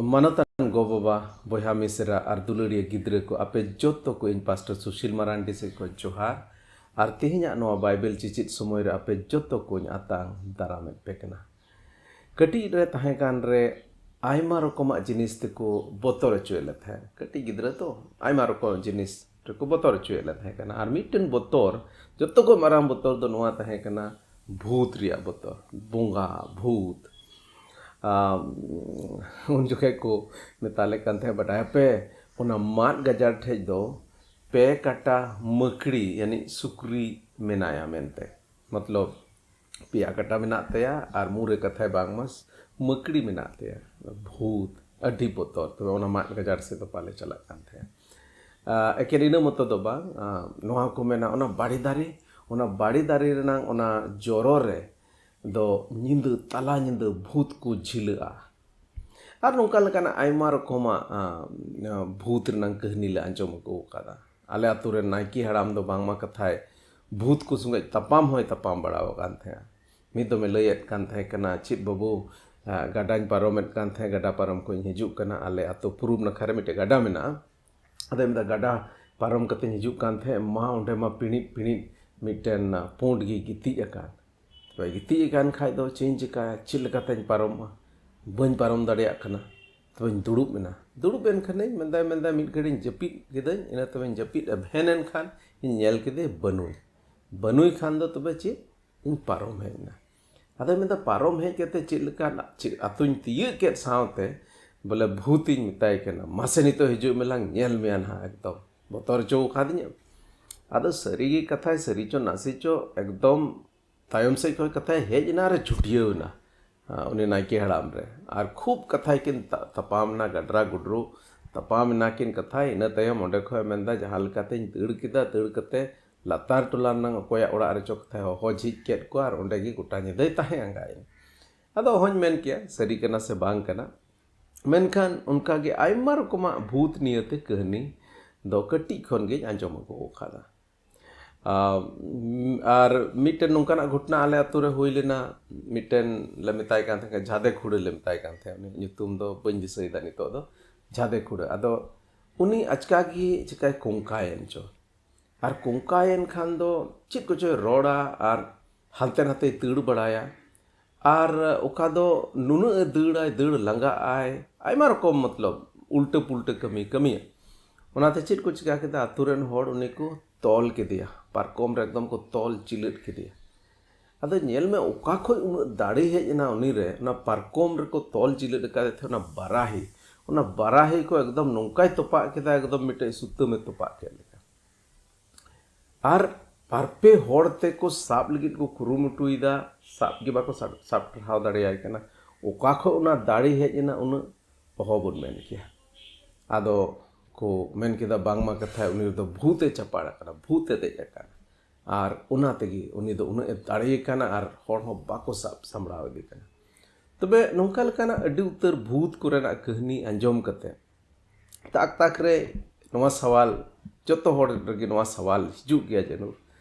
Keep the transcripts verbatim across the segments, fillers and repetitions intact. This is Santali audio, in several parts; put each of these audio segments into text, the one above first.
ᱢᱟᱱᱚᱛᱟᱱ ᱜᱚ-ᱵᱟᱵᱟ, ᱵᱚᱭᱦᱟ ᱢᱤᱥᱮᱨᱟ ᱟᱨ ᱫᱩᱞᱟᱹᱲᱤᱭᱟᱹ ᱜᱤᱫᱽᱨᱟᱹ ᱠᱚ, ᱟᱯᱮ ᱡᱚᱛᱚ ᱠᱚ ᱤᱧ ᱯᱟᱥᱴᱚᱨ ᱥᱩᱥᱤᱞ ᱢᱟᱨᱟᱱᱰᱤ ᱥᱮᱫ ᱠᱷᱚᱱ ᱡᱚᱦᱟᱨ᱾ ᱟᱨ ᱛᱮᱦᱮᱧᱟᱜ ᱱᱚᱣᱟ ᱵᱟᱭᱵᱮᱞ ᱪᱮᱪᱮᱫ ᱥᱚᱢᱚᱭ ᱨᱮ ᱟᱯᱮ ᱡᱚᱛᱚ ᱠᱚᱧ ᱟᱛᱟᱝ ᱫᱟᱨᱟᱢᱮᱫ ᱯᱮ ᱠᱟᱱᱟ᱾ ᱠᱟᱹᱴᱤᱡ ᱨᱮ ᱛᱟᱦᱮᱸ ᱠᱟᱱ ᱨᱮ ᱟᱭᱢᱟ ᱨᱚᱠᱚᱢᱟᱜ ᱡᱤᱱᱤᱥ ᱛᱮᱠᱚ ᱵᱚᱛᱚᱨ ᱦᱚᱪᱚᱭᱮᱫ ᱞᱮ ᱛᱟᱦᱮᱸᱫ᱾ ᱠᱟᱹᱴᱤᱡ ᱜᱤᱫᱽᱨᱟᱹ ᱛᱚ, ᱟᱭᱢᱟ ᱨᱚᱠᱚᱢ ᱡᱤᱱᱤᱥ ᱨᱮᱠᱚ ᱵᱚᱛᱚᱨ ᱦᱚᱪᱚᱭᱮᱫ ᱞᱮ ᱛᱟᱦᱮᱸ ᱠᱟᱱᱟ᱾ ᱟᱨ ᱢᱤᱫᱴᱮᱱ ᱵᱚᱛᱚᱨ, ᱡᱚᱛᱚ ᱠᱷᱚᱱ ᱢᱟᱨᱟᱝ ᱵᱚᱛᱚᱨ ᱫᱚ ᱱᱚᱣᱟ ᱛᱟᱦᱮᱸ ᱠᱟᱱᱟ, ᱵᱷᱩᱛ ᱨᱮᱭᱟᱜ ᱵᱚᱛᱚᱨ, ᱵᱚᱸᱜᱟ, ᱵᱷᱩᱛ᱾ ᱟᱢ, ᱩᱱ ᱡᱚᱠᱷᱮᱡ ᱠᱚ ᱢᱮᱛᱟ ᱞᱮ ᱠᱟᱱ ᱛᱟᱦᱮᱸᱫ, ᱵᱟᱰᱟᱭᱟᱯᱮ, ᱚᱱᱟ ᱢᱟᱫ ᱜᱟᱡᱟᱲ ᱴᱷᱮᱡ ᱫᱚ ᱯᱮ ᱠᱟᱴᱟ ᱢᱟᱹᱠᱲᱤ, ᱭᱟᱱᱤ ᱥᱩᱠᱨᱤ ᱢᱮᱱᱟᱭᱟ ᱢᱮᱱᱛᱮ᱾ ᱢᱚᱛᱞᱚᱵ, ᱯᱮᱭᱟ ᱠᱟᱴᱟ ᱢᱮᱱᱟᱜ ᱛᱟᱭᱟ ᱟᱨ ᱢᱩ ᱨᱮ ᱠᱟᱛᱷᱟᱭ ᱵᱟᱝᱢᱟ ᱢᱟᱹᱠᱲᱤ ᱢᱮᱱᱟᱜ ᱛᱟᱭᱟ᱾ ᱵᱷᱩᱛ, ᱟᱹᱰᱤ ᱵᱚᱛᱚᱨ᱾ ᱛᱚᱵᱮ ᱚᱱᱟ ᱢᱟᱫ ᱜᱟᱡᱟᱲ ᱥᱮᱫ ᱫᱚ ᱵᱟᱞᱮ ᱪᱟᱞᱟᱜ ᱠᱟᱱ ᱛᱟᱦᱮᱸᱫ᱾ ᱟᱨ ᱮᱠᱮᱱ ᱤᱱᱟᱹ ᱢᱚᱛᱚ ᱫᱚ ᱵᱟᱝ, ᱟᱨ ᱱᱚᱣᱟ ᱠᱚ ᱢᱮᱱᱟ, ᱚᱱᱟ ᱵᱟᱲᱮ ᱫᱟᱨᱮ, ᱚᱱᱟ ᱵᱟᱲᱮ ᱫᱟᱨᱮ ᱨᱮᱱᱟᱝ ᱚᱱᱟ ᱡᱚᱨᱚ ᱨᱮ ᱫᱚ ᱧᱤᱫᱟᱹ, ᱛᱟᱞᱟ ᱧᱤᱫᱟᱹ ᱵᱷᱩᱛ ᱠᱚ ᱡᱷᱤᱞᱟᱹᱜᱼᱟ᱾ ᱟᱨ ᱱᱚᱝᱠᱟ ᱞᱮᱠᱟᱱᱟᱜ ᱟᱭᱢᱟ ᱨᱚᱠᱚᱢᱟᱜ, ᱟᱸ, ᱟᱸ, ᱵᱷᱩᱛ ᱨᱮᱱᱟᱝ ᱠᱟᱹᱦᱱᱤ ᱞᱮ ᱟᱸᱡᱚᱢ ᱟᱹᱜᱩ ᱟᱠᱟᱫᱟ᱾ ᱟᱞᱮ ᱟᱛᱳ ᱨᱮᱱ ᱱᱟᱭᱠᱮ ᱦᱟᱲᱟᱢ ᱫᱚ ᱵᱟᱝᱢᱟ ᱠᱟᱛᱷᱟᱭ ᱵᱷᱩᱛ ᱠᱚ ᱥᱚᱸᱜᱮ ᱛᱟᱯᱟᱢ ᱦᱚᱸᱭ ᱛᱟᱯᱟᱢ ᱵᱟᱲᱟ ᱟᱠᱟᱱ ᱛᱟᱦᱮᱸᱫᱼᱟ᱾ ᱢᱤᱫ ᱫᱚᱢᱮ ᱞᱟᱹᱭᱮᱫ ᱠᱟᱱ ᱛᱟᱦᱮᱸ ᱠᱟᱱᱟ, "ᱪᱮᱫ ᱵᱟᱹᱵᱩ, ᱟᱸ, ᱜᱟᱰᱟᱧ ᱯᱟᱨᱚᱢᱮᱫ ᱠᱟᱱ ᱛᱟᱦᱮᱸᱫ, ᱜᱟᱰᱟ ᱯᱟᱨᱚᱢ ᱠᱷᱚᱱ ᱤᱧ ᱦᱤᱡᱩᱜ ᱠᱟᱱᱟ, ᱟᱞᱮ ᱟᱛᱳ ᱯᱩᱨᱩᱵ ᱱᱟᱠᱷᱟ ᱨᱮ ᱢᱤᱫᱴᱮᱡ ᱜᱟᱰᱟ ᱢᱮᱱᱟᱜᱼᱟ, ᱟᱫᱚ ᱢᱮᱱᱫᱟ, ᱜᱟᱰᱟ ᱯᱟᱨᱚᱢ ᱠᱟᱛᱮᱧ ᱦᱤᱡᱩᱜ ᱠᱟᱱ ᱛᱟᱦᱮᱸᱫ, ᱢᱟ ᱚᱸᱰᱮ ᱢᱟ ᱯᱤᱬᱤᱡ ᱯᱤᱬᱤᱡ ᱢᱤᱫᱴᱮᱱ, ᱟᱸ, ᱯᱩᱸᱰ ᱜᱮ ᱜᱤᱛᱤᱡ ᱟᱠᱟᱱ᱾ ᱛᱚᱵᱮ ᱜᱤᱛᱤᱡ ᱟᱠᱟᱱ ᱠᱷᱟᱡ ᱫᱚ ᱪᱮᱫ ᱤᱧ ᱪᱤᱠᱟᱹᱭᱟ? ᱪᱮᱫ ᱞᱮᱠᱟᱛᱮᱧ ᱯᱟᱨᱚᱢᱚᱜᱼᱟ? ᱵᱟᱹᱧ ᱯᱟᱨᱚᱢ ᱫᱟᱲᱮᱭᱟᱜ ᱠᱟᱱᱟ᱾ ᱛᱚᱵᱮᱧ ᱫᱩᱲᱩᱵ ᱮᱱᱟ᱾ ᱫᱩᱲᱩᱵ ᱮᱱ ᱠᱷᱟᱱᱤᱧ ᱢᱮᱱᱫᱟᱭ, ᱢᱮᱱᱫᱟᱭ, ᱢᱤᱫ ᱜᱷᱟᱹᱲᱤᱡ ᱤᱧ ᱡᱟᱹᱯᱤᱫ ᱠᱤᱫᱟᱹᱧ, ᱤᱱᱟᱹ ᱛᱚᱵᱮᱧ ᱡᱟᱹᱯᱤᱫ ᱮᱵᱷᱮᱱ ᱮᱱ ᱠᱷᱟᱱ ᱤᱧ ᱧᱮᱞ ᱠᱮᱫᱮ ᱵᱟᱹᱱᱩᱭ᱾ ᱵᱟᱹᱱᱩᱭ ᱠᱷᱟᱱ ᱫᱚ ᱛᱚᱵᱮ ᱪᱮᱫ? ᱤᱧ ᱯᱟᱨᱚᱢ ᱦᱮᱡ ᱮᱱᱟ᱾ ᱟᱫᱚᱭ ᱢᱮᱱᱫᱟ, ᱯᱟᱨᱚᱢ ᱦᱮᱡ ᱠᱟᱛᱮ ᱪᱮᱫ ᱞᱮᱠᱟ ᱱᱟ-, ᱪᱮᱫ ᱟᱛᱳᱧ ᱛᱤᱭᱟᱹᱜ ᱠᱮᱫ ᱥᱟᱶᱛᱮ ᱵᱚᱞᱮ ᱵᱷᱩᱛᱤᱧ ᱢᱮᱛᱟᱭ ᱠᱟᱱᱟ, "ᱢᱟᱥᱮ ᱱᱤᱛᱚᱜ ᱦᱤᱡᱩᱜ ᱢᱮ ᱞᱟᱝ ᱧᱮᱞ ᱢᱮᱭᱟ ᱱᱟᱦᱟᱜ, ᱮᱠᱫᱚᱢ ᱵᱚᱛᱚᱨ ᱦᱚᱪᱚ ᱟᱠᱟᱫᱤᱧᱟ?" ᱟᱫᱚ ᱥᱟᱹᱨᱤ ᱜᱮ ᱠᱟᱛᱷᱟᱭ ᱥᱟᱹᱨᱤ ᱪᱚ ᱱᱟᱥᱮ ᱪᱚ, ᱮᱠᱫᱚᱢ ᱛᱟᱭᱚᱢ ᱥᱮᱫ ᱠᱷᱚᱱ ᱠᱟᱛᱷᱟᱭ ᱦᱮᱡ ᱮᱱᱟ ᱟᱨᱮ ᱪᱷᱩᱴᱭᱟᱹᱣ ᱮᱱᱟ, ᱟ, ᱩᱱᱤ ᱱᱟᱭᱠᱮ ᱦᱟᱲᱟᱢ ᱨᱮ᱾ ᱟᱨ ᱠᱷᱩᱵ ᱠᱟᱛᱷᱟᱭ ᱠᱤᱱ ᱛᱟ-, ᱛᱟᱯᱟᱢ ᱮᱱᱟ, ᱜᱟᱰᱨᱟ ᱜᱩᱰᱨᱩ ᱛᱟᱯᱟᱢ ᱮᱱᱟ ᱠᱤᱱ ᱠᱟᱛᱷᱟᱭ᱾ ᱤᱱᱟᱹ ᱛᱟᱭᱚᱢ ᱚᱸᱰᱮ ᱠᱷᱚᱱ ᱢᱮᱱᱫᱟ, ᱡᱟᱦᱟᱸ ᱞᱮᱠᱟᱛᱮᱧ ᱫᱟᱹᱲ ᱠᱮᱫᱟ, ᱫᱟᱹᱲ ᱠᱟᱛᱮ ᱞᱟᱛᱟᱨ ᱴᱚᱞᱟ ᱨᱮᱱᱟᱝ ᱚᱠᱚᱭᱟᱜ ᱚᱲᱟᱜ ᱨᱮᱪᱚ ᱠᱟᱛᱷᱟᱭ ᱦᱚᱦᱚ ᱡᱷᱤᱡ ᱠᱮᱫ ᱠᱚᱣᱟ ᱟᱨ ᱚᱸᱰᱮ ᱜᱮ ᱜᱚᱴᱟ ᱧᱤᱫᱟᱹᱭ ᱛᱟᱦᱮᱸ ᱟᱸᱜᱟᱭᱮᱱ᱾ ᱟᱫᱚ ᱚᱦᱚᱧ ᱢᱮᱱ ᱠᱮᱭᱟ ᱥᱟᱹᱨᱤ ᱠᱟᱱᱟ ᱥᱮ ᱵᱟᱝ ᱠᱟᱱᱟ, ᱢᱮᱱᱠᱷᱟᱱ ᱚᱱᱠᱟ ᱜᱮ ᱟᱭᱢᱟ ᱨᱚᱠᱚᱢᱟᱜ ᱵᱷᱩᱛ ᱱᱤᱭᱟᱹᱛᱮ ᱠᱟᱹᱦᱱᱤ ᱫᱚ ᱠᱟᱹᱴᱤᱡ ᱠᱷᱚᱱ ᱜᱤᱧ ᱟᱸᱡᱚᱢ ᱟᱹᱜᱩ ᱟᱠᱟᱫᱟ᱾ ᱟᱨ ᱢᱤᱫᱴᱮᱱ ᱱᱚᱝᱠᱟᱱᱟᱜ ᱜᱷᱚᱴᱚᱱᱟ ᱟᱞᱮ ᱟᱛᱳ ᱨᱮ ᱦᱩᱭ ᱞᱮᱱᱟ᱾ ᱢᱤᱫᱴᱮᱱ ᱞᱮ ᱢᱮᱛᱟᱭ ᱠᱟᱱ ᱛᱟᱦᱮᱸᱫ, ᱡᱷᱟᱫᱮ ᱠᱷᱩᱲᱟᱹ ᱞᱮ ᱢᱮᱛᱟᱭ ᱠᱟᱱ ᱛᱟᱦᱮᱸᱫ, ᱩᱱᱤᱭᱟᱜ ᱧᱩᱛᱩᱢ ᱫᱚ ᱵᱟᱹᱧ ᱫᱤᱥᱟᱹᱭᱮᱫᱟ ᱱᱤᱛᱚᱜ ᱫᱚ, ᱡᱷᱟᱫᱮ ᱠᱷᱩᱲᱟᱹ᱾ ᱟᱫᱚ ᱩᱱᱤ ᱟᱪᱠᱟ ᱜᱮ ᱪᱤᱠᱟᱹᱭ ᱠᱚᱝᱠᱟᱭᱮᱱ ᱪᱚ, ᱟᱨ ᱠᱚᱝᱠᱟᱭᱮᱱ ᱠᱷᱟᱱ ᱫᱚ ᱪᱮᱫ ᱠᱚᱪᱚᱭ ᱨᱚᱲᱟ ᱟᱨ ᱦᱟᱱᱛᱮ ᱱᱟᱛᱮᱭ ᱫᱟᱹᱲ ᱵᱟᱲᱟᱭᱟ᱾ ᱟᱨ ᱚᱠᱟ ᱫᱚ ᱱᱩᱱᱟᱹᱜ ᱮ ᱫᱟᱹᱲᱟᱭ, ᱫᱟᱹᱲ ᱞᱟᱸᱜᱟᱜ ᱟᱭ, ᱟᱭᱢᱟ ᱨᱚᱠᱚᱢ ᱢᱚᱛᱞᱚᱵ ᱩᱞᱴᱟᱹ ᱯᱩᱞᱴᱟᱹ ᱠᱟᱹᱢᱤ ᱠᱟᱹᱢᱤᱭᱟ᱾ ᱚᱱᱟᱛᱮ ᱪᱮᱫ ᱠᱚ ᱪᱤᱠᱟ ᱠᱮᱫᱟ, ᱟᱛᱳ ᱨᱮᱱ ᱦᱚᱲ ᱩᱱᱤ ᱠᱚ ᱛᱚᱞ ᱠᱮᱫᱮᱭᱟ, ᱯᱟᱨᱠᱚᱢ ᱨᱮ ᱮᱠᱫᱚᱢ ᱠᱚ ᱛᱚᱞ ᱪᱤᱞᱟᱹᱫ ᱠᱮᱫᱮᱭᱟ᱾ ᱟᱫᱚ ᱧᱮᱞ ᱢᱮ, ᱚᱠᱟ ᱠᱷᱚᱡ ᱩᱱᱟᱹᱜ ᱫᱟᱲᱮ ᱦᱮᱡ ᱮᱱᱟ ᱩᱱᱤ ᱨᱮ? ᱚᱱᱟ ᱯᱟᱨᱠᱚᱢ ᱨᱮᱠᱚ ᱛᱚᱞ ᱪᱤᱞᱟᱹᱫ ᱟᱠᱟᱫᱮ ᱛᱟᱦᱮᱸ, ᱚᱱᱟ ᱵᱟᱨᱟᱦᱤ, ᱚᱱᱟ ᱵᱟᱨᱟᱦᱤ ᱠᱚ ᱮᱠᱫᱚᱢ ᱱᱚᱝᱠᱟᱭ ᱛᱚᱯᱟᱜ ᱠᱮᱫᱟ, ᱮᱠᱫᱚᱢ ᱢᱤᱫᱴᱮᱡ ᱥᱩᱛᱟᱹᱢᱮ ᱛᱚᱯᱟᱜ ᱠᱮᱫ ᱞᱮᱠᱟ᱾ ᱟᱨ ᱵᱟᱨᱯᱮ ᱦᱚᱲ ᱛᱮᱠᱚ ᱥᱟᱵ ᱞᱟᱹᱜᱤᱫ ᱠᱚ ᱠᱩᱨᱩᱢᱩᱴᱩᱭᱮᱫᱟ, ᱥᱟᱵ ᱜᱮ ᱵᱟᱠᱚ ᱥᱟᱵ, ᱥᱟᱵ ᱴᱟᱨᱦᱟᱣ ᱫᱟᱲᱮᱭᱟᱭ ᱠᱟᱱᱟ᱾ ᱚᱠᱟ ᱠᱷᱚᱡ ᱚᱱᱟ ᱫᱟᱲᱮ ᱦᱮᱡ ᱮᱱᱟ, ᱩᱱᱟᱹᱜ ᱚᱦᱚ ᱵᱚᱱ ᱢᱮᱱ ᱠᱮᱭᱟ᱾ ᱟᱫᱚ ᱠᱚ ᱢᱮᱱ ᱠᱮᱫᱟ, ᱵᱟᱝᱢᱟ ᱠᱟᱛᱷᱟᱭ, ᱩᱱᱤ ᱨᱮᱫᱚ ᱵᱷᱩᱛ ᱮ ᱪᱟᱯᱟᱲ ᱟᱠᱟᱱᱟ, ᱵᱷᱩᱛ ᱮ ᱫᱮᱡ ᱟᱠᱟᱱᱟ, ᱟᱨ ᱚᱱᱟ ᱛᱮᱜᱮ ᱩᱱᱤ ᱫᱚ ᱩᱱᱟᱹᱜ ᱮ ᱫᱟᱲᱮ ᱠᱟᱱᱟ ᱟᱨ ᱦᱚᱲ ᱦᱚᱸ ᱵᱟᱠᱚ ᱥᱟᱵ ᱥᱟᱢᱵᱲᱟᱣ ᱮᱫᱮ ᱠᱟᱱᱟ᱾ ᱛᱚᱵᱮ ᱱᱚᱝᱠᱟ ᱞᱮᱠᱟᱱᱟᱜ ᱟᱹᱰᱤ ᱩᱛᱟᱹᱨ ᱵᱷᱩᱛ ᱠᱚᱨᱮᱱᱟᱜ ᱠᱟᱹᱦᱱᱤ ᱟᱸᱡᱚᱢ ᱠᱟᱛᱮ ᱛᱟᱠ ᱛᱟᱠ ᱨᱮ ᱱᱚᱣᱟ ᱥᱟᱣᱟᱞ, ᱡᱚᱛᱚ ᱦᱚᱲ ᱨᱮᱜᱮ ᱱᱚᱣᱟ ᱥᱟᱣᱟᱞ ᱦᱤᱡᱩᱜ ᱜᱮᱭᱟ ᱡᱟᱹᱱᱩᱨ,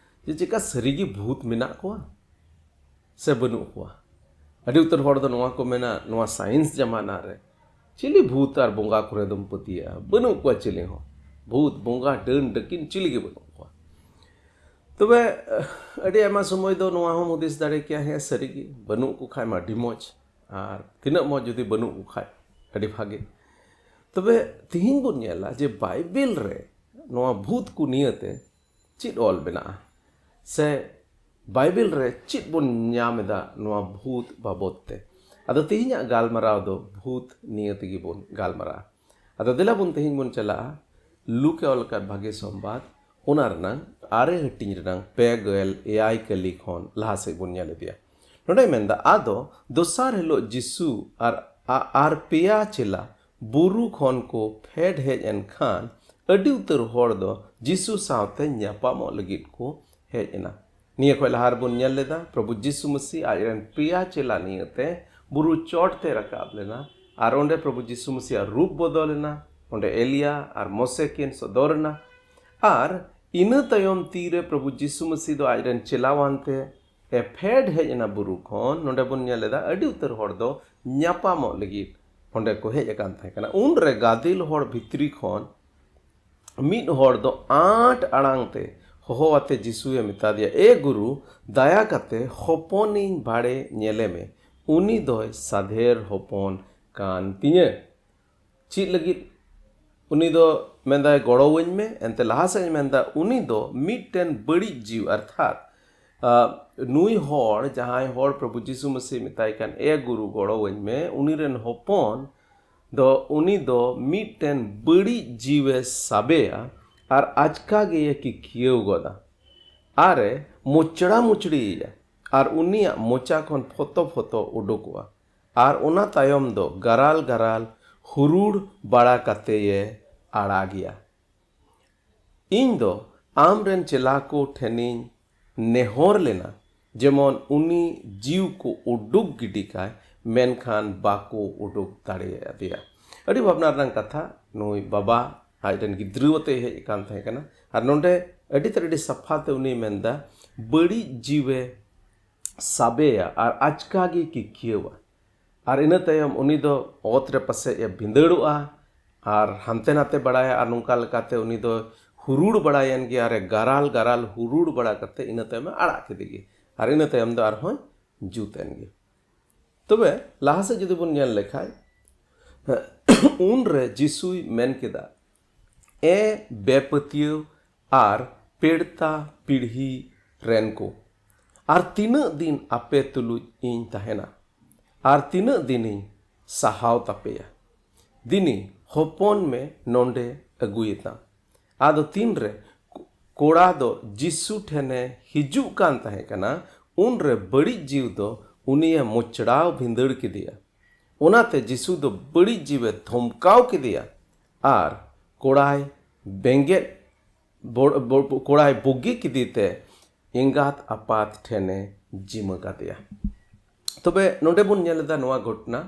ᱡᱮ ᱪᱮᱠᱟ ᱥᱟᱹᱨᱤᱜᱮ ᱵᱷᱩᱛ ᱢᱮᱱᱟᱜ ᱠᱚᱣᱟ ᱥᱮ ᱵᱟᱹᱱᱩᱜ ᱠᱚᱣᱟ? ᱟᱹᱰᱤ ᱩᱛᱟᱹᱨ ᱦᱚᱲ ᱫᱚ ᱱᱚᱣᱟ ᱠᱚ ᱢᱮᱱᱟ, ᱱᱚᱣᱟ ᱥᱟᱭᱮᱱᱥ ᱡᱟᱢᱟᱱᱟ ᱨᱮ ᱪᱤᱞᱤ ᱵᱷᱩᱛ ᱟᱨ ᱵᱚᱸᱜᱟ ᱠᱚᱨᱮ ᱫᱚᱢ ᱯᱟᱹᱛᱭᱟᱹᱜᱼᱟ? ᱵᱟᱹᱱᱩᱜ ᱠᱚᱣᱟ ᱪᱤᱞᱤ ᱦᱚᱸ, ᱵᱷᱩᱛ, ᱵᱚᱸᱜᱟ, ᱰᱟᱹᱱ, ᱰᱟᱹᱠᱤᱱ ᱪᱤᱞᱤ ᱜᱮ ᱵᱟᱹᱱᱩᱜ ᱠᱚᱣᱟ᱾ ᱛᱚᱵᱮ ᱟᱹᱰᱤ ᱟᱭᱢᱟ ᱥᱚᱢᱚᱭ ᱫᱚ ᱱᱚᱣᱟ ᱦᱚᱸᱢ ᱦᱩᱫᱤᱥ ᱫᱟᱲᱮ ᱠᱮᱭᱟ, ᱦᱮᱸ ᱥᱟᱹᱨᱤᱜᱮ ᱵᱟᱹᱱᱩᱜ ᱠᱚ ᱠᱷᱟᱡ ᱢᱟ ᱟᱹᱰᱤ ᱢᱚᱡᱽ, ᱟᱨ ᱛᱤᱱᱟᱹᱜ ᱢᱚᱡᱽ ᱡᱩᱫᱤ ᱵᱟᱹᱱᱩᱜ ᱠᱚ ᱠᱷᱟᱡ ᱟᱹᱰᱤ ᱵᱷᱟᱜᱮ᱾ ᱛᱚᱵᱮ ᱛᱤᱦᱤᱧ ᱵᱚᱱ ᱧᱮᱞᱟ ᱡᱮ ᱵᱟᱭᱵᱮᱞ ᱨᱮ ᱱᱚᱣᱟ ᱵᱷᱩᱛ ᱠᱚ ᱱᱤᱭᱟᱹᱛᱮ ᱪᱮᱫ ᱚᱞ ᱢᱮᱱᱟᱜᱼᱟ, ᱥᱮ ᱵᱟᱭᱵᱮᱞ ᱨᱮ ᱪᱮᱫ ᱵᱚᱱ ᱧᱟᱢ ᱮᱫᱟ ᱱᱚᱣᱟ ᱵᱷᱩᱛ ᱵᱟᱵᱚᱫ ᱛᱮ᱾ ᱟᱫᱚ ᱛᱮᱦᱮᱧᱟᱜ ᱜᱟᱞᱢᱟᱨᱟᱣ ᱫᱚ ᱵᱷᱩᱛ ᱱᱤᱭᱟᱹ ᱛᱮᱜᱮ ᱵᱚᱱ ᱜᱟᱞᱢᱟᱨᱟᱜᱼᱟ᱾ ᱟᱫᱚ ᱫᱮᱞᱟ ᱵᱚᱱ ᱛᱮᱦᱮᱧ ᱵᱚᱱ ᱪᱟᱞᱟᱜᱼᱟ ᱞᱩᱠᱮ ᱚᱞ ᱟᱠᱟᱫ ᱵᱷᱟᱜᱮ ᱥᱚᱢᱵᱟᱫ, ᱚᱱᱟ ᱨᱮᱱᱟᱝ ᱟᱨᱮ ᱦᱟᱹᱴᱤᱧ ᱨᱮᱱᱟᱝ ᱯᱮ ᱜᱮᱞ ᱮᱭᱟᱭ ᱠᱟᱹᱞᱤ ᱠᱷᱚᱱ ᱞᱟᱦᱟ ᱥᱮᱫ ᱵᱚᱱ ᱧᱮᱞ ᱤᱫᱤᱭᱟ᱾ ᱱᱚᱰᱮ ᱢᱮᱱᱫᱟ, ᱟᱫᱚ ᱫᱚᱥᱟᱨ ᱦᱤᱞᱳᱜ ᱡᱤᱥᱩ ᱟᱨ, ᱟ-, ᱟᱨ ᱯᱮᱭᱟ ᱪᱮᱞᱟ ᱵᱩᱨᱩ ᱠᱷᱚᱱ ᱠᱚ ᱯᱷᱮᱰ ᱦᱮᱡ ᱮᱱ ᱠᱷᱟᱱ ᱟᱹᱰᱤ ᱩᱛᱟᱹᱨ ᱦᱚᱲ ᱫᱚ ᱡᱤᱥᱩ ᱥᱟᱶᱛᱮ ᱧᱟᱯᱟᱢᱚᱜ ᱞᱟᱹᱜᱤᱫ ᱠᱚ ᱦᱮᱡ ᱮᱱᱟ᱾ ᱱᱤᱭᱟᱹ ᱠᱷᱚᱱ ᱞᱟᱦᱟ ᱨᱮᱵᱚᱱ ᱧᱮᱞ ᱞᱮᱫᱟ, ᱯᱨᱚᱵᱷᱩ ᱡᱤᱥᱩ ᱢᱟᱹᱥᱤ ᱟᱡ ᱨᱮᱱ ᱯᱮᱭᱟ ᱪᱮᱞᱟ ᱱᱤᱭᱟᱹᱛᱮ ᱵᱩᱨᱩ ᱪᱚᱴ ᱛᱮ ᱨᱟᱠᱟᱵ ᱞᱮᱱᱟ ᱟᱨ ᱚᱸᱰᱮ ᱯᱨᱚᱵᱷᱩ ᱡᱤᱥᱩ ᱢᱟᱹᱥᱤᱭᱟᱜ ᱨᱩᱯ ᱵᱚᱫᱚᱞ ᱮᱱᱟ᱾ ᱚᱸᱰᱮ ᱮᱞᱤᱭᱟ ᱟᱨ ᱢᱚᱥᱮ ᱠᱤᱱ ᱥᱚᱫᱚᱨ ᱮᱱᱟ ᱟᱨ ᱤᱱᱟᱹ ᱛᱟᱭᱚᱢ ᱛᱤᱨᱮ ᱯᱨᱚᱵᱷᱩ ᱡᱤᱥᱩ ᱢᱟᱹᱥᱤ ᱫᱚ ᱟᱡ ᱨᱮᱱ ᱪᱮᱞᱟᱣᱟᱱ ᱛᱮ ᱮ ᱯᱷᱮᱰ ᱦᱮᱡ ᱮᱱᱟ ᱵᱩᱨᱩ ᱠᱷᱚᱱ, ᱱᱚᱰᱮ ᱵᱚᱱ ᱧᱮᱞ ᱮᱫᱟ ᱟᱹᱰᱤ ᱩᱛᱟᱹᱨ ᱦᱚᱲ ᱫᱚ ᱧᱟᱯᱟᱢᱚᱜ ᱞᱟᱹᱜᱤᱫ ᱚᱸᱰᱮ ᱠᱚ ᱦᱮᱡ ᱟᱠᱟᱱ ᱛᱟᱦᱮᱸ ᱠᱟᱱᱟ᱾ ᱩᱱᱨᱮ ᱜᱟᱫᱮᱞ ᱦᱚᱲ ᱵᱷᱤᱛᱨᱤ ᱠᱷᱚᱱ ᱢᱤᱫ ᱦᱚᱲ ᱫᱚ ᱟᱸᱴ ᱟᱲᱟᱝ ᱛᱮ ᱦᱚᱦᱚ ᱟᱛᱮ ᱡᱤᱥᱩᱭᱮ ᱢᱮᱛᱟ ᱫᱮᱭᱟ, "ᱮ ᱜᱩᱨᱩ, ᱫᱟᱭᱟ ᱠᱟᱛᱮ ᱦᱚᱯᱚᱱᱤᱧ ᱵᱷᱟᱲᱮ ᱧᱮᱞᱮ ᱢᱮ, ᱩᱱᱤ ᱫᱚᱭ ᱥᱟᱫᱷᱮᱨ ᱦᱚᱯᱚᱱ ᱠᱟᱱ ᱛᱤᱧᱟᱹ᱾" ᱪᱮᱫ ᱞᱟᱹᱜᱤᱫ? ᱩᱱᱤ ᱫᱚ ᱢᱮᱱᱫᱟᱭ, "ᱜᱚᱲᱚᱣᱟᱹᱧ ᱢᱮ", ᱮᱱᱛᱮ ᱞᱟᱦᱟ ᱥᱮᱫ ᱤᱧ ᱢᱮᱱᱫᱟ, ᱩᱱᱤ ᱫᱚ ᱢᱤᱫᱴᱮᱱ ᱵᱟᱹᱲᱤᱡ ᱡᱤᱣᱤ, ᱚᱨᱛᱷᱟᱛ, ᱟ, ᱱᱩᱭ ᱦᱚᱲ, ᱡᱟᱦᱟᱸᱭ ᱦᱚᱲ ᱯᱨᱚᱵᱷᱩ ᱡᱤᱥᱩ ᱢᱟᱹᱥᱤ ᱢᱮᱛᱟᱭ ᱠᱟᱱ, "ᱮ ᱜᱩᱨᱩ, ᱜᱚᱲᱚᱣᱟᱹᱧ ᱢᱮ", ᱩᱱᱤ ᱨᱮᱱ ᱦᱚᱯᱚᱱ ᱫᱚ, ᱩᱱᱤ ᱫᱚ ᱢᱤᱫᱴᱮᱱ ᱵᱟᱹᱲᱤᱡ ᱡᱤᱣᱮ ᱥᱟᱵᱮᱭᱟ ᱟᱨ ᱟᱪᱠᱟ ᱜᱮᱭᱮ ᱠᱤᱠᱤᱭᱟᱹᱣ ᱜᱚᱫᱟ ᱟᱨᱮ ᱢᱩᱪᱲᱟ ᱢᱩᱪᱲᱤᱭᱮᱭᱟ ᱟᱨ ᱩᱱᱤᱭᱟᱜ ᱢᱚᱪᱟ ᱠᱷᱚᱱ ᱯᱷᱚᱛᱚ ᱯᱷᱚᱛᱚ ᱩᱰᱩᱠᱚᱜᱼᱟ ᱟᱨ ᱚᱱᱟ ᱛᱟᱭᱚᱢ ᱫᱚ ᱜᱟᱨᱟᱞ ᱜᱟᱨᱟᱞ ᱦᱩᱨᱩᱲ ᱵᱟᱲᱟ ᱠᱟᱛᱮᱭᱮ ᱟᱲᱟᱜᱮᱭᱟ᱾ ᱤᱧ ᱫᱚ ᱟᱢ ᱨᱮᱱ ᱪᱮᱞᱟ ᱠᱚ ᱴᱷᱮᱱᱤᱧ ᱱᱮᱦᱚᱨ ᱞᱮᱱᱟ, ᱡᱮᱢᱚᱱ ᱩᱱᱤ ᱡᱤᱣ ᱠᱚ ᱩᱰᱩᱠ ᱜᱤᱰᱤ ᱠᱟᱭ, ᱢᱮᱱᱠᱷᱟᱱ ᱵᱟᱠᱚ ᱩᱰᱩᱠ ᱫᱟᱲᱮᱭᱟᱫᱮᱭᱟ᱾ ᱟᱹᱰᱤ ᱵᱷᱟᱵᱽᱱᱟ ᱨᱮᱱᱟᱜ ᱠᱟᱛᱷᱟ, ᱱᱩᱭ ᱵᱟᱵᱟ ᱟᱡ ᱨᱮᱱ ᱜᱤᱫᱽᱨᱟᱹ ᱟᱛᱮ ᱦᱮᱡ ᱟᱠᱟᱱ ᱛᱟᱦᱮᱸ ᱠᱟᱱᱟ, ᱟᱨ ᱱᱚᱰᱮ ᱟᱹᱰᱤ ᱛᱮᱫ ᱟᱹᱰᱤ ᱥᱟᱯᱷᱟ ᱛᱮ ᱩᱱᱤᱭ ᱢᱮᱱᱫᱟ, ᱵᱟᱹᱲᱤᱡ ᱡᱤᱣᱮ ᱥᱟᱵᱮᱭᱟ ᱟᱨ ᱟᱪᱠᱟ ᱜᱮ ᱠᱤᱠᱤᱭᱟᱹᱣᱟ᱾ ᱟᱨ ᱤᱱᱟᱹ ᱛᱟᱭᱚᱢ ᱩᱱᱤ ᱫᱚ ᱚᱛ ᱨᱮ ᱯᱟᱥᱮᱡ ᱮ ᱵᱷᱤᱸᱫᱟᱹᱲᱚᱜᱼᱟ ᱟᱨ ᱦᱟᱱᱛᱮ ᱱᱟᱛᱮ ᱵᱟᱲᱟᱭᱟ, ᱟᱨ ᱱᱚᱝᱠᱟ ᱞᱮᱠᱟᱛᱮ ᱩᱱᱤ ᱫᱚ ᱦᱩᱨᱩᱲ ᱵᱟᱲᱟᱭᱮᱱ ᱜᱮ, ᱟᱨ ᱮ ᱜᱟᱨᱟᱞ ᱜᱟᱨᱟᱞ ᱦᱩᱨᱩᱲ ᱵᱟᱲᱟ ᱠᱟᱛᱮ ᱤᱱᱟᱹ ᱛᱟᱭᱚᱢ ᱮ ᱟᱲᱟᱜ ᱠᱮᱫᱮ ᱜᱮ, ᱟᱨ ᱤᱱᱟᱹ ᱛᱟᱭᱚᱢ ᱫᱚ ᱟᱨᱦᱚᱸᱭ ᱡᱩᱛ ᱮᱱ ᱜᱮ᱾ ᱛᱚᱵᱮ ᱞᱟᱦᱟ ᱥᱮᱫ ᱡᱩᱫᱤ ᱵᱚᱱ ᱧᱮᱞ ᱞᱮᱠᱷᱟᱡ, ᱩᱱᱨᱮ ᱡᱤᱥᱩᱭ ᱢᱮᱱ ᱠᱮᱫᱟ, ᱮ ᱵᱮᱯᱟᱹᱛᱭᱟᱹᱣ ᱟᱨ ᱯᱮᱲᱛᱟ ᱯᱤᱲᱦᱤ ᱨᱮᱱ ᱠᱚ, ᱟᱨ ᱛᱤᱱᱟᱹᱜ ᱫᱤᱱ ᱟᱯᱮ ᱛᱩᱞᱩᱡ ᱤᱧ ᱛᱟᱦᱮᱱᱟ? ᱟᱨ ᱛᱤᱱᱟᱹᱜ ᱫᱤᱱᱤᱧ ᱥᱟᱦᱟᱣ ᱛᱟᱯᱮᱭᱟ? ᱫᱤᱱᱤ ᱦᱚᱯᱚᱱ ᱢᱮ ᱱᱚᱰᱮ ᱟᱹᱜᱩᱭᱮᱛᱟᱢ᱾ ᱟᱫᱚ ᱛᱤᱱᱨᱮ ᱠᱚᱲᱟ ᱫᱚ ᱡᱤᱥᱩ ᱴᱷᱮᱱᱮ ᱦᱤᱡᱩᱜ ᱠᱟᱱ ᱛᱟᱦᱮᱸ ᱠᱟᱱᱟ, ᱩᱱᱨᱮ ᱵᱟᱹᱲᱤᱡ ᱡᱤᱣ ᱫᱚ ᱩᱱᱤᱭᱮ ᱢᱚᱪᱲᱟᱣ ᱵᱷᱤᱸᱫᱟᱹᱲ ᱠᱮᱫᱮᱭᱟ᱾ ᱚᱱᱟᱛᱮ ᱡᱤᱥᱩ ᱫᱚ ᱵᱟᱹᱲᱤᱡ ᱡᱤᱣᱮ ᱫᱷᱚᱢᱠᱟᱣ ᱠᱮᱫᱮᱭᱟ ᱟᱨ ᱠᱚᱲᱟᱭ ᱵᱮᱸᱜᱮᱫ ᱵᱚ-, ᱵᱚ-, ᱠᱚᱲᱟᱭ ᱵᱩᱜᱤ ᱠᱮᱫᱮ ᱛᱮ ᱮᱸᱜᱟᱛ ᱟᱯᱟᱛ ᱴᱷᱮᱱᱮ ᱡᱤᱢᱟᱹ ᱠᱟᱫᱮᱭᱟ᱾ ᱛᱚᱵᱮ ᱱᱚᱰᱮ ᱵᱚᱱ ᱧᱮᱞ ᱮᱫᱟ ᱱᱚᱣᱟ ᱜᱷᱚᱴᱱᱟ,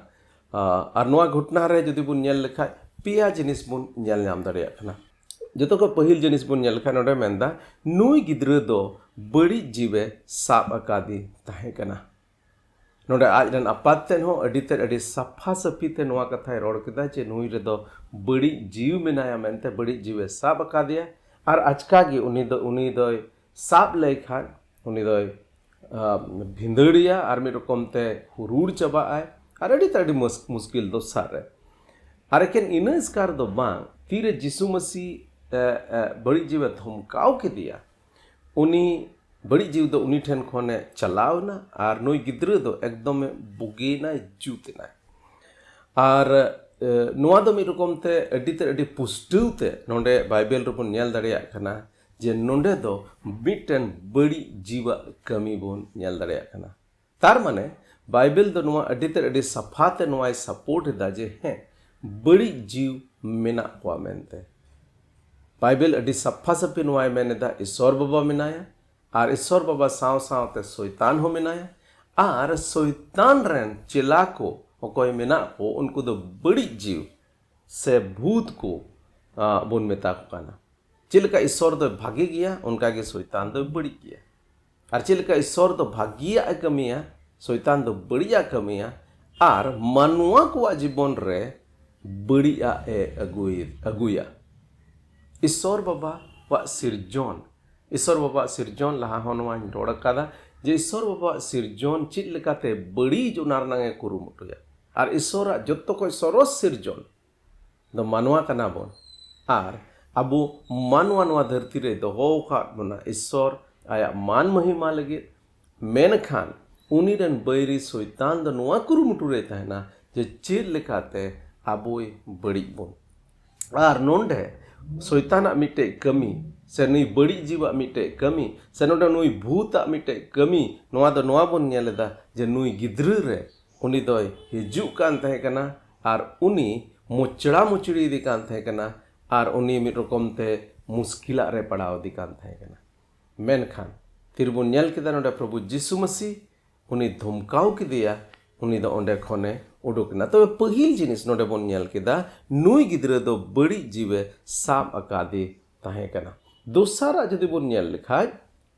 ᱟ, ᱟᱨ ᱱᱚᱣᱟ ᱜᱷᱚᱴᱱᱟ ᱨᱮ ᱡᱩᱫᱤ ᱵᱚᱱ ᱧᱮᱞ ᱞᱮᱠᱷᱟᱡ ᱯᱮᱭᱟ ᱡᱤᱱᱤᱥ ᱵᱚᱱ ᱧᱮᱞ ᱧᱟᱢ ᱫᱟᱲᱮᱭᱟᱜ ᱠᱟᱱᱟ᱾ ᱡᱚᱛᱚ ᱠᱷᱚᱱ ᱯᱟᱹᱦᱤᱞ ᱡᱤᱱᱤᱥ ᱵᱚᱱ ᱧᱮᱞ ᱞᱮᱠᱷᱟᱱ ᱱᱚᱰᱮ ᱢᱮᱱᱫᱟ, ᱱᱩᱭ ᱜᱤᱫᱽᱨᱟᱹ ᱫᱚ ᱵᱟᱹᱲᱤᱡ ᱡᱤᱣᱮ ᱥᱟᱵ ᱟᱠᱟᱫᱮ ᱛᱟᱦᱮᱸ ᱠᱟᱱᱟ᱾ ᱱᱚᱰᱮ ᱟᱡ ᱨᱮᱱ ᱟᱯᱟᱛ ᱛᱮᱫ ᱦᱚᱸ ᱟᱹᱰᱤ ᱛᱮᱫ ᱟᱹᱰᱤ ᱥᱟᱯᱷᱟ ᱥᱟᱹᱯᱷᱤ ᱛᱮ ᱱᱚᱣᱟ ᱠᱟᱛᱷᱟᱭ ᱨᱚᱲ ᱠᱮᱫᱟ ᱡᱮ ᱱᱩᱭ ᱨᱮᱫᱚ ᱵᱟᱹᱲᱤᱡ ᱡᱤᱣᱤ ᱢᱮᱱᱟᱭᱟ ᱢᱮᱱᱛᱮ ᱵᱟᱹᱲᱤᱡ ᱡᱤᱣᱮ ᱥᱟᱵ ᱟᱠᱟᱫᱮᱭᱟ᱾ ᱟᱨ ᱟᱪᱠᱟ ᱜᱮ ᱩᱱᱤ ᱫᱚ, ᱩᱱᱤ ᱫᱚᱭ ᱥᱟᱵ ᱞᱮᱭ ᱠᱷᱟᱱ ᱩᱱᱤ ᱫᱚᱭ, ᱟᱸ, ᱵᱷᱤᱸᱫᱟᱹᱲᱮᱭᱟ ᱟᱨ ᱢᱤᱫ ᱨᱚᱠᱚᱢ ᱛᱮ ᱦᱩᱨᱩᱲ ᱪᱟᱵᱟᱜ ᱟᱭ᱾ ᱟᱨ ᱟᱹᱰᱤ ᱛᱮᱫ ᱟᱹᱰᱤ ᱢᱩᱥ-, ᱢᱩᱥᱠᱤᱞ ᱫᱚᱥᱟ ᱨᱮ᱾ ᱟᱨ ᱮᱠᱮᱱ ᱤᱱᱟᱹ ᱮᱥᱠᱟᱨ ᱫᱚ ᱵᱟᱝ, ᱛᱤᱨᱮ ᱡᱤᱥᱩ ᱢᱟᱹᱥᱤ, ᱮ, ᱮ, ᱵᱟᱹᱲᱤᱡ ᱡᱤᱣᱮ ᱫᱷᱚᱢᱠᱟᱣ ᱠᱮᱫᱮᱭᱟ, ᱩᱱᱤ ᱵᱟᱹᱲᱤᱡ ᱡᱤᱣᱤ ᱫᱚ ᱩᱱᱤ ᱴᱷᱮᱱ ᱠᱷᱚᱱᱮ ᱪᱟᱞᱟᱣ ᱮᱱᱟ ᱟᱨ ᱱᱩᱭ ᱜᱤᱫᱽᱨᱟᱹ ᱫᱚ ᱮᱠᱫᱚᱢᱮ ᱵᱩᱜᱤᱭᱮᱱᱟᱭ, ᱡᱩᱛ ᱮᱱᱟᱭ᱾ ᱟᱨ, ᱮ, ᱱᱚᱣᱟ ᱫᱚ ᱢᱤᱫ ᱨᱚᱠᱚᱢ ᱛᱮ ᱟᱹᱰᱤ ᱛᱮ ᱟᱹᱰᱤ ᱯᱩᱥᱴᱟᱹᱣ ᱛᱮ ᱱᱚᱰᱮ ᱵᱟᱭᱵᱮᱞ ᱨᱮᱵᱚᱱ ᱧᱮᱞ ᱫᱟᱲᱮᱭᱟᱜ ᱠᱟᱱᱟ ᱡᱮ ᱱᱚᱰᱮ ᱫᱚ ᱢᱤᱫᱴᱮᱱ ᱵᱟᱹᱲᱤᱡ ᱡᱤᱣᱟᱜ ᱠᱟᱹᱢᱤ ᱵᱚᱱ ᱧᱮᱞ ᱫᱟᱲᱮᱭᱟᱜ ᱠᱟᱱᱟ᱾ ᱛᱟᱨ ᱢᱟᱱᱮ ᱵᱟᱭᱵᱮᱞ ᱫᱚ ᱱᱚᱣᱟ ᱟᱹᱰᱤ ᱛᱮ ᱟᱹᱰᱤ ᱥᱟᱯᱷᱟ ᱛᱮ ᱱᱚᱣᱟᱭ ᱥᱟᱯᱳᱨᱴ ᱮᱫᱟ ᱡᱮ ᱦᱮᱸ, ᱵᱟᱹᱲᱤᱡ ᱡᱤᱣ ᱢᱮᱱᱟᱜ ᱠᱚᱣᱟ ᱢᱮᱱᱛᱮ᱾ ᱵᱟᱭᱵᱮᱞ ᱟᱹᱰᱤ ᱥᱟᱯᱷᱟ ᱥᱟᱹᱯᱷᱤ ᱱᱚᱣᱟᱭ ᱢᱮᱱ ᱮᱫᱟ, ᱤᱥᱚᱨ ᱵᱟᱵᱟ ᱢᱮᱱᱟᱭᱟ ᱟᱨ ᱤᱥᱚᱨ ᱵᱟᱵᱟ ᱥᱟᱶ ᱥᱟᱶᱛᱮ ᱥᱚᱭᱛᱟᱱ ᱦᱚᱸ ᱢᱮᱱᱟᱭᱟ᱾ ᱟᱨ ᱥᱚᱭᱛᱟᱱ ᱨᱮᱱ ᱪᱮᱞᱟ ᱠᱚ ᱚᱠᱚᱭ ᱢᱮᱱᱟᱜ ᱠᱚ, ᱩᱱᱠᱩ ᱫᱚ ᱵᱟᱹᱲᱤᱡ ᱡᱤᱣ ᱥᱮ ᱵᱷᱩᱛ ᱠᱚ, ᱟ, ᱵᱚᱱ ᱢᱮᱛᱟ ᱠᱚ ᱠᱟᱱᱟ᱾ ᱪᱮᱫ ᱞᱮᱠᱟ ᱤᱥᱚᱨ ᱫᱚᱭ ᱵᱷᱟᱜᱮ ᱜᱮᱭᱟ, ᱚᱱᱠᱟ ᱜᱮ ᱥᱚᱭᱛᱟᱱ ᱫᱚᱭ ᱵᱟᱹᱲᱤᱡ ᱜᱮᱭᱟ᱾ ᱟᱨ ᱪᱮᱫ ᱞᱮᱠᱟ ᱤᱥᱚᱨ ᱫᱚ ᱵᱷᱟᱹᱜᱤᱭᱟᱜ ᱮ ᱠᱟᱹᱢᱤᱭᱟ, ᱥᱚᱭᱛᱟᱱ ᱫᱚ ᱵᱟᱹᱲᱤᱡᱟᱜ ᱮ ᱠᱟᱹᱢᱤᱭᱟ᱾ ᱟᱨ ᱢᱟᱱᱣᱟ ᱠᱚᱣᱟᱜ ᱡᱤᱵᱚᱱ ᱨᱮ ᱵᱟᱹᱲᱤᱡᱟᱜ ᱮ ᱟᱹᱜᱩᱭ-, ᱟᱹᱜᱩᱭᱟ᱾ ᱤᱥᱚᱨ ᱵᱟᱵᱟᱣᱟᱜ ᱥᱤᱨᱡᱚᱱ, ᱤᱥᱚᱨ ᱵᱟᱵᱟᱣᱟᱜ ᱥᱤᱨᱡᱚᱱ ᱞᱟᱦᱟ ᱦᱚᱸ ᱱᱚᱣᱟᱧ ᱨᱚᱲ ᱟᱠᱟᱫᱟ ᱡᱮ ᱤᱥᱚᱨ ᱵᱟᱵᱟᱣᱟᱜ ᱥᱤᱨᱡᱚᱱ ᱪᱮᱫ ᱞᱮᱠᱟᱛᱮ ᱵᱟᱹᱲᱤᱡ ᱚᱱᱟ ᱨᱮᱱᱟᱜ ᱮ ᱠᱩᱨᱩᱢᱩᱴᱩᱭᱟ᱾ ᱟᱨ ᱤᱥᱚᱨᱟᱜ ᱡᱚᱛᱚ ᱠᱷᱚᱱ ᱥᱚᱨᱚᱥ ᱥᱤᱨᱡᱚᱱ ᱫᱚ ᱢᱟᱱᱣᱟ ᱠᱟᱱᱟ ᱵᱚᱱ᱾ ᱟᱨ ᱟᱵᱚ ᱢᱟᱱᱣᱟ ᱱᱚᱣᱟ ᱫᱷᱟᱹᱨᱛᱤ ᱨᱮ ᱫᱚᱦᱚ ᱟᱠᱟᱫ ᱵᱚᱱᱟ ᱤᱥᱚᱨ ᱟᱭᱟᱜ ᱢᱟᱱ ᱢᱚᱦᱤᱢᱟ ᱞᱟᱹᱜᱤᱫ᱾ ᱢᱮᱱᱠᱷᱟᱱ ᱩᱱᱤ ᱨᱮᱱ ᱵᱟᱹᱭᱨᱤ ᱥᱚᱭᱛᱟᱱ ᱫᱚ ᱱᱚᱣᱟ ᱠᱩᱨᱩᱢᱩᱴᱩ ᱨᱮ ᱛᱟᱦᱮᱱᱟ ᱡᱮ ᱪᱮᱫ ᱞᱮᱠᱟᱛᱮ ᱟᱵᱚᱭ ᱵᱟᱹᱲᱤᱡ ᱵᱚᱱ᱾ ᱟᱨ ᱱᱚᱰᱮ ᱥᱚᱭᱛᱟᱱᱟᱜ ᱢᱤᱫᱴᱮᱡ ᱠᱟᱹᱢᱤ, ᱥᱮ ᱱᱩᱭ ᱵᱟᱹᱲᱤᱡ ᱡᱤᱣᱟᱜ ᱢᱤᱫᱴᱮᱡ ᱠᱟᱹᱢᱤ, ᱥᱮ ᱱᱚᱰᱮ ᱱᱩᱭ ᱵᱷᱩᱛᱟᱜ ᱢᱤᱫᱴᱮᱡ ᱠᱟᱹᱢᱤ, ᱱᱚᱣᱟ ᱫᱚ ᱱᱚᱣᱟ ᱵᱚᱱ ᱧᱮᱞ ᱮᱫᱟ ᱡᱮ ᱱᱩᱭ ᱜᱤᱫᱽᱨᱟᱹ ᱨᱮ ᱩᱱᱤ ᱫᱚᱭ ᱦᱤᱡᱩᱜ ᱠᱟᱱ ᱛᱟᱦᱮᱸ ᱠᱟᱱᱟ ᱟᱨ ᱩᱱᱤ ᱢᱚᱪᱲᱟ ᱢᱩᱪᱲᱤ ᱤᱫᱤ ᱠᱟᱱ ᱛᱟᱦᱮᱸ ᱠᱟᱱᱟ ᱟᱨ ᱩᱱᱤ ᱢᱤᱫ ᱨᱚᱠᱚᱢ ᱛᱮ ᱢᱩᱥᱠᱤᱞᱟᱜ ᱨᱮ ᱯᱟᱲᱟᱣ ᱤᱫᱤ ᱠᱟᱱ ᱛᱟᱦᱮᱸ ᱠᱟᱱᱟ᱾ ᱢᱮᱱᱠᱷᱟᱱ ᱛᱤᱨᱮᱵᱚᱱ ᱧᱮᱞ ᱠᱮᱫᱟ ᱱᱚᱰᱮ ᱯᱨᱚᱵᱷᱩ ᱡᱤᱥᱩ ᱢᱟᱹᱥᱤ, ᱩᱱᱤ ᱫᱷᱚᱢᱠᱟᱣ ᱠᱮᱫᱮᱭᱟ, ᱩᱱᱤ ᱫᱚ ᱚᱸᱰᱮ ᱠᱷᱚᱱᱮ ᱩᱰᱩᱠ ᱮᱱᱟ᱾ ᱛᱚᱵᱮ ᱯᱟᱹᱦᱤᱞ ᱡᱤᱱᱤᱥ ᱱᱚᱰᱮ ᱵᱚᱱ ᱧᱮᱞ ᱠᱮᱫᱟ, ᱱᱩᱭ ᱜᱤᱫᱽᱨᱟᱹ ᱫᱚ ᱵᱟᱹᱲᱤᱡ ᱡᱤᱣᱤ ᱥᱟᱵ ᱟᱠᱟᱫᱮ ᱛᱟᱦᱮᱸ ᱠᱟᱱᱟ᱾ ᱫᱚᱥᱟᱨᱟᱜ ᱡᱩᱫᱤ ᱵᱚᱱ ᱧᱮᱞ ᱞᱮᱠᱷᱟᱡ,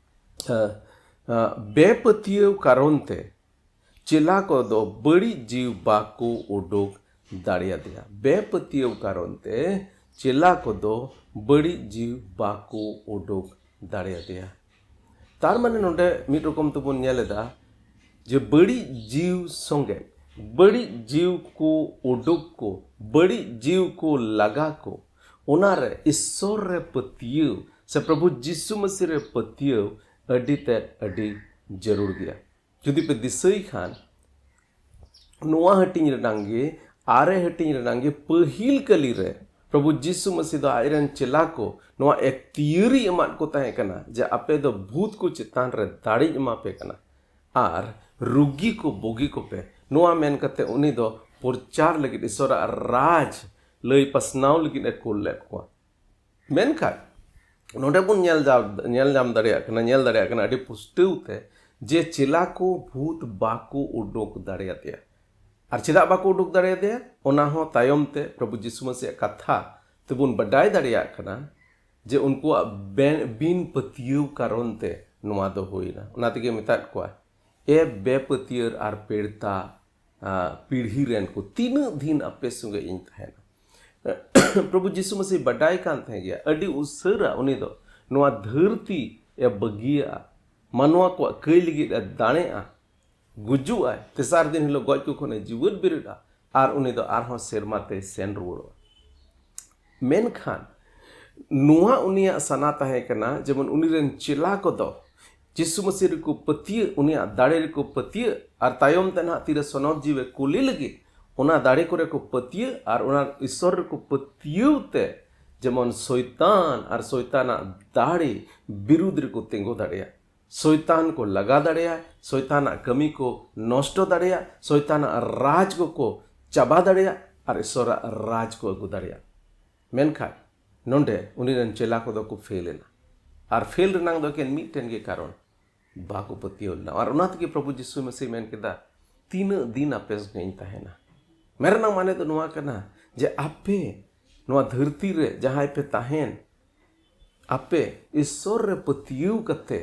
ᱟ, ᱟ, ᱵᱮᱯᱟᱹᱛᱭᱟᱹᱣ ᱠᱟᱨᱚᱱ ᱛᱮ ᱪᱮᱞᱟ ᱠᱚᱫᱚ ᱵᱟᱹᱲᱤᱡ ᱡᱤᱣᱤ ᱵᱟᱠᱚ ᱩᱰᱩᱠ ᱫᱟᱲᱮᱭᱟᱫᱮᱭᱟ᱾ ᱵᱮᱯᱟᱹᱛᱭᱟᱹᱣ ᱠᱟᱨᱚᱱ ᱛᱮ ᱪᱮᱞᱟ ᱠᱚᱫᱚ ᱵᱟᱹᱲᱤᱡ ᱡᱤᱣᱤ ᱵᱟᱠᱚ ᱩᱰᱩᱠ ᱫᱟᱲᱮᱭᱟᱫᱮᱭᱟ᱾ ᱛᱟᱨ ᱢᱟᱱᱮ ᱱᱚᱰᱮ ᱢᱤᱫ ᱨᱚᱠᱚᱢ ᱛᱮᱵᱚᱱ ᱧᱮᱞ ᱮᱫᱟ ᱡᱮ ᱵᱟᱹᱲᱤᱡ ᱡᱤᱣᱤ ᱥᱚᱸᱜᱮ ᱵᱟᱹᱲᱤᱡ ᱡᱤᱣᱤ ᱠᱚ ᱩᱰᱩᱠ ᱠᱚ, ᱵᱟᱹᱲᱤᱡ ᱡᱤᱣᱤ ᱠᱚ ᱞᱟᱜᱟ ᱠᱚ, ᱚᱱᱟᱨᱮ ᱤᱥᱥᱚᱨ ᱨᱮ ᱯᱟᱹᱛᱭᱟᱹᱣ ᱥᱮ ᱯᱨᱚᱵᱷᱩ ᱡᱤᱥᱩ ᱢᱟᱹᱥᱤ ᱨᱮ ᱯᱟᱹᱛᱭᱟᱹᱣ ᱟᱹᱰᱤ ᱛᱮᱫ ᱟᱹᱰᱤ ᱡᱟᱹᱨᱩᱲ ᱜᱮᱭᱟ᱾ ᱡᱩᱫᱤ ᱯᱮ ᱫᱤᱥᱟᱹᱭ ᱠᱷᱟᱱ, ᱱᱚᱣᱟ ᱦᱟᱹᱴᱤᱧ ᱨᱮᱱᱟᱝ ᱜᱮ, ᱟᱨᱮ ᱦᱟᱹᱴᱤᱧ ᱨᱮᱱᱟᱝ ᱜᱮ ᱯᱟᱹᱦᱤᱞ ᱠᱟᱹᱞᱤ ᱨᱮ ᱯᱨᱚᱵᱷᱩ ᱡᱤᱥᱩ ᱢᱟᱹᱥᱤ ᱫᱚ ᱟᱡᱨᱮᱱ ᱪᱮᱞᱟ ᱠᱚ ᱱᱚᱣᱟ ᱮᱠᱛᱤᱭᱟᱹᱨᱤ ᱮᱢᱟᱫ ᱠᱚ ᱛᱟᱦᱮᱸ ᱠᱟᱱᱟ ᱡᱮ ᱟᱯᱮ ᱫᱚ ᱵᱷᱩᱛ ᱠᱚ ᱪᱮᱛᱟᱱ ᱨᱮ ᱫᱟᱲᱮᱧ ᱮᱢᱟ ᱯᱮ ᱠᱟᱱᱟ ᱟᱨ ᱨᱩᱜᱤ ᱠᱚ ᱵᱩᱜᱤ ᱠᱚᱯᱮ᱾ ᱱᱚᱣᱟ ᱢᱮᱱ ᱠᱟᱛᱮ ᱩᱱᱤ ᱫᱚ ᱯᱨᱚᱪᱟᱨ ᱞᱟᱹᱜᱤᱫ, ᱤᱥᱚᱨᱟᱜ ᱨᱟᱡᱽ ᱞᱟᱹᱭ ᱯᱟᱥᱱᱟᱣ ᱞᱟᱹᱜᱤᱫ ᱮ ᱠᱩᱞ ᱞᱮᱫ ᱠᱚᱣᱟ᱾ ᱢᱮᱱᱠᱷᱟᱱ ᱱᱚᱰᱮ ᱵᱚᱱ ᱧᱮᱞ ᱧᱟᱢ, ᱧᱮᱞ ᱧᱟᱢ ᱫᱟᱲᱮᱭᱟᱜ ᱠᱟᱱᱟ, ᱧᱮᱞ ᱫᱟᱲᱮᱭᱟᱜ ᱠᱟᱱᱟ ᱟᱹᱰᱤ ᱯᱩᱥᱴᱟᱹᱣ ᱛᱮ ᱡᱮ ᱪᱮᱞᱟ ᱠᱚ ᱵᱷᱩᱛ ᱵᱟᱠᱚ ᱩᱰᱩᱠ ᱫᱟᱲᱮᱭᱟᱫᱮᱭᱟ᱾ ᱟᱨ ᱪᱮᱫᱟᱜ ᱵᱟᱠᱚ ᱩᱰᱩᱠ ᱫᱟᱲᱮᱭᱟᱫᱮᱭᱟ? ᱚᱱᱟ ᱦᱚᱸ ᱛᱟᱭᱚᱢ ᱛᱮ ᱯᱨᱚᱵᱷᱩ ᱡᱤᱥᱩ ᱢᱟᱹᱥᱤᱭᱟᱜ ᱠᱟᱛᱷᱟ ᱛᱮᱵᱚᱱ ᱵᱟᱰᱟᱭ ᱫᱟᱲᱮᱭᱟᱜ ᱠᱟᱱᱟ ᱡᱮ ᱩᱱᱠᱩᱣᱟᱜ ᱵᱮ-, ᱵᱤᱱ ᱯᱟᱹᱛᱭᱟᱹᱣ ᱠᱟᱨᱚᱱ ᱛᱮ ᱱᱚᱣᱟ ᱫᱚ ᱦᱩᱭᱱᱟ᱾ ᱚᱱᱟ ᱛᱮᱜᱮ ᱢᱮᱛᱟᱫ ᱠᱚᱣᱟ, "ᱮ ᱵᱮᱯᱟᱹᱛᱭᱟᱹᱨ ᱟᱨ ᱯᱮᱲᱛᱟ, ᱟ, ᱯᱤᱲᱦᱤ ᱨᱮᱱ ᱠᱚ, ᱛᱤᱱᱟᱹᱜ ᱫᱤᱱ ᱟᱯᱮ ᱥᱚᱸᱜᱮ ᱤᱧ ᱛᱟᱦᱮᱱᱟ?" ᱯᱨᱚᱵᱷᱩ ᱡᱤᱥᱩ ᱢᱟᱹᱥᱤ ᱵᱟᱰᱟᱭ ᱠᱟᱱ ᱛᱟᱦᱮᱸ ᱜᱮᱭᱟ ᱟᱹᱰᱤ ᱩᱥᱟᱹᱨᱟ ᱩᱱᱤ ᱫᱚ ᱱᱚᱣᱟ ᱫᱷᱟᱹᱨᱛᱤ ᱮ ᱵᱟᱹᱜᱤᱭᱟᱜᱼᱟ, ᱢᱟᱱᱣᱟ ᱠᱚᱣᱟᱜ ᱠᱟᱹᱭ ᱞᱟᱹᱜᱤᱫ ᱮ ᱫᱟᱲᱮᱜᱼᱟ, ᱜᱩᱡᱩᱜ ᱟᱭ, ᱛᱮᱥᱟᱨ ᱫᱤᱱ ᱦᱤᱞᱳᱜ ᱜᱚᱡ ᱠᱚ ᱠᱷᱚᱱᱮ ᱡᱤᱣᱮᱫ ᱵᱮᱨᱮᱫᱼᱟ, ᱟᱨ ᱩᱱᱤ ᱫᱚ ᱟᱨᱦᱚᱸ ᱥᱮᱨᱢᱟ ᱛᱮᱭ ᱥᱮᱱ ᱨᱩᱣᱟᱹᱲᱚᱜᱼᱟ᱾ ᱢᱮᱱᱠᱷᱟᱱ ᱱᱚᱣᱟ ᱩᱱᱤᱭᱟᱜ ᱥᱟᱱᱟ ᱛᱟᱦᱮᱸ ᱠᱟᱱᱟ, ᱡᱮᱢᱚᱱ ᱩᱱᱤ ᱨᱮᱱ ᱪᱮᱞᱟ ᱠᱚᱫᱚ ᱡᱤᱥᱩ ᱢᱟᱹᱥᱤ ᱨᱮᱠᱚ ᱯᱟᱹᱛᱭᱟᱹᱜ, ᱩᱱᱤᱭᱟᱜ ᱫᱟᱲᱮ ᱨᱮᱠᱚ ᱯᱟᱹᱛᱭᱟᱹᱜ, ᱟᱨ ᱛᱟᱭᱚᱢ ᱛᱮ ᱱᱟᱦᱟᱜ ᱛᱤᱨᱮ ᱥᱚᱱᱚᱛ ᱡᱤᱣᱤ ᱠᱩᱞᱤ ᱞᱟᱹᱜᱤᱫ ᱚᱱᱟ ᱫᱟᱲᱮ ᱠᱚᱨᱮ ᱠᱚ ᱯᱟᱹᱛᱭᱟᱹᱜ, ᱟᱨ ᱚᱱᱟ ᱤᱥᱚᱨ ᱨᱮᱠᱚ ᱯᱟᱹᱛᱭᱟᱹᱣ ᱛᱮ ᱡᱮᱢᱚᱱ ᱥᱚᱭᱛᱟᱱ ᱟᱨ ᱥᱚᱭᱛᱟᱱᱟᱜ ᱫᱟᱲᱮ ᱵᱤᱨᱩᱫᱽ ᱨᱮᱠᱚ ᱛᱤᱸᱜᱩ ᱫᱟᱲᱮᱭᱟᱜ, ᱥᱚᱭᱛᱟᱱ ᱠᱚ ᱞᱟᱜᱟ ᱫᱟᱲᱮᱭᱟᱜ, ᱥᱚᱭᱛᱟᱱᱟᱜ ᱠᱟᱹᱢᱤ ᱠᱚ ᱱᱚᱥᱴᱚ ᱫᱟᱲᱮᱭᱟᱜ, ᱥᱚᱭᱛᱟᱱᱟᱜ ᱨᱟᱡᱽ ᱠᱚᱠᱚ ᱪᱟᱵᱟ ᱫᱟᱲᱮᱭᱟᱜ, ᱟᱨ ᱤᱥᱚᱨᱟᱜ ᱨᱟᱡᱽ ᱠᱚ ᱟᱹᱜᱩ ᱫᱟᱲᱮᱭᱟᱜ᱾ ᱢᱮᱱᱠᱷᱟᱱ ᱱᱚᱰᱮ ᱩᱱᱤ ᱨᱮᱱ ᱪᱮᱞᱟ ᱠᱚᱫᱚ ᱠᱚ ᱯᱷᱮᱞ ᱮᱱᱟ᱾ ᱟᱨ ᱯᱷᱮᱞ ᱨᱮᱱᱟᱜ ᱫᱚ ᱮᱠᱮᱱ ᱢᱤᱫᱴᱮᱱ ᱜᱮ ᱠᱟᱨᱚᱱ, ᱵᱟᱠᱚ ᱯᱟᱹᱛᱭᱟᱹᱣ ᱞᱮᱱᱟ᱾ ᱟᱨ ᱚᱱᱟ ᱛᱮᱜᱮ ᱯᱨᱚᱵᱷᱩ ᱡᱤᱥᱩ ᱢᱟᱹᱥᱤ ᱢᱮᱱ ᱠᱮᱫᱟ, ᱛᱤᱱᱟᱹᱜ ᱫᱤᱱ ᱟᱯᱮ ᱥᱚᱸᱜᱮᱧ ᱛᱟᱦᱮᱱᱟ? ᱢᱮᱱ ᱨᱮᱱᱟᱜ ᱢᱟᱱᱮ ᱫᱚ ᱱᱚᱣᱟ ᱠᱟᱱᱟ ᱡᱮ ᱟᱯᱮ ᱱᱚᱣᱟ ᱫᱷᱟᱹᱨᱛᱤ ᱨᱮ ᱡᱟᱦᱟᱸᱭ ᱯᱮ ᱛᱟᱦᱮᱱ, ᱟᱯᱮ ᱤᱥᱥᱚᱨ ᱨᱮ ᱯᱟᱹᱛᱭᱟᱹᱣ ᱠᱟᱛᱮ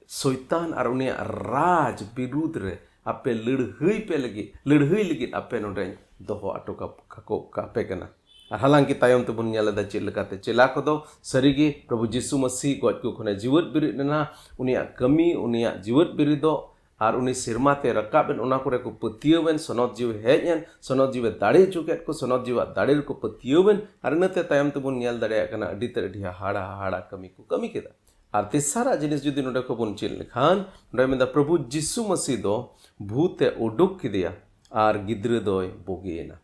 ᱥᱚᱭᱛᱟᱱ ᱟᱨ ᱩᱱᱤᱭᱟᱜ ᱨᱟᱡᱽ ᱵᱤᱨᱩᱫᱽ ᱨᱮ ᱟᱯᱮ ᱞᱟᱹᱲᱦᱟᱹᱭ ᱯᱮ ᱞᱟᱹᱜᱤᱫ, ᱞᱟᱹᱲᱦᱟᱹᱭ ᱞᱟᱹᱜᱤᱫ ᱟᱯᱮ ᱱᱚᱰᱮᱧ ᱫᱚᱦᱚ ᱦᱚᱴᱚ ᱠᱟ-, ᱠᱟᱠᱚ ᱠᱟᱯᱮ ᱠᱟᱱᱟ᱾ ᱟᱨ ᱦᱟᱞᱟᱝᱠᱤ ᱛᱟᱭᱚᱢ ᱛᱮᱵᱚᱱ ᱧᱮᱞ ᱮᱫᱟ ᱪᱮᱫ ᱞᱮᱠᱟᱛᱮ ᱪᱮᱞᱟ ᱠᱚᱫᱚ ᱥᱟᱹᱨᱤᱜᱮ ᱯᱨᱚᱵᱷᱩ ᱡᱤᱥᱩ ᱢᱟᱹᱥᱤ ᱜᱚᱡ ᱠᱚ ᱠᱷᱚᱱᱮ ᱡᱤᱣᱮᱫ ᱵᱮᱨᱮᱫ ᱞᱮᱱᱟ, ᱩᱱᱤᱭᱟᱜ ᱠᱟᱹᱢᱤ, ᱩᱱᱤᱭᱟᱜ ᱡᱤᱣᱮᱫ ᱵᱮᱨᱮᱫᱚᱜ, ᱟᱨ ᱩᱱᱤ ᱥᱮᱨᱢᱟ ᱛᱮ ᱨᱟᱠᱟᱵ ᱮᱱ, ᱚᱱᱟ ᱠᱚᱨᱮ ᱠᱚ ᱯᱟᱹᱛᱭᱟᱹᱣ ᱮᱱ, ᱥᱚᱱᱚᱛ ᱡᱤᱣᱤ ᱦᱮᱡ ᱮᱱ, ᱥᱚᱱᱚᱛ ᱡᱤᱣᱤ ᱫᱟᱲᱮ ᱦᱚᱪᱚ ᱠᱮᱫ ᱠᱚ, ᱥᱚᱱᱚᱛ ᱡᱤᱣᱤᱭᱟᱜ ᱫᱟᱲᱮ ᱨᱮᱠᱚ ᱯᱟᱹᱛᱭᱟᱹᱣ ᱮᱱ, ᱟᱨ ᱤᱱᱟᱹᱛᱮ ᱛᱟᱭᱚᱢ ᱛᱮᱵᱚᱱ ᱧᱮᱞ ᱫᱟᱲᱮᱭᱟᱜ ᱠᱟᱱᱟ ᱟᱹᱰᱤ ᱛᱮᱫ ᱟᱹᱰᱤ ᱦᱟᱦᱟᱲᱟ ᱦᱟᱦᱟᱲᱟ ᱠᱟᱹᱢᱤ ᱠᱚ ᱠᱟᱹᱢᱤ ᱠᱮᱫᱟ᱾ ᱟᱨ ᱛᱮᱥᱟᱨᱟᱜ ᱡᱤᱱᱤᱥ ᱡᱩᱫᱤ ᱱᱚᱰᱮ ᱠᱷᱚᱱ ᱵᱚᱱ ᱪᱮᱫ ᱞᱮᱠᱷᱟᱱ, ᱱᱚᱰᱮ ᱢᱮᱱᱫᱟ ᱯᱨᱚᱵᱷᱩ ᱡᱤᱥᱩ ᱢᱟᱹᱥᱤ ᱫᱚ ᱵᱷᱩᱛ ᱮ ᱩᱰᱩᱠ ᱠᱮᱫᱮᱭᱟ ᱟᱨ ᱜᱤᱫᱽᱨᱟᱹ ᱫᱚᱭ ᱵᱩᱜᱤᱭᱮᱱᱟ᱾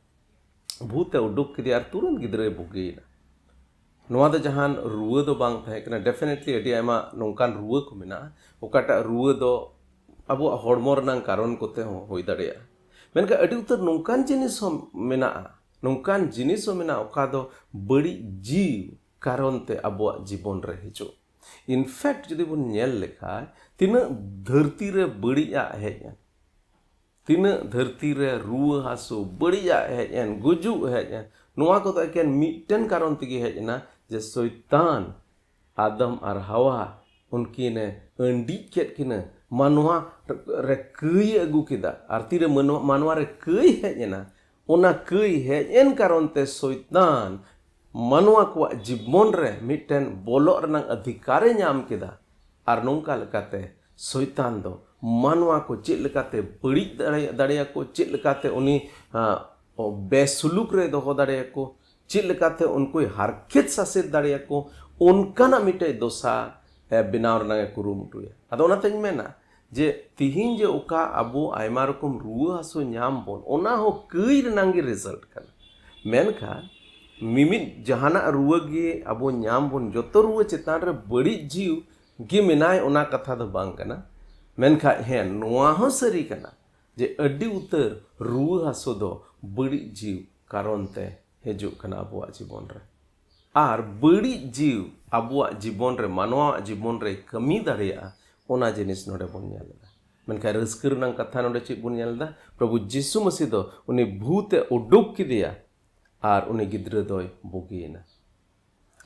ᱵᱷᱩᱛ ᱮ ᱩᱰᱩᱠ ᱠᱮᱫᱮᱭᱟ ᱟᱨ ᱛᱩᱨᱟᱹᱱᱛ ᱜᱤᱫᱽᱨᱟᱹᱭ ᱵᱩᱜᱤᱭᱮᱱᱟ᱾ ᱱᱚᱣᱟ ᱫᱚ ᱡᱟᱦᱟᱱ ᱨᱩᱣᱟᱹ ᱫᱚ ᱵᱟᱝ ᱛᱟᱦᱮᱸ ᱠᱟᱱᱟ᱾ Definitely ᱟᱹᱰᱤ ᱟᱭᱢᱟ ᱱᱚᱝᱠᱟᱱ ᱨᱩᱣᱟᱹ ᱠᱚ ᱢᱮᱱᱟᱜᱼᱟ, ᱚᱠᱟᱴᱟᱜ ᱨᱩᱣᱟᱹ ᱫᱚ ᱟᱵᱚᱣᱟᱜ ᱦᱚᱲᱢᱚ ᱨᱮᱱᱟᱜ ᱠᱟᱨᱚᱱ ᱠᱚᱛᱮ ᱦᱚᱸ ᱦᱩᱭ ᱫᱟᱲᱮᱭᱟᱜᱼᱟ᱾ ᱢᱮᱱᱠᱷᱟᱱ ᱟᱹᱰᱤ ᱩᱛᱟᱹᱨ ᱱᱚᱝᱠᱟᱱ ᱡᱤᱱᱤᱥ ᱦᱚᱸ ᱢᱮᱱᱟᱜᱼᱟ, ᱱᱚᱝᱠᱟᱱ ᱡᱤᱱᱤᱥ ᱦᱚᱸ ᱢᱮᱱᱟᱜᱼᱟ, ᱚᱠᱟ ᱫᱚ ᱵᱟᱹᱲᱤᱡ ᱡᱤᱣᱤ ᱠᱟᱨᱚᱱ ᱛᱮ ᱟᱵᱚᱣᱟᱜ ᱡᱤᱵᱚᱱ ᱨᱮ ᱦᱤᱡᱩᱜ᱾ In fact ᱡᱩᱫᱤ ᱵᱚᱱ ᱧᱮᱞ ᱞᱮᱠᱷᱟᱱ, ᱛᱤᱱᱟᱹᱜ ᱫᱷᱟᱹᱨᱛᱤ ᱨᱮ ᱵᱟᱹᱲᱤᱡᱟᱜ ᱦᱮᱡ ᱮᱱ, ᱛᱤᱱᱟᱹᱜ ᱫᱷᱟᱹᱨᱛᱤ ᱨᱮ ᱨᱩᱣᱟᱹ ᱦᱟᱹᱥᱩ, ᱵᱟᱹᱲᱤᱡᱟᱜ ᱦᱮᱡ ᱮᱱ, ᱜᱩᱡᱩᱜ ᱦᱮᱡ ᱮᱱ, ᱱᱚᱣᱟ ᱠᱚᱫᱚ ᱮᱠᱮᱱ ᱢᱤᱫᱴᱮᱱ ᱠᱟᱨᱚᱱ ᱛᱮᱜᱮ ᱦᱮᱡ ᱮᱱᱟ, ᱡᱮ ᱥᱚᱭᱛᱟᱱ ᱟᱫᱟᱢ ᱟᱨ ᱦᱟᱣᱟ ᱩᱱᱠᱤᱱᱮ ᱟᱹᱱᱰᱤᱡ ᱠᱮᱫ ᱠᱤᱱᱟᱹ, ᱢᱟᱱᱣᱟ ᱨᱮ ᱠᱟᱹᱭ ᱮ ᱟᱹᱜᱩ ᱠᱮᱫᱟ᱾ ᱟᱨ ᱛᱤᱨᱮ ᱢᱟᱱᱣᱟ, ᱢᱟᱱᱣᱟ ᱨᱮ ᱠᱟᱹᱭ ᱦᱮᱡ ᱮᱱᱟ, ᱚᱱᱟ ᱠᱟᱹᱭ ᱦᱮᱡ ᱮᱱ ᱠᱟᱨᱚᱱ ᱛᱮ ᱥᱚᱭᱛᱟᱱ ᱢᱟᱱᱣᱟ ᱠᱚᱣᱟᱜ ᱡᱤᱵᱚᱱ ᱨᱮ ᱢᱤᱫᱴᱮᱱ ᱵᱚᱞᱚᱜ ᱨᱮᱱᱟᱜ ᱚᱫᱷᱤᱠᱟᱨ ᱮ ᱧᱟᱢ ᱠᱮᱫᱟ᱾ ᱟᱨ ᱱᱚᱝᱠᱟ ᱞᱮᱠᱟᱛᱮ ᱥᱚᱭᱛᱟᱱ ᱫᱚ ᱢᱟᱱᱣᱟ ᱠᱚ ᱪᱮᱫ ᱞᱮᱠᱟᱛᱮ ᱵᱟᱹᱲᱤᱡ ᱫᱟᱲᱮ-, ᱫᱟᱲᱮᱭᱟᱠᱚ, ᱪᱮᱫ ᱞᱮᱠᱟᱛᱮ ᱩᱱᱤ, ᱟᱸ, ᱵᱮᱥᱩᱞᱩᱠ ᱨᱮ ᱫᱚᱦᱚ ᱫᱟᱲᱮᱭᱟᱠᱚ, ᱪᱮᱫ ᱞᱮᱠᱟᱛᱮ ᱩᱱᱠᱩᱭ ᱦᱟᱨᱠᱮᱛ ᱥᱟᱥᱮᱛ ᱫᱟᱲᱮᱭᱟᱠᱚ, ᱚᱱᱠᱟᱱᱟᱜ ᱢᱤᱫᱴᱮᱡ ᱫᱚᱥᱟ, ᱮ, ᱵᱮᱱᱟᱣ ᱨᱮᱱᱟᱜ ᱮ ᱠᱩᱨᱩᱢᱩᱴᱩᱭᱟ᱾ ᱟᱫᱚ ᱚᱱᱟᱛᱮᱧ ᱢᱮᱱᱟ ᱡᱮ ᱛᱤᱦᱤᱧ ᱡᱮ ᱚᱠᱟ ᱟᱵᱚ ᱟᱭᱢᱟ ᱨᱚᱠᱚᱢ ᱨᱩᱣᱟᱹ ᱦᱟᱹᱥᱩ ᱧᱟᱢ ᱵᱚᱱ, ᱚᱱᱟ ᱦᱚᱸ ᱠᱟᱹᱭ ᱨᱮᱱᱟᱝ ᱜᱮ result ᱠᱟᱱᱟ᱾ ᱢᱮᱱᱠᱷᱟᱱ ᱢᱤᱢᱤᱫ ᱡᱟᱦᱟᱱᱟᱜ ᱨᱩᱣᱟᱹ ᱜᱮ ᱟᱵᱚ ᱧᱟᱢ ᱵᱚᱱ, ᱡᱚᱛᱚ ᱨᱩᱣᱟᱹ ᱪᱮᱛᱟᱱ ᱨᱮ ᱵᱟᱹᱲᱤᱡ ᱡᱤᱣᱤ ᱜᱮ ᱢᱮᱱᱟᱭ, ᱚᱱᱟ ᱠᱟᱛᱷᱟ ᱫᱚ ᱵᱟᱝ ᱠᱟᱱᱟ᱾ ᱢᱮᱱᱠᱷᱟᱱ ᱦᱮᱸ, ᱱᱚᱣᱟ ᱦᱚᱸ ᱥᱟᱹᱨᱤ ᱠᱟᱱᱟ ᱡᱮ ᱟᱹᱰᱤ ᱩᱛᱟᱹᱨ ᱨᱩᱣᱟᱹ ᱦᱟᱹᱥᱩ ᱫᱚ ᱵᱟᱹᱲᱤᱡ ᱡᱤᱣᱤ ᱠᱟᱨᱚᱱ ᱛᱮ ᱦᱤᱡᱩᱜ ᱠᱟᱱᱟ ᱟᱵᱚᱣᱟᱜ ᱡᱤᱵᱚᱱ ᱨᱮ᱾ ᱟᱨ ᱵᱟᱹᱲᱤᱡ ᱡᱤᱣᱤ ᱟᱵᱚᱣᱟᱜ ᱡᱤᱵᱚᱱ ᱨᱮ, ᱢᱟᱱᱣᱟᱣᱟᱜ ᱡᱤᱵᱚᱱ ᱨᱮ ᱠᱟᱹᱢᱤ ᱫᱟᱲᱮᱭᱟᱜᱼᱟ, ᱚᱱᱟ ᱡᱤᱱᱤᱥ ᱱᱚᱰᱮ ᱵᱚᱱ ᱧᱮᱞ ᱮᱫᱟ᱾ ᱢᱮᱱᱠᱷᱟᱱ ᱨᱟᱹᱥᱠᱟᱹ ᱨᱮᱱᱟᱜ ᱠᱟᱛᱷᱟ ᱱᱚᱰᱮ ᱪᱮᱫ ᱵᱚᱱ ᱧᱮᱞ ᱮᱫᱟ? ᱯᱨᱚᱵᱷᱩ ᱡᱤᱥᱩ ᱢᱟᱹᱥᱤ ᱫᱚ ᱩᱱᱤ ᱵᱷᱩᱛ ᱮ ᱩᱰᱩᱠ ᱠᱮᱫᱮᱭᱟ ᱟᱨ ᱩᱱᱤ ᱜᱤᱫᱽᱨᱟᱹ ᱫᱚᱭ ᱵᱩᱜᱤᱭᱮᱱᱟ᱾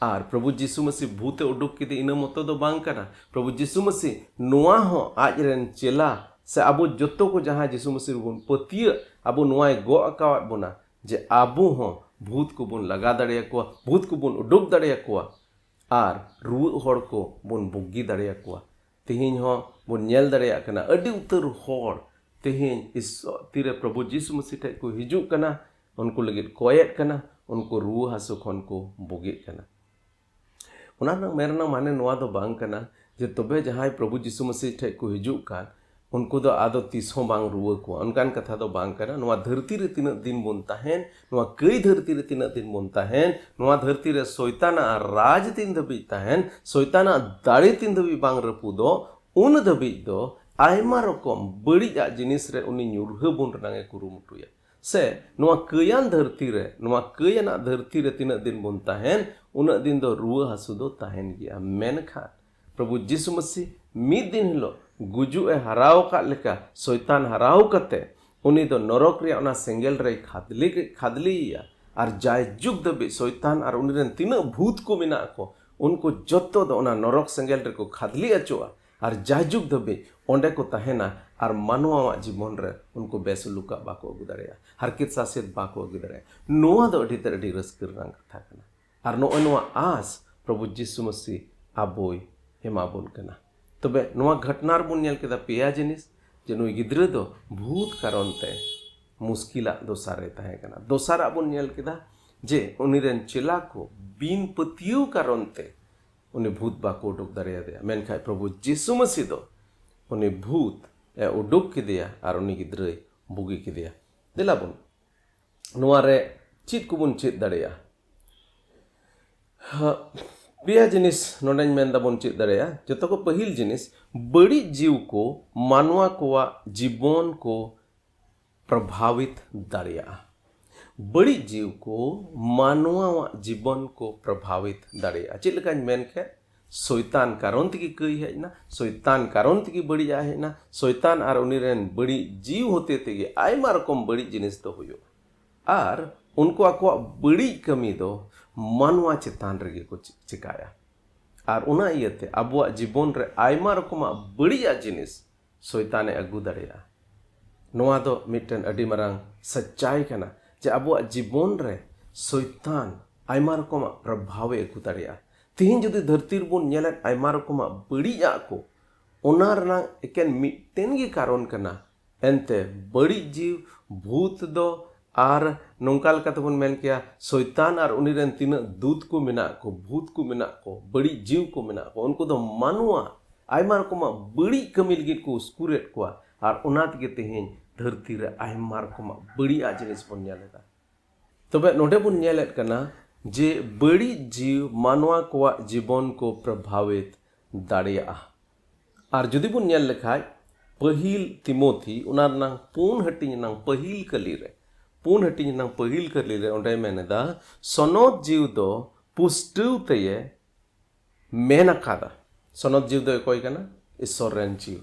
ᱟᱨ ᱯᱨᱚᱵᱷᱩ ᱡᱤᱥᱩ ᱢᱟᱹᱥᱤ ᱵᱷᱩᱛ ᱮ ᱩᱰᱩᱠ ᱠᱮᱫᱮ ᱤᱱᱟᱹ ᱢᱚᱛᱚ ᱫᱚ ᱵᱟᱝ ᱠᱟᱱᱟ᱾ ᱯᱨᱚᱵᱷᱩ ᱡᱤᱥᱩ ᱢᱟᱹᱥᱤ ᱱᱚᱣᱟ ᱦᱚᱸ ᱟᱡ ᱨᱮᱱ ᱪᱮᱞᱟ ᱥᱮ ᱟᱵᱚ ᱡᱚᱛᱚ ᱠᱚ ᱡᱟᱦᱟᱸ ᱡᱤᱥᱩ ᱢᱟᱹᱥᱤ ᱨᱮᱵᱚᱱ ᱯᱟᱹᱛᱭᱟᱹᱜ, ᱟᱵᱚ ᱱᱚᱣᱟᱭ ᱜᱚᱜ ᱟᱠᱟᱣᱟᱫ ᱵᱚᱱᱟ ᱡᱮ ᱟᱵᱚ ᱦᱚᱸ ᱵᱷᱩᱛ ᱠᱚᱵᱚᱱ ᱞᱟᱜᱟ ᱫᱟᱲᱮᱭᱟᱠᱚᱣᱟ, ᱵᱷᱩᱛ ᱠᱚᱵᱚᱱ ᱩᱰᱩᱠ ᱫᱟᱲᱮᱭᱟᱠᱚᱣᱟ ᱟᱨ ᱨᱩᱣᱟᱹᱜ ᱦᱚᱲ ᱠᱚ ᱵᱚᱱ ᱵᱩᱜᱤ ᱫᱟᱲᱮᱭᱟᱠᱚᱣᱟ᱾ ᱛᱮᱦᱮᱧ ᱦᱚᱸ ᱵᱚᱱ ᱧᱮᱞ ᱫᱟᱲᱮᱭᱟᱜ ᱠᱟᱱᱟ ᱟᱹᱰᱤ ᱩᱛᱟᱹᱨ ᱦᱚᱲ ᱛᱮᱦᱮᱧ ᱤᱥ-, ᱛᱤᱨᱮ ᱯᱨᱚᱵᱷᱩ ᱡᱤᱥᱩ ᱢᱟᱹᱥᱤ ᱴᱷᱮᱡ ᱠᱚ ᱦᱤᱡᱩᱜ ᱠᱟᱱᱟ, ᱩᱱᱠᱩ ᱞᱟᱹᱜᱤᱫ ᱠᱚᱭᱮᱫ ᱠᱟᱱᱟ, ᱩᱱᱠᱩ ᱨᱩᱣᱟᱹ ᱦᱟᱹᱥᱩ ᱠᱷᱚᱱ ᱠᱚ ᱵᱩᱜᱤᱜ ᱠᱟᱱᱟ᱾ ᱚᱱᱟ ᱨᱮᱱᱟᱜ ᱢᱮᱱ ᱨᱮᱱᱟᱜ ᱢᱟᱱᱮ ᱱᱚᱣᱟ ᱫᱚ ᱵᱟᱝ ᱠᱟᱱᱟ ᱡᱮ ᱛᱚᱵᱮ ᱡᱟᱦᱟᱸᱭ ᱯᱨᱚᱵᱷᱩ ᱡᱤᱥᱩ ᱢᱟᱹᱥᱤ ᱴᱷᱮᱡ ᱠᱚ ᱦᱤᱡᱩᱜ ᱠᱟᱱ, ᱩᱱᱠᱩ ᱫᱚ ᱟᱫᱚ ᱛᱤᱥ ᱦᱚᱸ ᱵᱟᱝ ᱨᱩᱣᱟᱹ ᱠᱚᱣᱟ, ᱚᱱᱠᱟᱱ ᱠᱟᱛᱷᱟ ᱫᱚ ᱵᱟᱝ ᱠᱟᱱᱟ᱾ ᱱᱚᱣᱟ ᱫᱷᱟᱹᱨᱛᱤ ᱨᱮ ᱛᱤᱱᱟᱹᱜ ᱫᱤᱱ ᱵᱚᱱ ᱛᱟᱦᱮᱱ, ᱱᱚᱣᱟ ᱠᱟᱹᱭ ᱫᱷᱟᱹᱨᱛᱤ ᱨᱮ ᱛᱤᱱᱟᱹᱜ ᱫᱤᱱ ᱵᱚᱱ ᱛᱟᱦᱮᱱ, ᱱᱚᱣᱟ ᱫᱷᱟᱹᱨᱛᱤ ᱨᱮ ᱥᱚᱭᱛᱟᱱᱟᱜ ᱨᱟᱡᱽ ᱛᱤᱱ ᱫᱷᱟᱹᱵᱤᱡ ᱛᱟᱦᱮᱱ, ᱥᱚᱭᱛᱟᱱᱟᱜ ᱫᱟᱲᱮ ᱛᱤᱱ ᱫᱷᱟᱹᱵᱤᱡ ᱵᱟᱝ ᱨᱟᱹᱯᱩᱫᱚᱜ, ᱩᱱ ᱫᱷᱟᱹᱵᱤᱡ ᱫᱚ ᱟᱭᱢᱟ ᱨᱚᱠᱚᱢ ᱵᱟᱹᱲᱤᱡᱟᱜ ᱡᱤᱱᱤᱥ ᱨᱮ ᱩᱱᱤ ᱧᱩᱨᱦᱟᱹ ᱵᱚᱱ ᱨᱮᱱᱟᱜ ᱮ ᱠᱩᱨᱩᱢᱩᱴᱩᱭᱟ᱾ ᱥᱮ ᱱᱚᱣᱟ ᱠᱟᱹᱭᱟᱱ ᱫᱷᱟᱹᱨᱛᱤ ᱨᱮ, ᱱᱚᱣᱟ ᱠᱟᱹᱭ ᱟᱱᱟᱜ ᱫᱷᱟᱹᱨᱛᱤ ᱨᱮ ᱛᱤᱱᱟᱹᱜ ᱫᱤᱱ ᱵᱚᱱ ᱛᱟᱦᱮᱱ, ᱩᱱᱟᱹᱜ ᱫᱤᱱ ᱫᱚ ᱨᱩᱣᱟᱹ ᱦᱟᱹᱥᱩ ᱫᱚ ᱛᱟᱦᱮᱱ ᱜᱮᱭᱟ᱾ ᱢᱮᱱᱠᱷᱟᱱ ᱯᱨᱚᱵᱷᱩ ᱡᱤᱥᱩ ᱢᱟᱹᱥᱤ ᱢᱤᱫ ᱫᱤᱱ ᱦᱤᱞᱳᱜ ᱜᱩᱡᱩᱜ ᱮ ᱦᱟᱨᱟᱣ ᱟᱠᱟᱫ ᱞᱮᱠᱟ, ᱥᱚᱭᱛᱟᱱ ᱦᱟᱨᱟᱣ ᱠᱟᱛᱮ ᱩᱱᱤ ᱫᱚ ᱱᱚᱨᱚᱠ ᱨᱮᱭᱟᱜ ᱚᱱᱟ ᱥᱮᱸᱜᱮᱞ ᱨᱮᱭ ᱠᱷᱟᱫᱽᱞᱮ, ᱠᱷᱟᱫᱽᱞᱮᱭᱮᱭᱟ᱾ ᱟᱨ ᱡᱟᱭᱡᱩᱜᱽ ᱫᱷᱟᱹᱵᱤᱡ ᱥᱚᱭᱛᱟᱱ ᱟᱨ ᱩᱱᱤ ᱨᱮᱱ ᱛᱤᱱᱟᱹᱜ ᱵᱷᱩᱛ ᱠᱚ ᱢᱮᱱᱟᱜ ᱠᱚ, ᱩᱱᱠᱩ ᱡᱚᱛᱚ ᱫᱚ ᱚᱱᱟ ᱱᱚᱨᱚᱠ ᱥᱮᱸᱜᱮᱞ ᱨᱮᱠᱚ ᱠᱷᱟᱫᱽᱞᱮ ᱚᱪᱚᱜᱼᱟ᱾ ᱟᱨ ᱡᱟᱭᱡᱩᱜᱽ ᱫᱷᱟᱹᱵᱤᱡ ᱚᱸᱰᱮ ᱠᱚ ᱛᱟᱦᱮᱱᱟ ᱟᱨ ᱢᱟᱱᱣᱟᱣᱟᱜ ᱡᱤᱵᱚᱱ ᱨᱮ ᱩᱱᱠᱩ ᱵᱮᱥᱩᱞᱩᱠᱟᱜ ᱵᱟᱠᱚ ᱟᱹᱜᱩ ᱫᱟᱲᱮᱭᱟᱜᱼᱟ, ᱦᱟᱨᱠᱮᱛ ᱥᱟᱥᱮᱛ ᱵᱟᱠᱚ ᱟᱹᱜᱩ ᱫᱟᱲᱮᱭᱟᱜᱼᱟ᱾ ᱱᱚᱣᱟ ᱫᱚ ᱟᱹᱰᱤ ᱛᱮᱫ ᱟᱹᱰᱤ ᱨᱟᱹᱥᱠᱟᱹ ᱨᱮᱱᱟᱜ ᱠᱟᱛᱷᱟ ᱠᱟᱱᱟ᱾ ᱟᱨ ᱱᱚᱜᱼᱚᱭ ᱱᱚᱣᱟ ᱟᱸᱥ ᱯᱨᱚᱵᱷᱩ ᱡᱤᱥᱩ ᱢᱟᱹᱥᱤ ᱟᱵᱚᱭ ᱮᱢᱟ ᱵᱚᱱ ᱠᱟᱱᱟ᱾ ᱛᱚᱵᱮ ᱱᱚᱣᱟ ᱜᱷᱚᱴᱱᱟ ᱨᱮᱵᱚᱱ ᱧᱮᱞ ᱠᱮᱫᱟ ᱯᱮᱭᱟ ᱡᱤᱱᱤᱥ, ᱡᱮ ᱱᱩᱭ ᱜᱤᱫᱽᱨᱟᱹ ᱫᱚ ᱵᱷᱩᱛ ᱠᱟᱨᱚᱱ ᱛᱮ ᱢᱩᱥᱠᱤᱞᱟᱜ ᱫᱚᱥᱟᱨ ᱨᱮ ᱛᱟᱦᱮᱸ ᱠᱟᱱᱟ᱾ ᱫᱚᱥᱟᱨᱟᱜ ᱵᱚᱱ ᱧᱮᱞ ᱠᱮᱫᱟ ᱡᱮ ᱩᱱᱤ ᱨᱮᱱ ᱪᱮᱞᱟ ᱠᱚ ᱵᱤᱱ ᱯᱟᱹᱛᱭᱟᱹᱣ ᱠᱟᱨᱚᱱ ᱛᱮ ᱩᱱᱤ ᱵᱷᱩᱛ ᱵᱟᱠᱚ ᱩᱰᱩᱠ ᱫᱟᱲᱮᱭᱟᱫᱮᱭᱟ, ᱢᱮᱱᱠᱷᱟᱱ ᱯᱨᱚᱵᱷᱩ ᱡᱤᱥᱩ ᱢᱟᱹᱥᱤ ᱫᱚ ᱩᱱᱤ ᱵᱷᱩᱛ ᱮ ᱩᱰᱩᱠ ᱠᱮᱫᱮᱭᱟ ᱟᱨ ᱩᱱᱤ ᱜᱤᱫᱽᱨᱟᱹᱭ ᱵᱩᱜᱤ ᱠᱮᱫᱮᱭᱟ᱾ ᱫᱮᱞᱟ ᱵᱚᱱ ᱱᱚᱣᱟ ᱨᱮ ᱪᱮᱫ ᱠᱚᱵᱚᱱ ᱪᱮᱫ ᱫᱟᱲᱮᱭᱟᱜᱼᱟ? ᱦᱟ, ᱯᱮᱭᱟ ᱡᱤᱱᱤᱥ ᱱᱚᱰᱮᱧ ᱢᱮᱱ ᱫᱟᱵᱚᱱ ᱪᱮᱫ ᱫᱟᱲᱮᱭᱟᱜᱼᱟ᱾ ᱡᱚᱛᱚ ᱠᱚ ᱯᱟᱹᱦᱤᱞ ᱡᱤᱱᱤᱥ, ᱵᱟᱹᱲᱤᱡ ᱡᱤᱣᱤ ᱠᱚ ᱢᱟᱱᱣᱟ ᱠᱚᱣᱟᱜ ᱡᱤᱵᱚᱱ ᱠᱚ ᱯᱨᱚᱵᱷᱟᱵᱤᱛ ᱫᱟᱲᱮᱭᱟᱜᱼᱟ᱾ ᱵᱟᱹᱲᱤᱡ ᱡᱤᱣᱤ ᱠᱚ ᱢᱟᱱᱣᱟᱣᱟᱜ ᱡᱤᱵᱚᱱ ᱠᱚ ᱯᱨᱚᱵᱷᱟᱵᱤᱛ ᱫᱟᱲᱮᱭᱟᱜᱼᱟ᱾ ᱪᱮᱫ ᱞᱮᱠᱟᱧ ᱢᱮᱱ ᱠᱮᱫ, ᱥᱚᱭᱛᱟᱱ ᱠᱟᱨᱚᱱ ᱛᱮᱜᱮ ᱠᱟᱹᱭ ᱦᱮᱡ ᱮᱱᱟ, ᱥᱚᱭᱛᱟᱱ ᱠᱟᱨᱚᱱ ᱛᱮᱜᱮ ᱵᱟᱹᱲᱤᱡᱟᱜ ᱦᱮᱡ ᱮᱱᱟ, ᱥᱚᱭᱛᱟᱱ ᱟᱨ ᱩᱱᱤ ᱨᱮᱱ ᱵᱟᱹᱲᱤᱡ ᱡᱤᱣ ᱦᱚᱛᱮ ᱛᱮᱜᱮ ᱟᱭᱢᱟ ᱨᱚᱠᱚᱢ ᱵᱟᱹᱲᱤᱡ ᱡᱤᱱᱤᱥ ᱫᱚ ᱦᱩᱭᱩᱜᱼᱟ᱾ ᱟᱨ ᱩᱱᱠᱩ ᱟᱠᱚᱣᱟᱜ ᱵᱟᱹᱲᱤᱡ ᱠᱟᱹᱢᱤ ᱫᱚ ᱢᱟᱱᱣᱟ ᱪᱮᱛᱟᱱ ᱨᱮᱜᱮ ᱠᱚ ᱪᱤ-, ᱪᱤᱠᱟᱭᱟ᱾ ᱟᱨ ᱚᱱᱟ ᱤᱭᱟᱹᱛᱮ ᱟᱵᱚᱣᱟᱜ ᱡᱤᱵᱚᱱ ᱨᱮ ᱟᱭᱢᱟ ᱨᱚᱠᱚᱢᱟᱜ ᱵᱟᱹᱲᱤᱡᱟᱜ ᱡᱤᱱᱤᱥ ᱥᱚᱭᱛᱟᱱᱮ ᱟᱹᱜᱩ ᱫᱟᱲᱮᱭᱟᱜᱼᱟ᱾ ᱱᱚᱣᱟ ᱫᱚ ᱢᱤᱫᱴᱮᱱ ᱟᱹᱰᱤ ᱢᱟᱨᱟᱝ ᱥᱟᱪᱪᱟᱭ ᱠᱟᱱᱟ ᱡᱮ ᱟᱵᱚᱣᱟᱜ ᱡᱤᱵᱚᱱ ᱨᱮ ᱥᱚᱭᱛᱟᱱ ᱟᱭᱢᱟ ᱨᱚᱠᱚᱢᱟᱜ ᱯᱨᱚᱵᱷᱟᱣᱮ ᱟᱹᱜᱩ ᱫᱟᱲᱮᱭᱟᱜᱼᱟ᱾ ᱛᱤᱦᱤᱧ ᱡᱩᱫᱤ ᱫᱷᱟᱹᱨᱛᱤ ᱨᱮᱵᱚᱱ ᱧᱮᱞᱮᱫ ᱟᱭᱢᱟ ᱨᱚᱠᱚᱢᱟᱜ ᱵᱟᱹᱲᱤᱡᱟᱜ ᱠᱚ, ᱚᱱᱟ ᱨᱮᱱᱟᱜ ᱮᱠᱮᱱ ᱢᱤᱫᱴᱮᱱ ᱜᱮ ᱠᱟᱨᱚᱱ ᱠᱟᱱᱟ, ᱮᱱᱛᱮ ᱵᱟᱹᱲᱤᱡ ᱡᱤᱣ, ᱵᱷᱩᱛ ᱫᱚ, ᱟᱨ ᱱᱚᱝᱠᱟ ᱞᱮᱠᱟ ᱛᱮᱵᱚᱱ ᱢᱮᱱ ᱠᱮᱭᱟ, ᱥᱚᱭᱛᱟᱱ ᱟᱨ ᱩᱱᱤ ᱨᱮᱱ ᱛᱤᱱᱟᱹᱜ ᱫᱩᱛ ᱠᱚ ᱢᱮᱱᱟᱜ ᱠᱚ, ᱵᱷᱩᱛ ᱠᱚ ᱢᱮᱱᱟᱜ ᱠᱚ, ᱵᱟᱹᱲᱤᱡ ᱡᱤᱣ ᱠᱚ ᱢᱮᱱᱟᱜ ᱠᱚ, ᱩᱱᱠᱩ ᱫᱚ ᱢᱟᱱᱣᱟ ᱟᱭᱢᱟ ᱨᱚᱠᱚᱢᱟᱜ ᱵᱟᱹᱲᱤᱡ ᱠᱟᱹᱢᱤ ᱞᱟᱹᱜᱤᱫ ᱠᱚ ᱩᱥᱠᱩᱨᱮᱫ ᱠᱚᱣᱟ᱾ ᱟᱨ ᱚᱱᱟ ᱛᱮᱜᱮ ᱛᱮᱦᱮᱧ ᱫᱷᱟᱹᱨᱛᱤ ᱨᱮ ᱟᱭᱢᱟ ᱨᱚᱠᱚᱢᱟᱜ ᱵᱟᱹᱲᱤᱡᱟᱜ ᱡᱤᱱᱤᱥ ᱵᱚᱱ ᱧᱮᱞ ᱮᱫᱟ᱾ ᱛᱚᱵᱮ ᱱᱚᱰᱮ ᱵᱚᱱ ᱧᱮᱞᱮᱫ ᱠᱟᱱᱟ ᱡᱮ ᱵᱟᱹᱲᱤᱡ ᱡᱤᱣ ᱢᱟᱱᱣᱟ ᱠᱚᱣᱟᱜ ᱡᱤᱵᱚᱱ ᱠᱚ ᱯᱨᱚᱵᱷᱟᱵᱤᱛ ᱫᱟᱲᱮᱭᱟᱜᱼᱟ᱾ ᱟᱨ ᱡᱩᱫᱤ ᱵᱚᱱ ᱧᱮᱞ ᱞᱮᱠᱷᱟᱡ, ᱯᱟᱹᱦᱤᱞ ᱛᱤᱢᱳᱛᱷᱤ, ᱚᱱᱟ ᱨᱮᱱᱟᱝ ᱯᱩᱱ ᱦᱟᱹᱴᱤᱧ ᱨᱮᱱᱟᱝ ᱯᱟᱹᱦᱤᱞ ᱠᱟᱹᱞᱤ ᱨᱮ, ᱯᱩᱱ ᱦᱟᱹᱴᱤᱧ ᱨᱮᱱᱟᱝ ᱯᱟᱹᱦᱤᱞ ᱠᱟᱹᱞᱤ ᱨᱮ ᱚᱸᱰᱮᱭ ᱢᱮᱱ ᱮᱫᱟ, ᱥᱚᱱᱚᱛ ᱡᱤᱣ ᱫᱚ ᱯᱩᱥᱴᱟᱹᱣ ᱛᱮᱭᱮ ᱢᱮᱱ ᱟᱠᱟᱫᱟ᱾ ᱥᱚᱱᱚᱛ ᱡᱤᱣ ᱫᱚ ᱚᱠᱚᱭ ᱠᱟᱱᱟ? ᱤᱥᱥᱚᱨ ᱨᱮᱱ ᱡᱤᱣ᱾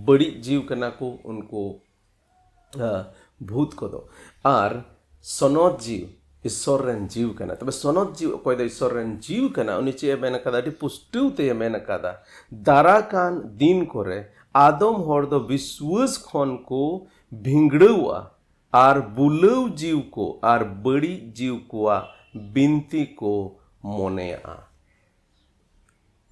ᱵᱟᱹᱲᱤᱡ ᱡᱤᱣ ᱠᱟᱱᱟ ᱠᱚ ᱩᱱᱠᱩ, ᱟ, ᱵᱷᱩᱛ ᱠᱚᱫᱚ᱾ ᱟᱨ ᱥᱚᱱᱚᱛ ᱡᱤᱣ ᱤᱥᱥᱚᱨ ᱨᱮᱱ ᱡᱤᱣ ᱠᱟᱱᱟ᱾ ᱛᱚᱵᱮ ᱥᱚᱱᱚᱛ ᱡᱤᱣ ᱚᱠᱚᱭ ᱫᱚ ᱤᱥᱥᱚᱨ ᱨᱮᱱ ᱡᱤᱣ ᱠᱟᱱᱟ, ᱩᱱᱤ ᱪᱮᱫ ᱮ ᱢᱮᱱ ᱟᱠᱟᱫᱟ? ᱟᱹᱰᱤ ᱯᱩᱥᱴᱟᱹᱣ ᱛᱮᱭ ᱢᱮᱱ ᱟᱠᱟᱫᱟ, ᱫᱟᱨᱟ ᱠᱟᱱ ᱫᱤᱱ ᱠᱚᱨᱮ ᱟᱫᱚᱢ ᱦᱚᱲ ᱫᱚ ᱵᱤᱥᱣᱟᱹᱥ ᱠᱷᱚᱱ ᱠᱚ ᱵᱷᱤᱸᱜᱲᱟᱹᱣᱟ, ᱟᱨ ᱵᱩᱞᱟᱹᱣ ᱡᱤᱣ ᱠᱚ ᱟᱨ ᱵᱟᱹᱲᱤᱡ ᱡᱤᱣ ᱠᱚᱣᱟᱜ ᱵᱤᱱᱛᱤ ᱠᱚ ᱢᱚᱱᱮᱭᱟᱜᱼᱟ᱾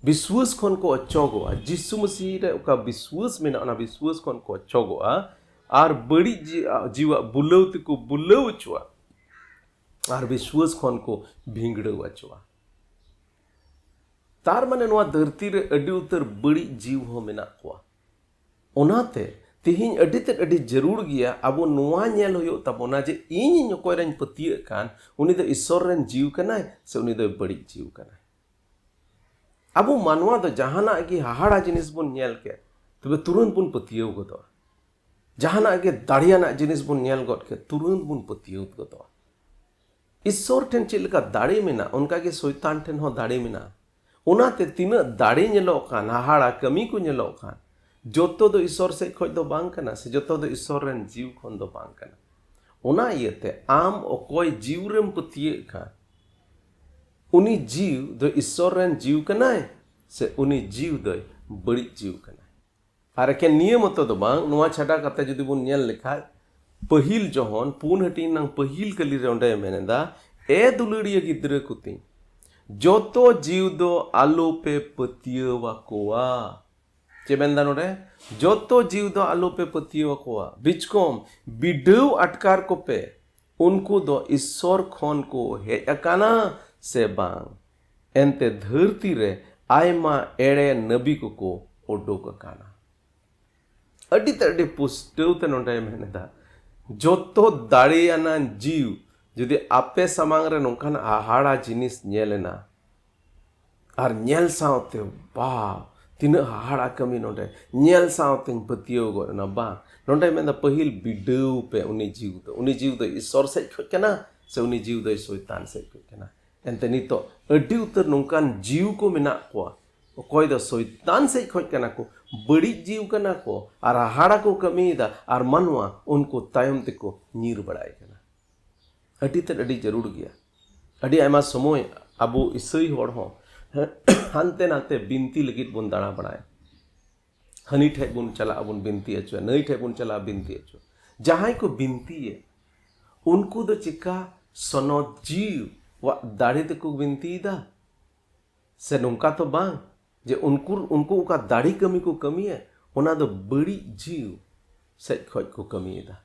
ᱵᱤᱥᱣᱟᱹᱥ ᱠᱷᱚᱱ ᱠᱚ ᱚᱪᱚᱜᱚᱜᱼᱟ᱾ ᱡᱤᱥᱩ ᱢᱟᱹᱥᱤ ᱨᱮ ᱚᱠᱟ ᱵᱤᱥᱣᱟᱹᱥ ᱢᱮᱱᱟᱜᱼᱟ, ᱚᱱᱟ ᱵᱤᱥᱣᱟᱹᱥ ᱠᱷᱚᱱ ᱠᱚ ᱚᱪᱚᱜᱚᱜᱼᱟ᱾ ᱟᱨ ᱵᱟᱹᱲᱤᱡ ᱡᱤ-, ᱡᱤᱣᱟᱜ ᱵᱩᱞᱟᱹᱣ ᱛᱮᱠᱚ ᱵᱩᱞᱟᱹᱣ ᱦᱚᱪᱚᱣᱟ᱾ ᱟᱨ ᱵᱤᱥᱣᱟᱹᱥ ᱠᱷᱚᱱ ᱠᱚ ᱵᱷᱤᱸᱜᱲᱟᱹᱣ ᱦᱚᱪᱚᱣᱟ᱾ ᱛᱟᱨ ᱢᱟᱱᱮ ᱱᱚᱣᱟ ᱫᱷᱟᱹᱨᱛᱤ ᱨᱮ ᱟᱹᱰᱤ ᱩᱛᱟᱹᱨ ᱵᱟᱹᱲᱤᱡ ᱡᱤᱣ ᱦᱚᱸ ᱢᱮᱱᱟᱜ ᱠᱚᱣᱟ᱾ ᱚᱱᱟᱛᱮ ᱛᱮᱦᱮᱧ ᱟᱹᱰᱤ ᱛᱮᱫ ᱟᱹᱰᱤ ᱡᱟᱹᱨᱩᱲ ᱜᱮᱭᱟ, ᱟᱵᱚ ᱱᱚᱣᱟ ᱧᱮᱞ ᱦᱩᱭᱩᱜ ᱛᱟᱵᱚᱱᱟ ᱡᱮ ᱤᱧ ᱚᱠᱚᱭ ᱨᱮᱧ ᱯᱟᱹᱛᱭᱟᱹᱜ ᱠᱟᱱ, ᱩᱱᱤ ᱫᱚ ᱤᱥᱥᱚᱨ ᱨᱮᱱ ᱡᱤᱣ ᱠᱟᱱᱟᱭ ᱥᱮ ᱩᱱᱤ ᱫᱚᱭ ᱵᱟᱹᱲᱤᱡ ᱡᱤᱣ ᱠᱟᱱᱟᱭ? ᱟᱵᱚ ᱢᱟᱱᱣᱟ ᱫᱚ ᱡᱟᱦᱟᱱᱟᱜ ᱜᱮ ᱦᱟᱦᱟᱲᱟ ᱡᱤᱱᱤᱥ ᱵᱚᱱ ᱧᱮᱞ ᱠᱮᱫ, ᱛᱚᱵᱮ ᱛᱩᱨᱟᱹᱱᱛ ᱵᱚᱱ ᱯᱟᱹᱛᱭᱟᱹᱣ ᱜᱚᱫᱚᱜᱼᱟ᱾ ᱡᱟᱦᱟᱱᱟᱜ ᱜᱮ ᱫᱟᱲᱮᱭᱟᱱᱟᱜ ᱡᱤᱱᱤᱥ ᱵᱚᱱ ᱧᱮᱞ ᱜᱚᱫ ᱠᱮᱫ, ᱛᱩᱨᱟᱹᱱᱛ ᱵᱚᱱ ᱯᱟᱹᱛᱭᱟᱹᱣ ᱜᱚᱫᱚᱜᱼᱟ᱾ ᱤᱥᱥᱚᱨ ᱴᱷᱮᱱ ᱪᱮᱫ ᱞᱮᱠᱟ ᱫᱟᱲᱮ ᱢᱮᱱᱟᱜᱼᱟ, ᱚᱱᱠᱟ ᱜᱮ ᱥᱚᱭᱛᱟᱱ ᱴᱷᱮᱱ ᱦᱚᱸ ᱫᱟᱲᱮ ᱢᱮᱱᱟᱜᱼᱟ᱾ ᱚᱱᱟᱛᱮ ᱛᱤᱱᱟᱹᱜ ᱫᱟᱲᱮ ᱧᱮᱞᱚᱜ ᱠᱟᱱ, ᱦᱟᱦᱟᱲᱟ ᱠᱟᱹᱢᱤ ᱠᱚ ᱧᱮᱞᱚᱜ ᱠᱟᱱ, ᱡᱚᱛᱚ ᱫᱚ ᱤᱥᱚᱨ ᱥᱮᱫ ᱠᱷᱚᱱ ᱫᱚ ᱵᱟᱝ ᱠᱟᱱᱟ, ᱥᱮ ᱡᱚᱛᱚ ᱫᱚ ᱤᱥᱚᱨ ᱨᱮᱱ ᱡᱤᱣ ᱠᱷᱚᱱ ᱫᱚ ᱵᱟᱝ ᱠᱟᱱᱟ᱾ ᱚᱱᱟ ᱤᱭᱟᱹᱛᱮ ᱟᱢ ᱚᱠᱚᱭ ᱡᱤᱣ ᱨᱮᱢ ᱯᱟᱹᱛᱭᱟᱹᱜ ᱠᱟᱱ, ᱩᱱᱤ ᱡᱤᱣ ᱫᱚ ᱤᱥᱚᱨ ᱨᱮᱱ ᱡᱤᱣ ᱠᱟᱱᱟᱭ, ᱥᱮ ᱩᱱᱤ ᱡᱤᱣ ᱫᱚᱭ ᱵᱟᱹᱲᱤᱡ ᱡᱤᱣ ᱠᱟᱱᱟᱭ? ᱟᱨ ᱮᱠᱮᱱ ᱱᱤᱭᱟᱹ ᱢᱚᱛᱚ ᱫᱚ ᱵᱟᱝ, ᱱᱚᱣᱟ ᱪᱷᱟᱰᱟ ᱠᱟᱛᱮ ᱡᱩᱫᱤ ᱵᱚᱱ ᱧᱮᱞ ᱞᱮᱠᱷᱟᱡ, ᱯᱟᱹᱦᱤᱞ ᱡᱚᱦᱚᱱ ᱯᱩᱱ ᱦᱟᱹᱴᱤᱧ ᱨᱮᱱᱟᱜ ᱯᱟᱹᱦᱤᱞ ᱠᱟᱹᱞᱤ ᱨᱮ ᱚᱸᱰᱮ ᱢᱮᱱ ᱮᱫᱟ, "ᱮ ᱫᱩᱞᱟᱹᱲᱤᱭᱟᱹ ᱜᱤᱫᱽᱨᱟᱹ ᱠᱚ ᱛᱤᱧ, ᱡᱚᱛᱚ ᱡᱤᱣ ᱫᱚ ᱟᱞᱚ ᱯᱮ ᱯᱟᱹᱛᱭᱟᱹᱣ ᱟᱠᱚᱣᱟ᱾" ᱪᱮᱫ ᱢᱮᱱᱫᱟ ᱱᱚᱰᱮ? "ᱡᱚᱛᱚ ᱡᱤᱣ ᱫᱚ ᱟᱞᱚ ᱯᱮ ᱯᱟᱹᱛᱭᱟᱹᱣ ᱟᱠᱚᱣᱟ, ᱵᱤᱪᱠᱚᱢ ᱵᱤᱰᱟᱹᱣ ᱟᱴᱠᱟᱨ ᱠᱚᱯᱮ, ᱩᱱᱠᱩ ᱫᱚ ᱤᱥᱥᱚᱨ ᱠᱷᱚᱱ ᱠᱚ ᱦᱮᱡ ᱟᱠᱟᱱᱟ ᱥᱮ ᱵᱟᱝ? ᱮᱱᱛᱮ ᱫᱷᱟᱹᱨᱛᱤ ᱨᱮ ᱟᱭᱢᱟ ᱮᱲᱮ ᱱᱟᱹᱵᱤ ᱠᱚᱠᱚ ᱩᱰᱩᱠ ᱟᱠᱟᱱᱟ᱾" ᱟᱹᱰᱤ ᱛᱮ ᱟᱹᱰᱤ ᱯᱩᱥᱴᱟᱹᱣ ᱛᱮ ᱱᱚᱰᱮᱭ ᱢᱮᱱ ᱮᱫᱟ, ᱡᱚᱛᱚ ᱫᱟᱲᱮᱭᱟᱱᱟᱜ ᱡᱤᱣ ᱡᱩᱫᱤ ᱟᱯᱮ ᱥᱟᱢᱟᱝ ᱨᱮ ᱱᱚᱝᱠᱟᱱ ᱦᱟᱦᱟᱲᱟ ᱡᱤᱱᱤᱥ ᱧᱮᱞ ᱮᱱᱟ, ᱟᱨ ᱧᱮᱞ ᱥᱟᱶᱛᱮ, ᱵᱟ, ᱛᱤᱱᱟᱹᱜ ᱦᱟᱦᱟᱲᱟ ᱠᱟᱹᱢᱤ ᱱᱚᱰᱮ, ᱧᱮᱞ ᱥᱟᱶᱛᱮᱧ ᱯᱟᱹᱛᱭᱟᱹᱣ ᱜᱚᱫ ᱮᱱᱟ, ᱵᱟᱝ, ᱱᱚᱰᱮ ᱢᱮᱱᱫᱟ, ᱯᱟᱹᱦᱤᱞ ᱵᱤᱰᱟᱹᱣ ᱯᱮ ᱩᱱᱤ ᱡᱤᱣ ᱫᱚ, ᱩᱱᱤ ᱡᱤᱣ ᱫᱚ ᱤᱥᱚᱨ ᱥᱮᱫ ᱠᱷᱚᱡ ᱠᱟᱱᱟ ᱥᱮ ᱩᱱᱤ ᱡᱤᱣ ᱫᱚᱭ ᱥᱚᱭᱛᱟᱱ ᱥᱮᱫ ᱠᱷᱚᱡ ᱠᱟᱱᱟ? ᱮᱱᱛᱮ ᱱᱤᱛᱚᱜ ᱟᱹᱰᱤ ᱩᱛᱟᱹᱨ ᱱᱚᱝᱠᱟᱱ ᱡᱤᱣ ᱠᱚ ᱢᱮᱱᱟᱜ ᱠᱚᱣᱟ, ᱚᱠᱚᱭ ᱫᱚ ᱥᱚᱭᱛᱟᱱ ᱥᱮᱫ ᱠᱷᱚᱡ ᱠᱟᱱᱟ ᱠᱚ, ᱵᱟᱹᱲᱤᱡ ᱡᱤᱣ ᱠᱟᱱᱟ ᱠᱚ, ᱟᱨ ᱦᱟᱦᱟᱲᱟ ᱠᱚ ᱠᱟᱹᱢᱤᱭᱮᱫᱟ, ᱟᱨ ᱢᱟᱱᱣᱟ ᱩᱱᱠᱩ ᱛᱟᱭᱚᱢ ᱛᱮᱠᱚ ᱧᱤᱨ ᱵᱟᱲᱟᱭ ᱠᱟᱱᱟ᱾ ᱟᱹᱰᱤ ᱛᱮᱫ ᱟᱹᱰᱤ ᱡᱟᱹᱨᱩᱲ ᱜᱮᱭᱟ᱾ ᱟᱹᱰᱤ ᱟᱭᱢᱟ ᱥᱚᱢᱚᱭ ᱟᱵᱚ ᱤᱥᱟᱹᱭ ᱦᱚᱲ ᱦᱚᱸ ᱦᱟᱱᱛᱮ ᱱᱟᱛᱮ ᱵᱤᱱᱛᱤ ᱞᱟᱹᱜᱤᱫ ᱵᱚᱱ ᱫᱟᱬᱟ ᱵᱟᱲᱟᱭᱟ᱾ ᱦᱟᱹᱱᱤ ᱴᱷᱮᱡ ᱵᱚᱱ ᱪᱟᱞᱟᱜᱼᱟ, ᱵᱚᱱ ᱵᱤᱱᱛᱤ ᱦᱚᱪᱚᱭᱟ, ᱱᱟᱹᱭ ᱴᱷᱮᱡ ᱵᱚᱱ ᱪᱟᱞᱟᱜᱼᱟ, ᱵᱤᱱᱛᱤ ᱦᱚᱪᱚ᱾ ᱡᱟᱦᱟᱸᱭ ᱠᱚ ᱵᱤᱱᱛᱤᱭᱮᱫ, ᱩᱱᱠᱩ ᱫᱚ ᱪᱮᱠᱟ ᱥᱚᱱᱚᱛ ᱡᱤᱣᱟᱜ ᱫᱟᱲᱮ ᱛᱮᱠᱚ ᱵᱤᱱᱛᱤᱭᱮᱫᱟ? ᱥᱮ ᱱᱚᱝᱠᱟ ᱛᱚ ᱵᱟᱝ ᱡᱮ ᱩᱱᱠᱩ, ᱩᱱᱠᱩ ᱚᱠᱟ ᱫᱟᱲᱮ ᱠᱟᱹᱢᱤ ᱠᱚ ᱠᱟᱹᱢᱤᱭᱟ, ᱚᱱᱟ ᱫᱚ ᱵᱟᱹᱲᱤᱡ ᱡᱤᱣ ᱥᱮᱫ ᱠᱷᱚᱡ ᱠᱚ ᱠᱟᱹᱢᱤᱭᱮᱫᱟ?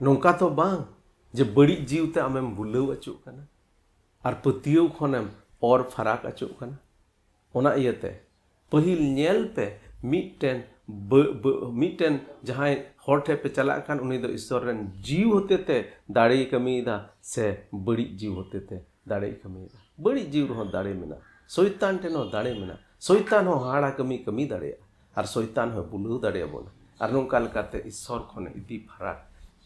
ᱱᱚᱝᱠᱟ ᱛᱚ ᱵᱟᱝ ᱡᱮ ᱵᱟᱹᱲᱤᱡ ᱡᱤᱣ ᱛᱮ ᱟᱢᱮᱢ ᱵᱩᱞᱟᱹᱣ ᱚᱪᱚᱜ ᱠᱟᱱᱟ ᱟᱨ ᱯᱟᱹᱛᱭᱟᱹᱣ ᱠᱷᱚᱱᱮᱢ ᱚᱨ ᱯᱷᱟᱨᱟᱠ ᱚᱪᱚᱜ ᱠᱟᱱᱟ? ᱚᱱᱟ ᱤᱭᱟᱹᱛᱮ ᱯᱟᱹᱦᱤᱞ ᱧᱮᱞ ᱯᱮ, ᱢᱤᱫᱴᱮᱱ ᱵᱟᱹ-, ᱵᱟᱹ-, ᱢᱤᱫᱴᱮᱱ ᱡᱟᱦᱟᱸᱭ ᱦᱚᱲ ᱴᱷᱮᱱ ᱯᱮ ᱪᱟᱞᱟᱜ ᱠᱷᱟᱱ, ᱩᱱᱤ ᱫᱚ ᱤᱥᱥᱚᱨ ᱨᱮᱱ ᱡᱤᱣ ᱦᱚᱛᱮᱛᱮ ᱫᱟᱲᱮᱭ ᱠᱟᱹᱢᱤᱭᱮᱫᱟ ᱥᱮ ᱵᱟᱹᱲᱤᱡ ᱡᱤᱣ ᱦᱚᱛᱮᱛᱮ ᱫᱟᱲᱮᱭ ᱠᱟᱹᱢᱤᱭᱮᱫᱟ? ᱵᱟᱹᱲᱤᱡ ᱡᱤᱣ ᱨᱮᱦᱚᱸ ᱫᱟᱲᱮ ᱢᱮᱱᱟᱜᱼᱟ, ᱥᱚᱭᱛᱟᱱ ᱴᱷᱮᱱ ᱦᱚᱸ ᱫᱟᱲᱮ ᱢᱮᱱᱟᱜᱼᱟ᱾ ᱥᱚᱭᱛᱟᱱ ᱦᱚᱸ ᱦᱟᱦᱟᱲᱟ ᱠᱟᱹᱢᱤ ᱠᱟᱹᱢᱤ ᱫᱟᱲᱮᱭᱟᱜᱼᱟ, ᱟᱨ ᱥᱚᱭᱛᱟᱱ ᱦᱚᱸ ᱵᱩᱞᱟᱹᱣ ᱫᱟᱲᱮᱭᱟᱵᱚᱱᱟ, ᱟᱨ ᱱᱚᱝᱠᱟ ᱞᱮᱠᱟᱛᱮ ᱤᱥᱥᱚᱨ ᱠᱷᱚᱱ ᱤᱫᱤ ᱯᱷᱟᱨᱟᱠ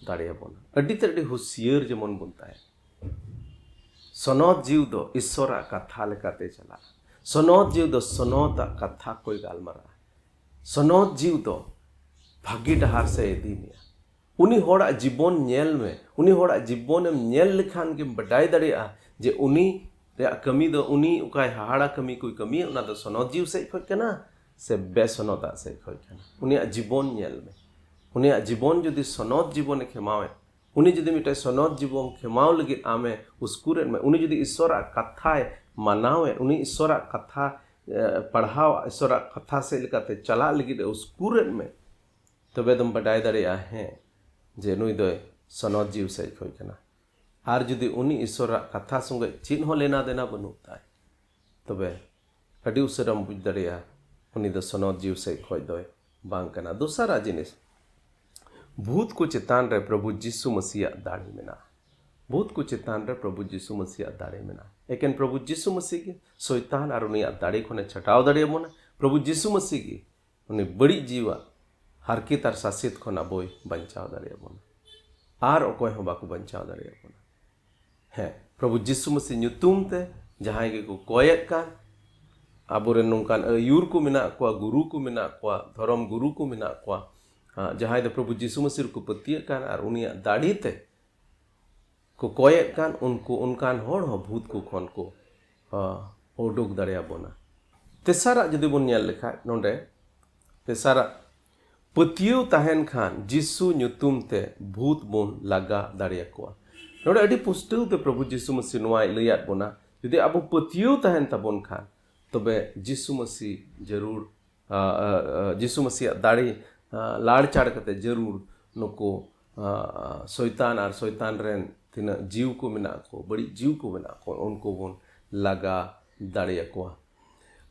ᱫᱟᱲᱮᱭᱟᱵᱚᱱᱟ᱾ ᱟᱹᱰᱤ ᱛᱮᱫ ᱟᱹᱰᱤ ᱦᱩᱥᱤᱭᱟᱹᱨ ᱡᱮᱢᱚᱱ ᱵᱚᱱ ᱛᱟᱦᱮᱱ᱾ ᱥᱚᱱᱚᱛ ᱡᱤᱣᱤ ᱫᱚ ᱤᱥᱥᱚᱨᱟᱜ ᱠᱟᱛᱷᱟ ᱞᱮᱠᱟᱛᱮ ᱪᱟᱞᱟᱜᱼᱟ᱾ ᱥᱚᱱᱚᱛ ᱡᱤᱣᱤ ᱫᱚ ᱥᱚᱱᱚᱛᱟᱜ ᱠᱟᱛᱷᱟ ᱠᱚᱭ ᱜᱟᱞᱢᱟᱨᱟᱜᱼᱟ᱾ ᱥᱚᱱᱚᱛ ᱡᱤᱣᱤ ᱫᱚ ᱵᱷᱟᱹᱜᱤ ᱰᱟᱦᱟᱨ ᱥᱮᱫ ᱤᱫᱤ ᱢᱮᱭᱟ᱾ ᱩᱱᱤ ᱦᱚᱲᱟᱜ ᱡᱤᱵᱚᱱ ᱧᱮᱞ ᱢᱮ᱾ ᱩᱱᱤ ᱦᱚᱲᱟᱜ ᱡᱤᱵᱚᱱᱮᱢ ᱧᱮᱞ ᱞᱮᱠᱷᱟᱱ ᱜᱮᱢ ᱵᱟᱰᱟᱭ ᱫᱟᱲᱮᱭᱟᱜᱼᱟ ᱡᱮ ᱩᱱᱤ ᱨᱮᱭᱟᱜ ᱠᱟᱹᱢᱤ ᱫᱚ, ᱩᱱᱤ ᱚᱠᱟᱭ ᱦᱟᱦᱟᱲᱟ ᱠᱟᱹᱢᱤ ᱠᱚᱭ ᱠᱟᱹᱢᱤᱭᱟ, ᱚᱱᱟ ᱫᱚ ᱥᱚᱱᱚᱛ ᱡᱤᱣᱤ ᱥᱮᱫ ᱠᱷᱚᱡ ᱠᱟᱱᱟ ᱥᱮ ᱵᱮᱥᱚᱱᱚᱛᱟᱜ ᱥᱮᱫ ᱠᱷᱚᱡ ᱠᱟᱱᱟ᱾ ᱩᱱᱤᱭᱟᱜ ᱡᱤᱵᱚᱱ ᱧᱮᱞ ᱢᱮ᱾ ᱩᱱᱤᱭᱟᱜ ᱡᱤᱵᱚᱱ ᱡᱩᱫᱤ ᱥᱚᱱᱚᱛ ᱡᱤᱵᱚᱱᱮ ᱠᱷᱮᱢᱟᱣᱮᱫ, ᱩᱱᱤ ᱡᱩᱫᱤ ᱢᱤᱫᱴᱮᱱ ᱥᱚᱱᱚᱛ ᱡᱤᱵᱚᱱ ᱠᱷᱮᱢᱟᱣ ᱞᱟᱹᱜᱤᱫ ᱟᱢᱮ ᱩᱥᱠᱩᱨᱮᱫ ᱢᱮ, ᱩᱱᱤ ᱡᱩᱫᱤ ᱤᱥᱥᱚᱨᱟᱜ ᱠᱟᱛᱷᱟᱭ ᱢᱟᱱᱟᱣᱮᱫ, ᱩᱱᱤ ᱤᱥᱥᱚᱨᱟᱜ ᱠᱟᱛᱷᱟ, ᱮ, ᱯᱟᱲᱦᱟᱣ, ᱤᱥᱥᱚᱨᱟᱜ ᱠᱟᱛᱷᱟ ᱥᱮᱫ ᱞᱮᱠᱟᱛᱮ ᱪᱟᱞᱟᱜ ᱞᱟᱹᱜᱤᱫ ᱮ ᱩᱥᱠᱩᱨᱮᱫ ᱢᱮ, ᱛᱚᱵᱮ ᱫᱚᱢ ᱵᱟᱰᱟᱭ ᱫᱟᱲᱮᱭᱟᱜᱼᱟ, ᱦᱮᱸ, ᱡᱮ ᱱᱩᱭ ᱫᱚᱭ ᱥᱚᱱᱚᱛ ᱡᱤᱣᱤ ᱥᱮᱫ ᱠᱷᱚᱡ ᱠᱟᱱᱟ᱾ ᱟᱨ ᱡᱩᱫᱤ ᱩᱱᱤ ᱤᱥᱥᱚᱨᱟᱜ ᱠᱟᱛᱷᱟ ᱥᱚᱸᱜᱮ ᱪᱮᱫ ᱦᱚᱸ ᱞᱮᱱᱟ ᱫᱮᱱᱟ ᱵᱟᱹᱱᱩᱜ ᱛᱟᱭ, ᱛᱚᱵᱮ ᱟᱹᱰᱤ ᱩᱥᱟᱹᱨᱟᱢ ᱵᱩᱡᱽ ᱫᱟᱲᱮᱭᱟᱜᱼᱟ, ᱩᱱᱤ ᱫᱚ ᱥᱚᱱᱚᱛ ᱡᱤᱣᱤ ᱥᱮᱫ ᱠᱷᱚᱡ ᱫᱚᱭ ᱵᱟᱝ ᱠᱟᱱᱟ᱾ ᱫᱚᱥᱟᱨᱟᱜ ᱡᱤᱱᱤᱥ, ᱵᱷᱩᱛ ᱠᱚ ᱪᱮᱛᱟᱱ ᱨᱮ ᱯᱨᱚᱵᱷᱩ ᱡᱤᱥᱩ ᱢᱟᱹᱥᱤᱭᱟᱜ ᱫᱟᱲᱮ ᱢᱮᱱᱟᱜᱼᱟ᱾ ᱵᱷᱩᱛ ᱠᱚ ᱪᱮᱛᱟᱱ ᱨᱮ ᱯᱨᱚᱵᱷᱩ ᱡᱤᱥᱩ ᱢᱟᱹᱥᱤᱭᱟᱜ ᱫᱟᱲᱮ ᱢᱮᱱᱟᱜᱼᱟ᱾ ᱮᱠᱮᱱ ᱯᱨᱚᱵᱷᱩ ᱡᱤᱥᱩ ᱢᱟᱹᱥᱤ ᱜᱮ ᱥᱚᱭᱛᱟᱱ ᱟᱨ ᱩᱱᱤᱭᱟᱜ ᱫᱟᱲᱮ ᱠᱷᱚᱱᱮ ᱪᱷᱟᱰᱟᱣ ᱫᱟᱲᱮᱭᱟᱵᱚᱱᱟ᱾ ᱯᱨᱚᱵᱷᱩ ᱡᱤᱥᱩ ᱢᱟᱹᱥᱤ ᱜᱮ ᱩᱱᱤ ᱵᱟᱹᱲᱤᱡ ᱡᱤᱣᱤᱭᱟᱜ ᱦᱟᱨᱠᱮᱛ ᱟᱨ ᱥᱟᱥᱮᱛ ᱠᱷᱚᱱ ᱟᱵᱚᱭ ᱵᱟᱧᱪᱟᱣ ᱫᱟᱲᱮᱭᱟᱵᱚᱱᱟ᱾ ᱟᱨ ᱚᱠᱚᱭ ᱦᱚᱸ ᱵᱟᱠᱚ ᱵᱟᱧᱪᱟᱣ ᱫᱟᱲᱮᱭᱟᱵᱚᱱᱟ᱾ ᱦᱮᱸ, ᱯᱨᱚᱵᱷᱩ ᱡᱤᱥᱩ ᱢᱟᱹᱥᱤ ᱧᱩᱛᱩᱢ ᱛᱮ ᱡᱟᱦᱟᱸᱭ ᱜᱮᱠᱚ ᱠᱚᱭᱮᱫ ᱠᱟᱱ, ᱟᱵᱚᱨᱮᱱ ᱱᱚᱝᱠᱟᱱ ᱟᱹᱭᱩᱨ ᱠᱚ ᱢᱮᱱᱟᱜ ᱠᱚᱣᱟ, ᱜᱩᱨᱩ ᱠᱚ ᱢᱮᱱᱟᱜ ᱠᱚᱣᱟ, ᱫᱷᱚᱨᱚᱢ ᱜᱩᱨᱩ ᱠᱚ ᱢᱮᱱᱟᱜ ᱠᱚᱣᱟ, ᱟᱸ, ᱡᱟᱦᱟᱸᱭ ᱫᱚ ᱯᱨᱚᱵᱷᱩ ᱡᱤᱥᱩ ᱢᱟᱹᱥᱤ ᱨᱮᱠᱚ ᱯᱟᱹᱛᱭᱟᱹᱜ ᱠᱟᱱ ᱟᱨ ᱩᱱᱤᱭᱟᱜ ᱫᱟᱲᱮ ᱛᱮ ᱠᱚ ᱠᱚᱭᱮᱫ ᱠᱟᱱ, ᱩᱱᱠᱩ, ᱚᱱᱠᱟᱱ ᱦᱚᱲ ᱦᱚᱸ ᱵᱷᱩᱛ ᱠᱚ ᱠᱷᱚᱱ ᱠᱚ, ᱟᱸ, ᱩᱰᱩᱠ ᱫᱟᱲᱮᱭᱟᱵᱚᱱᱟ᱾ ᱛᱮᱥᱟᱨᱟᱜ ᱡᱩᱫᱤ ᱵᱚᱱ ᱧᱮᱞ ᱞᱮᱠᱷᱟᱡ, ᱱᱚᱰᱮ ᱛᱮᱥᱟᱨᱟᱜ, ᱯᱟᱹᱛᱭᱟᱹᱣ ᱛᱟᱦᱮᱱ ᱠᱷᱟᱱ ᱡᱤᱥᱩ ᱧᱩᱛᱩᱢ ᱛᱮ ᱵᱷᱩᱛ ᱵᱚᱱ ᱞᱟᱜᱟ ᱫᱟᱲᱮᱭᱟᱠᱚᱣᱟ᱾ ᱱᱚᱰᱮ ᱟᱹᱰᱤ ᱯᱩᱥᱴᱟᱹᱣ ᱛᱮ ᱯᱨᱚᱵᱷᱩ ᱡᱤᱥᱩ ᱢᱟᱹᱥᱤ ᱱᱚᱣᱟᱭ ᱞᱟᱹᱭᱟᱫ ᱵᱚᱱᱟ, ᱡᱩᱫᱤ ᱟᱵᱚ ᱯᱟᱹᱛᱭᱟᱹᱣ ᱛᱟᱦᱮᱱ ᱛᱟᱵᱚᱱ ᱠᱷᱟᱱ, ᱛᱚᱵᱮ ᱡᱤᱥᱩ ᱢᱟᱹᱥᱤ ᱡᱟᱹᱨᱩᱲ, ᱟ, ᱟ, ᱟ, ᱡᱤᱥᱩ ᱢᱟᱹᱥᱤᱭᱟᱜ ᱫᱟᱲᱮ, ᱟ, ᱞᱟᱲᱪᱟᱲ ᱠᱟᱛᱮ ᱡᱟᱹᱨᱩᱲ ᱱᱩᱠᱩ, ᱟ, ᱟ, ᱥᱚᱭᱛᱟᱱ ᱟᱨ ᱥᱚᱭᱛᱟᱱ ᱨᱮᱱ ᱛᱤᱱᱟᱹᱜ ᱡᱤᱣᱤ ᱠᱚ ᱢᱮᱱᱟᱜ ᱠᱚ, ᱵᱟᱹᱲᱤᱡ ᱡᱤᱣᱤ ᱠᱚ ᱢᱮᱱᱟᱜ ᱠᱚ, ᱩᱱᱠᱩ ᱵᱚᱱ ᱞᱟᱜᱟ ᱫᱟᱲᱮᱭᱟᱠᱚᱣᱟ᱾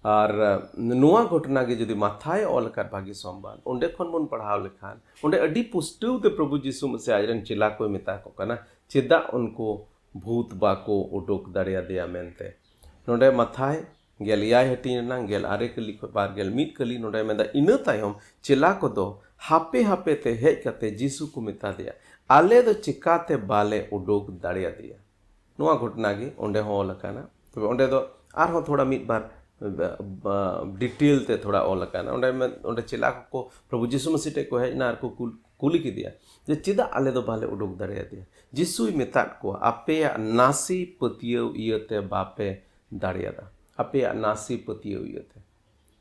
ᱟᱨ, ᱟ, ᱱᱚᱣᱟ ᱜᱷᱚᱴᱚᱱᱟ ᱜᱮ ᱡᱩᱫᱤ ᱢᱟᱛᱷᱟᱭ ᱚᱞ ᱟᱠᱟᱫ ᱵᱷᱟᱹᱜᱤ ᱥᱚᱢᱵᱟᱫ, ᱚᱸᱰᱮ ᱠᱷᱚᱱ ᱵᱚᱱ ᱯᱟᱲᱦᱟᱣ ᱞᱮᱠᱷᱟᱱ, ᱚᱸᱰᱮ ᱟᱹᱰᱤ ᱯᱩᱥᱴᱟᱹᱣ ᱛᱮ ᱯᱨᱚᱵᱷᱩ ᱡᱤᱥᱩ ᱢᱟᱹᱥᱤ ᱟᱡ ᱨᱮᱱ ᱪᱮᱞᱟ ᱠᱚᱭ ᱢᱮᱛᱟ ᱠᱚ ᱠᱟᱱᱟ, ᱪᱮᱫᱟᱜ ᱩᱱᱠᱩ ᱵᱷᱩᱛ ᱵᱟᱠᱚ ᱩᱰᱩᱠ ᱫᱟᱲᱮᱭᱟᱫᱮᱭᱟ ᱢᱮᱱᱛᱮ᱾ ᱱᱚᱰᱮ ᱢᱟᱛᱷᱟᱭ ᱜᱮᱞ ᱮᱭᱟᱭ ᱦᱟᱹᱴᱤᱧ ᱨᱮᱱᱟᱝ ᱜᱮᱞ ᱟᱨᱮ ᱠᱟᱹᱞᱤ ᱠᱷᱚᱱ ᱵᱟᱨ ᱜᱮᱞ ᱢᱤᱫ ᱠᱟᱹᱞᱤ, ᱱᱚᱰᱮ ᱢᱮᱱᱫᱟ, ᱤᱱᱟᱹ ᱛᱟᱭᱚᱢ ᱪᱮᱞᱟ ᱠᱚᱫᱚ ᱦᱟᱯᱮ ᱦᱟᱯᱮ ᱛᱮ ᱦᱮᱡ ᱠᱟᱛᱮ ᱡᱤᱥᱩ ᱠᱚ ᱢᱮᱛᱟ ᱫᱮᱭᱟ, ᱟᱞᱮ ᱫᱚ ᱪᱮᱠᱟᱛᱮ ᱵᱟᱞᱮ ᱩᱰᱩᱠ ᱫᱟᱲᱮᱭᱟᱫᱮᱭᱟ? ᱱᱚᱣᱟ ᱜᱷᱚᱴᱚᱱᱟ ᱜᱮ ᱚᱸᱰᱮ ᱦᱚᱸ ᱚᱞ ᱟᱠᱟᱱᱟ᱾ ᱛᱚᱵᱮ ᱚᱸᱰᱮ ᱫᱚ ᱟᱨᱦᱚᱸ ᱛᱷᱚᱲᱟ ᱢᱤᱫ ᱵᱟᱨ ᱰᱤᱴᱮᱞ ᱛᱮ ᱛᱷᱚᱲᱟ ᱚᱞ ᱟᱠᱟᱱᱟ᱾ ᱚᱸᱰᱮ ᱢᱮᱱ- ᱚᱸᱰᱮ ᱪᱮᱞᱟ ᱠᱚᱠᱚ ᱯᱨᱚᱵᱷᱩ ᱡᱤᱥᱩ ᱢᱟᱹᱥᱤ ᱴᱷᱮᱱ ᱠᱚ ᱦᱮᱡ ᱮᱱᱟ ᱟᱨ ᱠᱚ ᱠᱩᱞ- ᱠᱩᱞᱤ ᱠᱮᱫᱮᱭᱟ ᱡᱮ, "ᱪᱮᱫᱟᱜ ᱟᱞᱮ ᱫᱚ ᱵᱟᱞᱮ ᱩᱰᱩᱠ ᱫᱟᱲᱮᱭᱟᱫᱮᱭᱟ?" ᱡᱤᱥᱩᱭ ᱢᱮᱛᱟᱫ ᱠᱚᱣᱟ, "ᱟᱯᱮᱭᱟᱜ ᱱᱟᱥᱮ ᱯᱟᱹᱛᱭᱟᱹᱣ ᱤᱭᱟᱹᱛᱮ ᱵᱟᱯᱮ ᱫᱟᱲᱮᱭᱟᱫᱟ᱾ ᱟᱯᱮᱭᱟᱜ ᱱᱟᱥᱮ ᱯᱟᱹᱛᱭᱟᱹᱣ ᱤᱭᱟᱹᱛᱮ,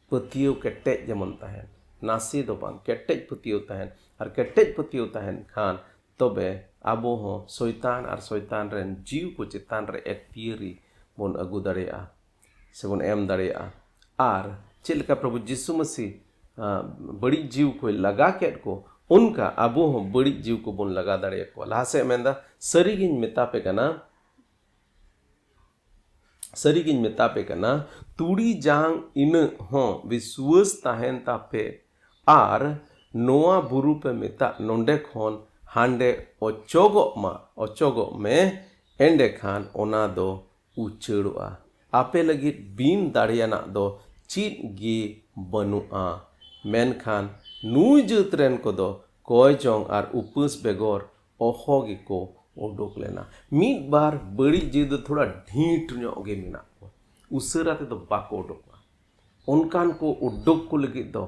ᱯᱟᱹᱛᱭᱟᱹᱣ ᱠᱮᱴᱮᱡ ᱡᱮᱢᱚᱱ ᱛᱟᱦᱮᱱ, ᱱᱟᱥᱮ ᱫᱚ ᱵᱟᱝ, ᱠᱮᱴᱮᱡ ᱯᱟᱹᱛᱭᱟᱹᱣ ᱛᱟᱦᱮᱱ, ᱟᱨ ᱠᱮᱴᱮᱡ ᱯᱟᱹᱛᱭᱟᱹᱣ ᱛᱟᱦᱮᱱ ᱠᱷᱟᱱ ᱛᱚᱵᱮ ᱟᱵᱚ ᱦᱚᱸ ᱥᱚᱭᱛᱟᱱ ᱟᱨ ᱥᱚᱭᱛᱟᱱ ᱨᱮᱱ ᱡᱤᱣᱤ ᱠᱚ ᱪᱮᱛᱟᱱ ᱨᱮ ᱮᱠᱛᱤᱭᱟᱹᱨᱤ ᱵᱚᱱ ᱟᱹᱜᱩ ᱫᱟᱲᱮᱭᱟᱜᱼᱟ ᱥᱮᱵᱚᱱ ᱮᱢ ᱫᱟᱲᱮᱭᱟᱜᱼᱟ᱾ ᱟᱨ ᱪᱮᱫ ᱞᱮᱠᱟ ᱯᱨᱚᱵᱷᱩ ᱡᱤᱥᱩ ᱢᱟᱹᱥᱤ ᱵᱟᱹᱲᱤᱡ ᱡᱤᱣᱤ ᱠᱚᱭ ᱞᱟᱜᱟ ᱠᱮᱫ ᱠᱚ, ᱚᱱᱠᱟ ᱟᱵᱚ ᱦᱚᱸ ᱵᱟᱹᱲᱤᱡ ᱡᱤᱣᱤ ᱠᱚᱵᱚᱱ ᱞᱟᱜᱟ ᱫᱟᱲᱮᱭᱟᱠᱚᱣᱟ᱾ ᱞᱟᱦᱟ ᱥᱮᱫ ᱢᱮᱱᱫᱟ, ᱥᱟᱹᱨᱤᱜᱤᱧ ᱢᱮᱛᱟ ᱯᱮ ᱠᱟᱱᱟ, ᱥᱟᱹᱨᱤᱜᱤᱧ ᱢᱮᱛᱟ ᱯᱮ ᱠᱟᱱᱟ, ᱛᱩᱲᱤ ᱡᱟᱝ ᱤᱱᱟᱹᱜ ᱦᱚᱸ ᱵᱤᱥᱣᱟᱹᱥ ᱛᱟᱦᱮᱱ ᱛᱟᱯᱮ ᱟᱨ ᱱᱚᱣᱟ ᱵᱩᱨᱩ ᱯᱮ ᱢᱮᱛᱟᱜ ᱱᱚᱰᱮ ᱠᱷᱚᱱ ᱦᱟᱸᱰᱮ ᱚᱪᱚᱜᱚᱜ ᱢᱟ, ᱚᱪᱚᱜᱚᱜ ᱢᱮ, ᱮᱸᱰᱮᱠᱷᱟᱱ ᱚᱱᱟ ᱫᱚ ᱩᱪᱟᱹᱲᱚᱜᱼᱟ᱾ ᱟᱯᱮ ᱞᱟᱹᱜᱤᱫ ᱵᱤᱱ ᱫᱟᱲᱮᱭᱟᱱᱟᱜ ᱫᱚ ᱪᱮᱫ ᱜᱮ ᱵᱟᱹᱱᱩᱜᱼᱟ᱾ ᱢᱮᱱᱠᱷᱟᱱ ᱱᱩᱭ ᱡᱟᱹᱛ ᱨᱮᱱ ᱠᱚᱫᱚ ᱠᱚᱭ ᱡᱚᱝ ᱟᱨ ᱩᱯᱟᱹᱥ ᱵᱮᱜᱚᱨ ᱚᱦᱚ ᱜᱮᱠᱚ ᱩᱰᱩᱠ ᱞᱮᱱᱟ᱾ ᱢᱤᱫ ᱵᱟᱨ ᱵᱟᱹᱲᱤᱡ ᱡᱤᱣᱤ ᱫᱚ ᱛᱷᱚᱲᱟ ᱰᱷᱤᱸᱴ ᱧᱚᱜ ᱜᱮ ᱢᱮᱱᱟᱜ ᱠᱚᱣᱟ, ᱩᱥᱟᱹᱨᱟ ᱛᱮᱫᱚ ᱵᱟᱠᱚ ᱩᱰᱩᱠᱚᱜᱼᱟ᱾ ᱚᱱᱠᱟᱱ ᱠᱚ ᱩᱰᱩᱠ ᱠᱚ ᱞᱟᱹᱜᱤᱫ ᱫᱚ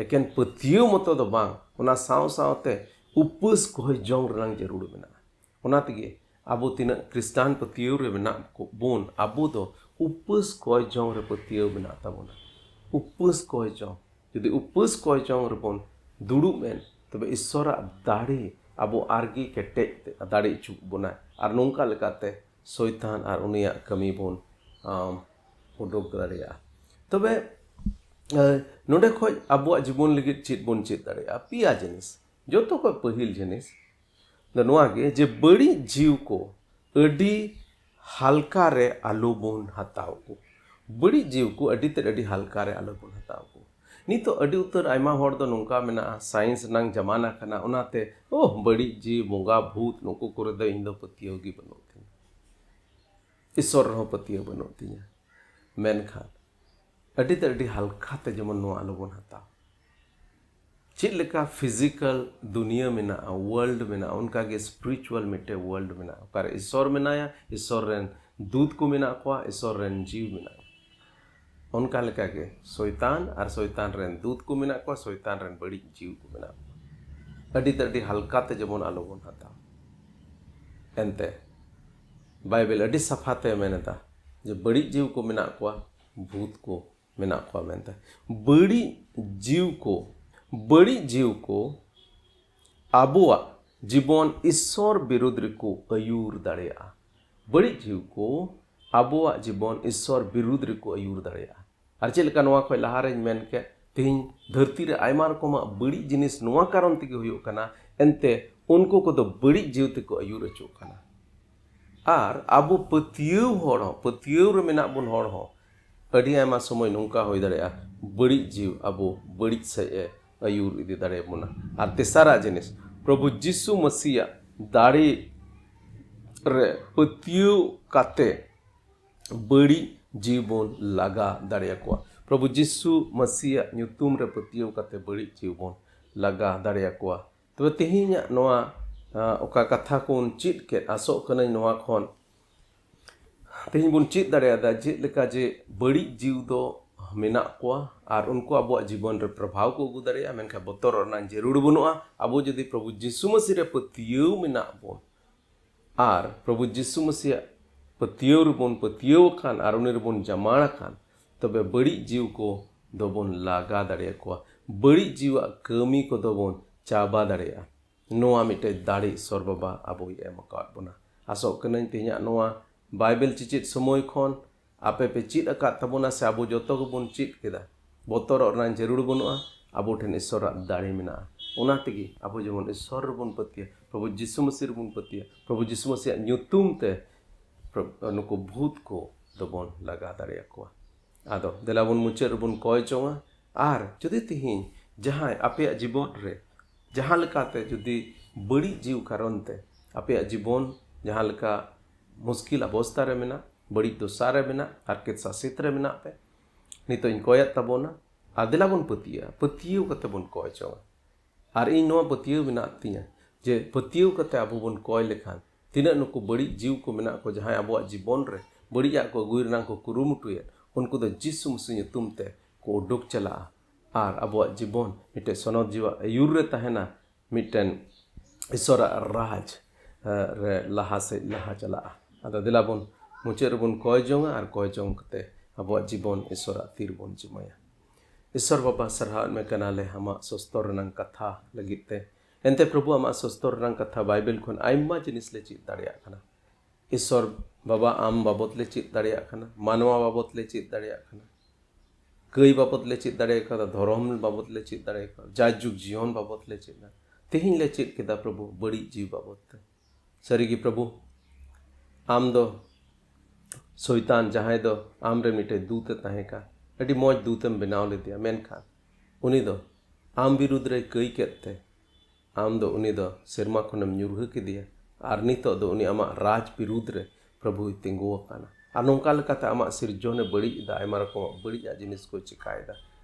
ᱮᱠᱮᱱ ᱯᱟᱹᱛᱭᱟᱹᱣ ᱢᱚᱛᱚ ᱫᱚ ᱵᱟᱝ, ᱚᱱᱟ ᱥᱟᱶ ᱥᱟᱶᱛᱮ ᱩᱯᱟᱹᱥ ᱠᱚᱦᱚᱸ ᱡᱚᱝ ᱨᱮᱱᱟᱜ ᱡᱟᱹᱨᱩᱲ ᱢᱮᱱᱟᱜᱼᱟ᱾ ᱚᱱᱟ ᱛᱮᱜᱮ ᱟᱵᱚ ᱛᱤᱱᱟᱹᱜ ᱠᱷᱨᱤᱥᱴᱟᱱ ᱯᱟᱹᱛᱭᱟᱹᱣ ᱨᱮ ᱢᱮᱱᱟᱜ ᱠᱚ ᱵᱚᱱ, ᱟᱵᱚ ᱫᱚ ᱩᱯᱟᱹᱥ ᱠᱚᱭ ᱡᱚᱝ ᱨᱮ ᱯᱟᱹᱛᱭᱟᱹᱣ ᱢᱮᱱᱟᱜ ᱛᱟᱵᱚᱱᱟ᱾ ᱩᱯᱟᱹᱥ ᱠᱚᱭ ᱡᱚᱝ, ᱡᱩᱫᱤ ᱩᱯᱟᱹᱥ ᱠᱚᱭ ᱡᱚᱝ ᱨᱮᱵᱚᱱ ᱫᱩᱲᱩᱵ ᱮᱱ, ᱛᱚᱵᱮ ᱤᱥᱥᱚᱨᱟᱜ ᱫᱟᱲᱮ ᱟᱵᱚ ᱟᱨᱜᱮ ᱠᱮᱴᱮᱡ ᱫᱟᱲᱮ ᱦᱚᱪᱚ ᱵᱚᱱᱟᱭ᱾ ᱟᱨ ᱱᱚᱝᱠᱟ ᱞᱮᱠᱟᱛᱮ ᱥᱚᱭᱛᱟᱱ ᱟᱨ ᱩᱱᱤᱭᱟᱜ ᱠᱟᱹᱢᱤ ᱵᱚᱱ, ᱟᱢ, ᱩᱰᱩᱠ ᱫᱟᱲᱮᱭᱟᱜᱼᱟ᱾ ᱛᱚᱵᱮ, ᱮ, ᱱᱚᱰᱮ ᱠᱷᱚᱡ ᱟᱵᱚᱣᱟᱜ ᱡᱤᱵᱚᱱ ᱞᱟᱹᱜᱤᱫ ᱪᱮᱫ ᱵᱚᱱ ᱪᱮᱫ ᱫᱟᱲᱮᱭᱟᱜᱼᱟ? ᱯᱮᱭᱟ ᱡᱤᱱᱤᱥ᱾ ᱡᱚᱛᱚ ᱠᱷᱚᱡ ᱯᱟᱹᱦᱤᱞ ᱡᱤᱱᱤᱥ ᱫᱚ ᱱᱚᱣᱟ ᱜᱮ ᱡᱮ ᱵᱟᱹᱲᱤᱡ ᱡᱤᱣᱤ ᱠᱚ ᱟᱹᱰᱤ ᱦᱟᱞᱠᱟ ᱨᱮ ᱟᱞᱚ ᱵᱚᱱ ᱦᱟᱛᱟᱣ ᱠᱚ᱾ ᱵᱟᱹᱲᱤᱡ ᱡᱤᱣᱤ ᱠᱚ ᱟᱹᱰᱤ ᱛᱮᱫ ᱟᱹᱰᱤ ᱦᱟᱞᱠᱟ ᱨᱮ ᱟᱞᱚ ᱵᱚᱱ ᱦᱟᱛᱟᱣ ᱠᱚ᱾ ᱱᱤᱛᱚᱜ ᱟᱹᱰᱤ ᱩᱛᱟᱹᱨ ᱟᱭᱢᱟ ᱦᱚᱲ ᱫᱚ ᱱᱚᱝᱠᱟ ᱢᱮᱱᱟᱜᱼᱟ, ᱥᱟᱭᱮᱱᱥ ᱨᱮᱱᱟᱝ ᱡᱟᱢᱟᱱᱟ ᱠᱟᱱᱟ, ᱚᱱᱟᱛᱮ, "ᱳᱦ, ᱵᱟᱹᱲᱤᱡ ᱡᱤᱣᱤ, ᱵᱚᱸᱜᱟ, ᱵᱷᱩᱛ, ᱱᱩᱠᱩ ᱠᱚᱨᱮ ᱫᱚ ᱤᱧ ᱫᱚ ᱯᱟᱹᱛᱭᱟᱹᱣ ᱜᱮ ᱵᱟᱹᱱᱩᱜ ᱛᱤᱧᱟ, ᱤᱥᱥᱚᱨ ᱨᱮᱦᱚᱸ ᱯᱟᱹᱛᱭᱟᱹᱣ ᱵᱟᱹᱱᱩᱜ ᱛᱤᱧᱟ᱾" ᱢᱮᱱᱠᱷᱟᱱ ᱟᱹᱰᱤ ᱛᱮᱫ ᱟᱹᱰᱤ ᱦᱟᱞᱠᱟ ᱛᱮ ᱡᱮᱢᱚᱱ ᱱᱚᱣᱟ ᱟᱞᱚ ᱵᱚᱱ ᱦᱟᱛᱟᱣ᱾ ᱪᱮᱫ ᱞᱮᱠᱟ ᱯᱷᱤᱡᱤᱠᱟᱞ ᱫᱩᱱᱤᱭᱟᱹ ᱢᱮᱱᱟᱜᱼᱟ, ᱣᱟᱨᱞᱰ ᱢᱮᱱᱟᱜᱼᱟ, ᱚᱱᱠᱟᱜᱮ ᱥᱯᱤᱨᱤᱪᱩᱣᱟᱞ ᱢᱤᱫᱴᱮᱡ ᱣᱟᱨᱞᱰ ᱢᱮᱱᱟᱜᱼᱟ, ᱚᱠᱟᱨᱮ ᱤᱥᱚᱨ ᱢᱮᱱᱟᱭᱟ, ᱤᱥᱚᱨ ᱨᱮᱱ ᱫᱩᱛ ᱠᱚ ᱢᱮᱱᱟᱜ ᱠᱚᱣᱟ, ᱤᱥᱚᱨ ᱨᱮᱱ ᱡᱤᱣᱤ ᱢᱮᱱᱟᱜ ᱠᱚᱣᱟ᱾ ᱚᱱᱠᱟ ᱞᱮᱠᱟᱜᱮ ᱥᱚᱭᱛᱟᱱ ᱟᱨ ᱥᱚᱭᱛᱟᱱ ᱨᱮᱱ ᱫᱩᱛ ᱠᱚ ᱢᱮᱱᱟᱜ ᱠᱚᱣᱟ, ᱥᱚᱭᱛᱟᱱ ᱨᱮᱱ ᱵᱟᱹᱲᱤᱡ ᱡᱤᱣᱤ ᱠᱚ ᱢᱮᱱᱟᱜ ᱠᱚᱣᱟ᱾ ᱟᱹᱰᱤ ᱛᱮ ᱟᱹᱰᱤ ᱦᱟᱞᱠᱟ ᱛᱮ ᱡᱮᱢᱚᱱ ᱟᱞᱚᱵᱚᱱ ᱦᱟᱛᱟᱣ᱾ ᱮᱱᱛᱮ ᱵᱟᱭᱵᱮᱞ ᱟᱹᱰᱤ ᱥᱟᱯᱷᱟ ᱛᱮ ᱢᱮᱱ ᱮᱫᱟ ᱡᱮ ᱵᱟᱹᱲᱤᱡ ᱡᱤᱣᱤ ᱠᱚ ᱢᱮᱱᱟᱜ ᱠᱚᱣᱟ, ᱵᱷᱩᱛ ᱠᱚ ᱢᱮᱱᱟᱜ ᱠᱚᱣᱟ ᱢᱮᱱᱛᱮ᱾ ᱵᱟᱹᱲᱤᱡ ᱡᱤᱣᱤ ᱠᱚ, ᱵᱟᱹᱲᱤᱡ ᱡᱤᱣᱤ ᱠᱚ ᱟᱵᱚᱣᱟᱜ ᱡᱤᱵᱚᱱ ᱤᱥᱥᱚᱨ ᱵᱤᱨᱩᱫᱽ ᱨᱮᱠᱚ ᱟᱹᱭᱩᱨ ᱫᱟᱲᱮᱭᱟᱜᱼᱟ᱾ ᱵᱟᱹᱲᱤᱡ ᱡᱤᱣᱤ ᱠᱚ ᱟᱵᱚᱣᱟᱜ ᱡᱤᱵᱚᱱ ᱤᱥᱥᱚᱨ ᱵᱤᱨᱩᱫᱽ ᱨᱮᱠᱚ ᱟᱹᱭᱩᱨ ᱫᱟᱲᱮᱭᱟᱜᱼᱟ᱾ ᱟᱨ ᱪᱮᱫ ᱞᱮᱠᱟ ᱱᱚᱣᱟ ᱠᱷᱚᱱ ᱞᱟᱦᱟᱨᱮᱧ ᱢᱮᱱ ᱠᱮᱫ, ᱛᱮᱦᱮᱧ ᱫᱷᱟᱹᱨᱛᱤ ᱨᱮ ᱟᱭᱢᱟ ᱨᱚᱠᱚᱢᱟᱜ ᱵᱟᱹᱲᱤᱡ ᱡᱤᱱᱤᱥ ᱱᱚᱣᱟ ᱠᱟᱨᱚᱱ ᱛᱮᱜᱮ ᱦᱩᱭᱩᱜ ᱠᱟᱱᱟ, ᱮᱱᱛᱮ ᱩᱱᱠᱩ ᱠᱚᱫᱚ ᱵᱟᱹᱲᱤᱡ ᱡᱤᱣᱤ ᱛᱮᱠᱚ ᱟᱹᱭᱩᱨ ᱚᱪᱚᱜ ᱠᱟᱱᱟ᱾ ᱟᱨ ᱟᱵᱚ ᱯᱟᱹᱛᱭᱟᱹᱣ ᱦᱚᱲ ᱦᱚᱸ, ᱯᱟᱹᱛᱭᱟᱹᱣ ᱨᱮ ᱢᱮᱱᱟᱜ ᱵᱚᱱ ᱦᱚᱲ ᱦᱚᱸ, ᱟᱹᱰᱤ ᱟᱭᱢᱟ ᱥᱚᱢᱚᱭ ᱱᱚᱝᱠᱟ ᱦᱩᱭ ᱫᱟᱲᱮᱭᱟᱜᱼᱟ, ᱵᱟᱹᱲᱤᱡ ᱡᱤᱣᱤ ᱟᱵᱚ ᱵᱟᱹᱲᱤᱡ ᱥᱮᱫ ᱮ ᱟᱹᱭᱩᱨ ᱤᱫᱤ ᱫᱟᱲᱮᱭᱟᱵᱚᱱᱟ᱾ ᱟᱨ ᱛᱮᱥᱟᱨᱟᱜ ᱡᱤᱱᱤᱥ, ᱯᱨᱚᱵᱷᱩ ᱡᱤᱥᱩ ᱢᱟᱹᱥᱤᱭᱟᱜ ᱫᱟᱲᱮ ᱨᱮ ᱯᱟᱹᱛᱭᱟᱹᱣ ᱠᱟᱛᱮ ᱵᱟᱹᱲᱤᱡ ᱡᱤᱣᱤ ᱵᱚᱱ ᱞᱟᱜᱟ ᱫᱟᱲᱮᱭᱟᱠᱚᱣᱟ᱾ ᱯᱨᱚᱵᱷᱩ ᱡᱤᱥᱩ ᱢᱟᱹᱥᱤᱭᱟᱜ ᱧᱩᱛᱩᱢ ᱨᱮ ᱯᱟᱹᱛᱭᱟᱹᱣ ᱠᱟᱛᱮ ᱵᱟᱹᱲᱤᱡ ᱡᱤᱣᱤ ᱵᱚᱱ ᱞᱟᱜᱟ ᱫᱟᱲᱮᱭᱟᱠᱚᱣᱟ᱾ ᱛᱚᱵᱮ ᱛᱮᱦᱮᱧᱟᱜ ᱱᱚᱣᱟ, ᱟ, ᱚᱠᱟ ᱠᱟᱛᱷᱟ ᱠᱚᱵᱚᱱ ᱪᱮᱫ ᱠᱮᱫ, ᱟᱥᱚᱜ ᱠᱟᱹᱱᱟᱹᱧ ᱱᱚᱣᱟ ᱠᱷᱚᱱ ᱛᱮᱦᱮᱧ ᱵᱚᱱ ᱪᱮᱫ ᱫᱟᱲᱮᱭᱟᱫᱟ ᱪᱮᱫ ᱞᱮᱠᱟ ᱡᱮ ᱵᱟᱹᱲᱤᱡ ᱡᱤᱣᱤ ᱫᱚ ᱢᱮᱱᱟᱜ ᱠᱚᱣᱟ ᱟᱨ ᱩᱱᱠᱩ ᱟᱵᱚᱣᱟᱜ ᱡᱤᱵᱚᱱ ᱨᱮ ᱯᱨᱚᱵᱷᱟᱣ ᱠᱚ ᱟᱹᱜᱩ ᱫᱟᱲᱮᱭᱟᱜᱼᱟ, ᱢᱮᱱᱠᱷᱟᱱ ᱵᱚᱛᱚᱨᱚᱜ ᱨᱮᱱᱟᱜ ᱡᱟᱹᱨᱩᱲ ᱵᱟᱹᱱᱩᱜᱼᱟ᱾ ᱟᱵᱚ ᱡᱩᱫᱤ ᱯᱨᱚᱵᱷᱩ ᱡᱤᱥᱩ ᱢᱟᱹᱥᱤ ᱨᱮ ᱯᱟᱹᱛᱭᱟᱹᱣ ᱢᱮᱱᱟᱜ ᱵᱚᱱ ᱟᱨ ᱯᱨᱚᱵᱷᱩ ᱡᱤᱥᱩ ᱢᱟᱹᱥᱤᱭᱟᱜ ᱯᱟᱹᱛᱭᱟᱹᱣ ᱨᱮᱵᱚᱱ ᱯᱟᱹᱛᱭᱟᱹᱣ ᱟᱠᱟᱱ ᱟᱨ ᱩᱱᱤ ᱨᱮᱵᱚᱱ ᱡᱟᱢᱟᱲ ᱟᱠᱟᱱ, ᱛᱚᱵᱮ ᱵᱟᱹᱲᱤᱡ ᱡᱤᱣᱤ ᱠᱚ ᱫᱚᱵᱚᱱ ᱞᱟᱜᱟ ᱫᱟᱲᱮᱭᱟᱠᱚᱣᱟ, ᱵᱟᱹᱲᱤᱡ ᱡᱤᱣᱤᱭᱟᱜ ᱠᱟᱹᱢᱤ ᱠᱚᱫᱚ ᱵᱚᱱ ᱪᱟᱵᱟ ᱫᱟᱲᱮᱭᱟᱜᱼᱟ᱾ ᱱᱚᱣᱟ ᱢᱤᱫᱴᱮᱡ ᱫᱟᱲᱮ ᱤᱥᱚᱨ ᱵᱟᱵᱟ ᱟᱵᱚᱭ ᱮᱢ ᱟᱠᱟᱫ ᱵᱚᱱᱟ᱾ ᱟᱥᱚᱜ ᱠᱟᱹᱱᱟᱹᱧ ᱛᱮᱦᱮᱧᱟᱜ ᱱᱚᱣᱟ ᱵᱟᱭᱵᱮᱞ ᱪᱮᱪᱮᱫ ᱥᱚᱢᱚᱭ ᱠᱷᱚᱱ ᱟᱯᱮ ᱯᱮ ᱪᱮᱫ ᱟᱠᱟᱫ ᱛᱟᱵᱚᱱᱟ ᱥᱮ ᱟᱵᱚ ᱡᱚᱛᱚ ᱜᱮᱵᱚᱱ ᱪᱮᱫ ᱠᱮᱫᱟ᱾ ᱵᱚᱛᱚᱨᱚᱜ ᱨᱮᱱᱟᱜ ᱡᱟᱹᱨᱩᱲ ᱵᱟᱹᱱᱩᱜᱼᱟ, ᱟᱵᱚ ᱴᱷᱮᱱ ᱤᱥᱚᱨᱟᱜ ᱫᱟᱲᱮ ᱢᱮᱱᱟᱜᱼᱟ᱾ ᱚᱱᱟ ᱛᱮᱜᱮ ᱟᱵᱚ ᱡᱮᱢᱚᱱ ᱤᱥᱚᱨ ᱨᱮᱵᱚᱱ ᱯᱟᱹᱛᱭᱟᱹᱜ, ᱯᱨᱚᱵᱷᱩ ᱡᱤᱥᱩ ᱢᱟᱹᱥᱤ ᱨᱮᱵᱚᱱ ᱯᱟᱹᱛᱭᱟᱹᱜ, ᱯᱨᱚᱵᱷᱩ ᱡᱤᱥᱩ ᱢᱟᱹᱥᱤᱭᱟᱜ ᱧᱩᱛᱩᱢ ᱛᱮ ᱯᱨᱚ-, ᱱᱩᱠᱩ ᱵᱷᱩᱛ ᱠᱚ ᱫᱚᱵᱚᱱ ᱞᱟᱜᱟ ᱫᱟᱲᱮᱭᱟᱠᱚᱣᱟ᱾ ᱟᱫᱚ ᱫᱮᱞᱟ ᱵᱚᱱ ᱢᱩᱪᱟᱹᱫ ᱨᱮᱵᱚᱱ ᱠᱚᱭ ᱡᱚᱝᱟ᱾ ᱟᱨ ᱡᱩᱫᱤ ᱛᱮᱦᱮᱧ ᱡᱟᱦᱟᱸᱭ ᱟᱯᱮᱭᱟᱜ ᱡᱤᱵᱚᱱ ᱨᱮ ᱡᱟᱦᱟᱸ ᱞᱮᱠᱟᱛᱮ ᱡᱩᱫᱤ ᱵᱟᱹᱲᱤᱡ ᱡᱤᱣᱤ ᱠᱟᱨᱚᱱ ᱛᱮ ᱟᱯᱮᱭᱟᱜ ᱡᱤᱵᱚᱱ ᱡᱟᱦᱟᱸ ᱞᱮᱠᱟ ᱢᱩᱥᱠᱤᱞ ᱚᱵᱚᱥᱛᱟ ᱨᱮ ᱢᱮᱱᱟᱜ, ᱵᱟᱹᱲᱤᱡ ᱫᱚᱥᱟ ᱨᱮ ᱢᱮᱱᱟᱜ, ᱦᱟᱨᱠᱮᱛ ᱥᱟᱥᱮᱛ ᱨᱮ ᱢᱮᱱᱟᱜ ᱯᱮ, ᱱᱤᱛᱚᱜ ᱤᱧ ᱠᱚᱭᱮᱫ ᱛᱟᱵᱚᱱᱟ, ᱟᱨ ᱫᱮᱞᱟ ᱵᱚᱱ ᱯᱟᱹᱛᱭᱟᱹᱜᱼᱟ, ᱯᱟᱹᱛᱭᱟᱹᱣ ᱠᱟᱛᱮ ᱵᱚᱱ ᱠᱚᱭ ᱡᱚᱝᱟ᱾ ᱟᱨ ᱤᱧ ᱱᱚᱣᱟ ᱯᱟᱹᱛᱭᱟᱹᱣ ᱢᱮᱱᱟᱜ ᱛᱤᱧᱟᱹ ᱡᱮ ᱯᱟᱹᱛᱭᱟᱹᱣ ᱠᱟᱛᱮ ᱟᱵᱚ ᱵᱚᱱ ᱠᱚᱭ ᱞᱮᱠᱷᱟᱱ ᱛᱤᱱᱟᱹᱜ ᱱᱩᱠᱩ ᱵᱟᱹᱲᱤᱡ ᱡᱤᱣᱤ ᱠᱚ ᱢᱮᱱᱟᱜ ᱠᱚ, ᱡᱟᱦᱟᱸᱭ ᱟᱵᱚᱣᱟᱜ ᱡᱤᱵᱚᱱ ᱨᱮ ᱵᱟᱹᱲᱤᱡᱟᱜ ᱠᱚ ᱟᱹᱜᱩᱭ ᱨᱮᱱᱟᱜ ᱠᱚ ᱠᱩᱨᱩᱢᱩᱴᱩᱭᱮᱫ, ᱩᱱᱠᱩ ᱫᱚ ᱡᱤᱥᱩ ᱢᱟᱹᱥᱤ ᱧᱩᱛᱩᱢ ᱛᱮ ᱠᱚ ᱩᱰᱩᱠ ᱪᱟᱞᱟᱜᱼᱟ᱾ ᱟᱨ ᱟᱵᱚᱣᱟᱜ ᱡᱤᱵᱚᱱ ᱢᱤᱫᱴᱮᱡ ᱥᱚᱱᱚᱛ ᱡᱤᱣᱤ ᱟᱹᱭᱩᱨ ᱨᱮ ᱛᱟᱦᱮᱱᱟ, ᱢᱤᱫᱴᱮᱱ ᱤᱥᱚᱨᱟᱜ ᱨᱟᱡᱽ, ᱮ, ᱨᱮ ᱞᱟᱦᱟ ᱥᱮᱫ ᱞᱟᱦᱟ ᱪᱟᱞᱟᱜᱼᱟ᱾ ᱟᱫᱚ ᱫᱮᱞᱟ ᱵᱚᱱ ᱢᱩᱪᱟᱹᱫ ᱨᱮᱵᱚᱱ ᱠᱚᱭ ᱡᱚᱝᱟ ᱟᱨ ᱠᱚᱭ ᱡᱚᱝ ᱠᱟᱛᱮ ᱟᱵᱚᱣᱟᱜ ᱡᱤᱵᱚᱱ ᱤᱥᱚᱨᱟᱜ ᱛᱤ ᱨᱮᱵᱚᱱ ᱡᱤᱢᱟᱹᱭᱟ᱾ ᱤᱥᱚᱨ ᱵᱟᱵᱟ, ᱥᱟᱨᱦᱟᱣ ᱮᱫ ᱢᱮ ᱠᱟᱱᱟᱞᱮ ᱟᱢᱟᱜ ᱥᱚᱥᱛᱚᱨ ᱨᱮᱱᱟᱝ ᱠᱟᱛᱷᱟ ᱞᱟᱹᱜᱤᱫ ᱛᱮ᱾ ᱮᱱᱛᱮ ᱯᱨᱚᱵᱷᱩ, ᱟᱢᱟᱜ ᱥᱚᱥᱛᱚᱨ ᱨᱮᱱᱟᱝ ᱠᱟᱛᱷᱟ ᱵᱟᱭᱵᱮᱞ ᱠᱷᱚᱱ ᱟᱭᱢᱟ ᱡᱤᱱᱤᱥ ᱞᱮ ᱪᱮᱫ ᱫᱟᱲᱮᱭᱟᱜ ᱠᱟᱱᱟ᱾ ᱤᱥᱚᱨ ᱵᱟᱵᱟ, ᱟᱢ ᱵᱟᱵᱚᱛ ᱞᱮ ᱪᱮᱫ ᱫᱟᱲᱮᱭᱟᱜ ᱠᱟᱱᱟ, ᱢᱟᱱᱣᱟ ᱵᱟᱵᱚᱛ ᱞᱮ ᱪᱮᱫ ᱫᱟᱲᱮᱭᱟᱜ ᱠᱟᱱᱟ, ᱠᱟᱹᱭ ᱵᱟᱵᱚᱛ ᱞᱮ ᱪᱮᱫ ᱫᱟᱲᱮ ᱠᱟᱫᱟ, ᱫᱷᱚᱨᱚᱢ ᱵᱟᱵᱚᱛ ᱞᱮ ᱪᱮᱫ ᱫᱟᱲᱮ ᱠᱟᱫᱟ, ᱡᱟᱭᱡᱩᱜᱽ ᱡᱤᱭᱚᱱ ᱵᱟᱵᱚᱛ ᱞᱮ ᱪᱮᱫ ᱫᱟ᱾ ᱛᱮᱦᱮᱧ ᱞᱮ ᱪᱮᱫ ᱠᱮᱫᱟ ᱯᱨᱚᱵᱷᱩ, ᱵᱟᱹᱲᱤᱡ ᱡᱤᱣᱤ ᱵᱟᱵᱚᱛ ᱛᱮ᱾ ᱥᱟᱹᱨᱤᱜᱮ ᱯᱨᱚᱵᱷᱩ, ᱟᱢ ᱫᱚ ᱥᱚᱭᱛᱟᱱ, ᱡᱟᱦᱟᱸᱭ ᱫᱚ ᱟᱢ ᱨᱮ ᱢᱤᱫᱴᱮᱡ ᱫᱩᱛ ᱮ ᱛᱟᱦᱮᱸ ᱠᱟᱱ, ᱟᱹᱰᱤ ᱢᱚᱡᱽ ᱫᱩᱛ ᱮᱢ ᱵᱮᱱᱟᱣ ᱞᱮᱫᱮᱭᱟ, ᱢᱮᱱᱠᱷᱟᱱ ᱩᱱᱤ ᱫᱚ ᱟᱢ ᱵᱤᱨᱩᱫᱽ ᱨᱮᱭ ᱠᱟᱹᱭ ᱠᱮᱫ ᱛᱮ ᱟᱢ ᱫᱚ ᱩᱱᱤ ᱫᱚ ᱥᱮᱨᱢᱟ ᱠᱷᱚᱱᱮᱢ ᱧᱩᱨᱦᱟᱹ ᱠᱮᱫᱮᱭᱟ᱾ ᱟᱨ ᱱᱤᱛᱚᱜ ᱫᱚ ᱩᱱᱤ ᱟᱢᱟᱜ ᱨᱟᱡᱽ ᱵᱤᱨᱩᱫᱽ ᱨᱮ ᱯᱨᱚᱵᱷᱩᱭ ᱛᱤᱸᱜᱩ ᱟᱠᱟᱱᱟ᱾ ᱟᱨ ᱱᱚᱝᱠᱟ ᱞᱮᱠᱟᱛᱮ ᱟᱢᱟᱜ ᱥᱤᱨᱡᱚᱱᱮ ᱵᱟᱹᱲᱤᱡ ᱮᱫᱟ, ᱟᱭᱢᱟ ᱨᱚᱠᱚᱢᱟᱜ ᱵᱟᱹᱲᱤᱡᱟᱜ ᱡᱤᱱᱤᱥ ᱠᱚᱭ ᱪᱮᱠᱟᱭᱮᱫᱟ᱾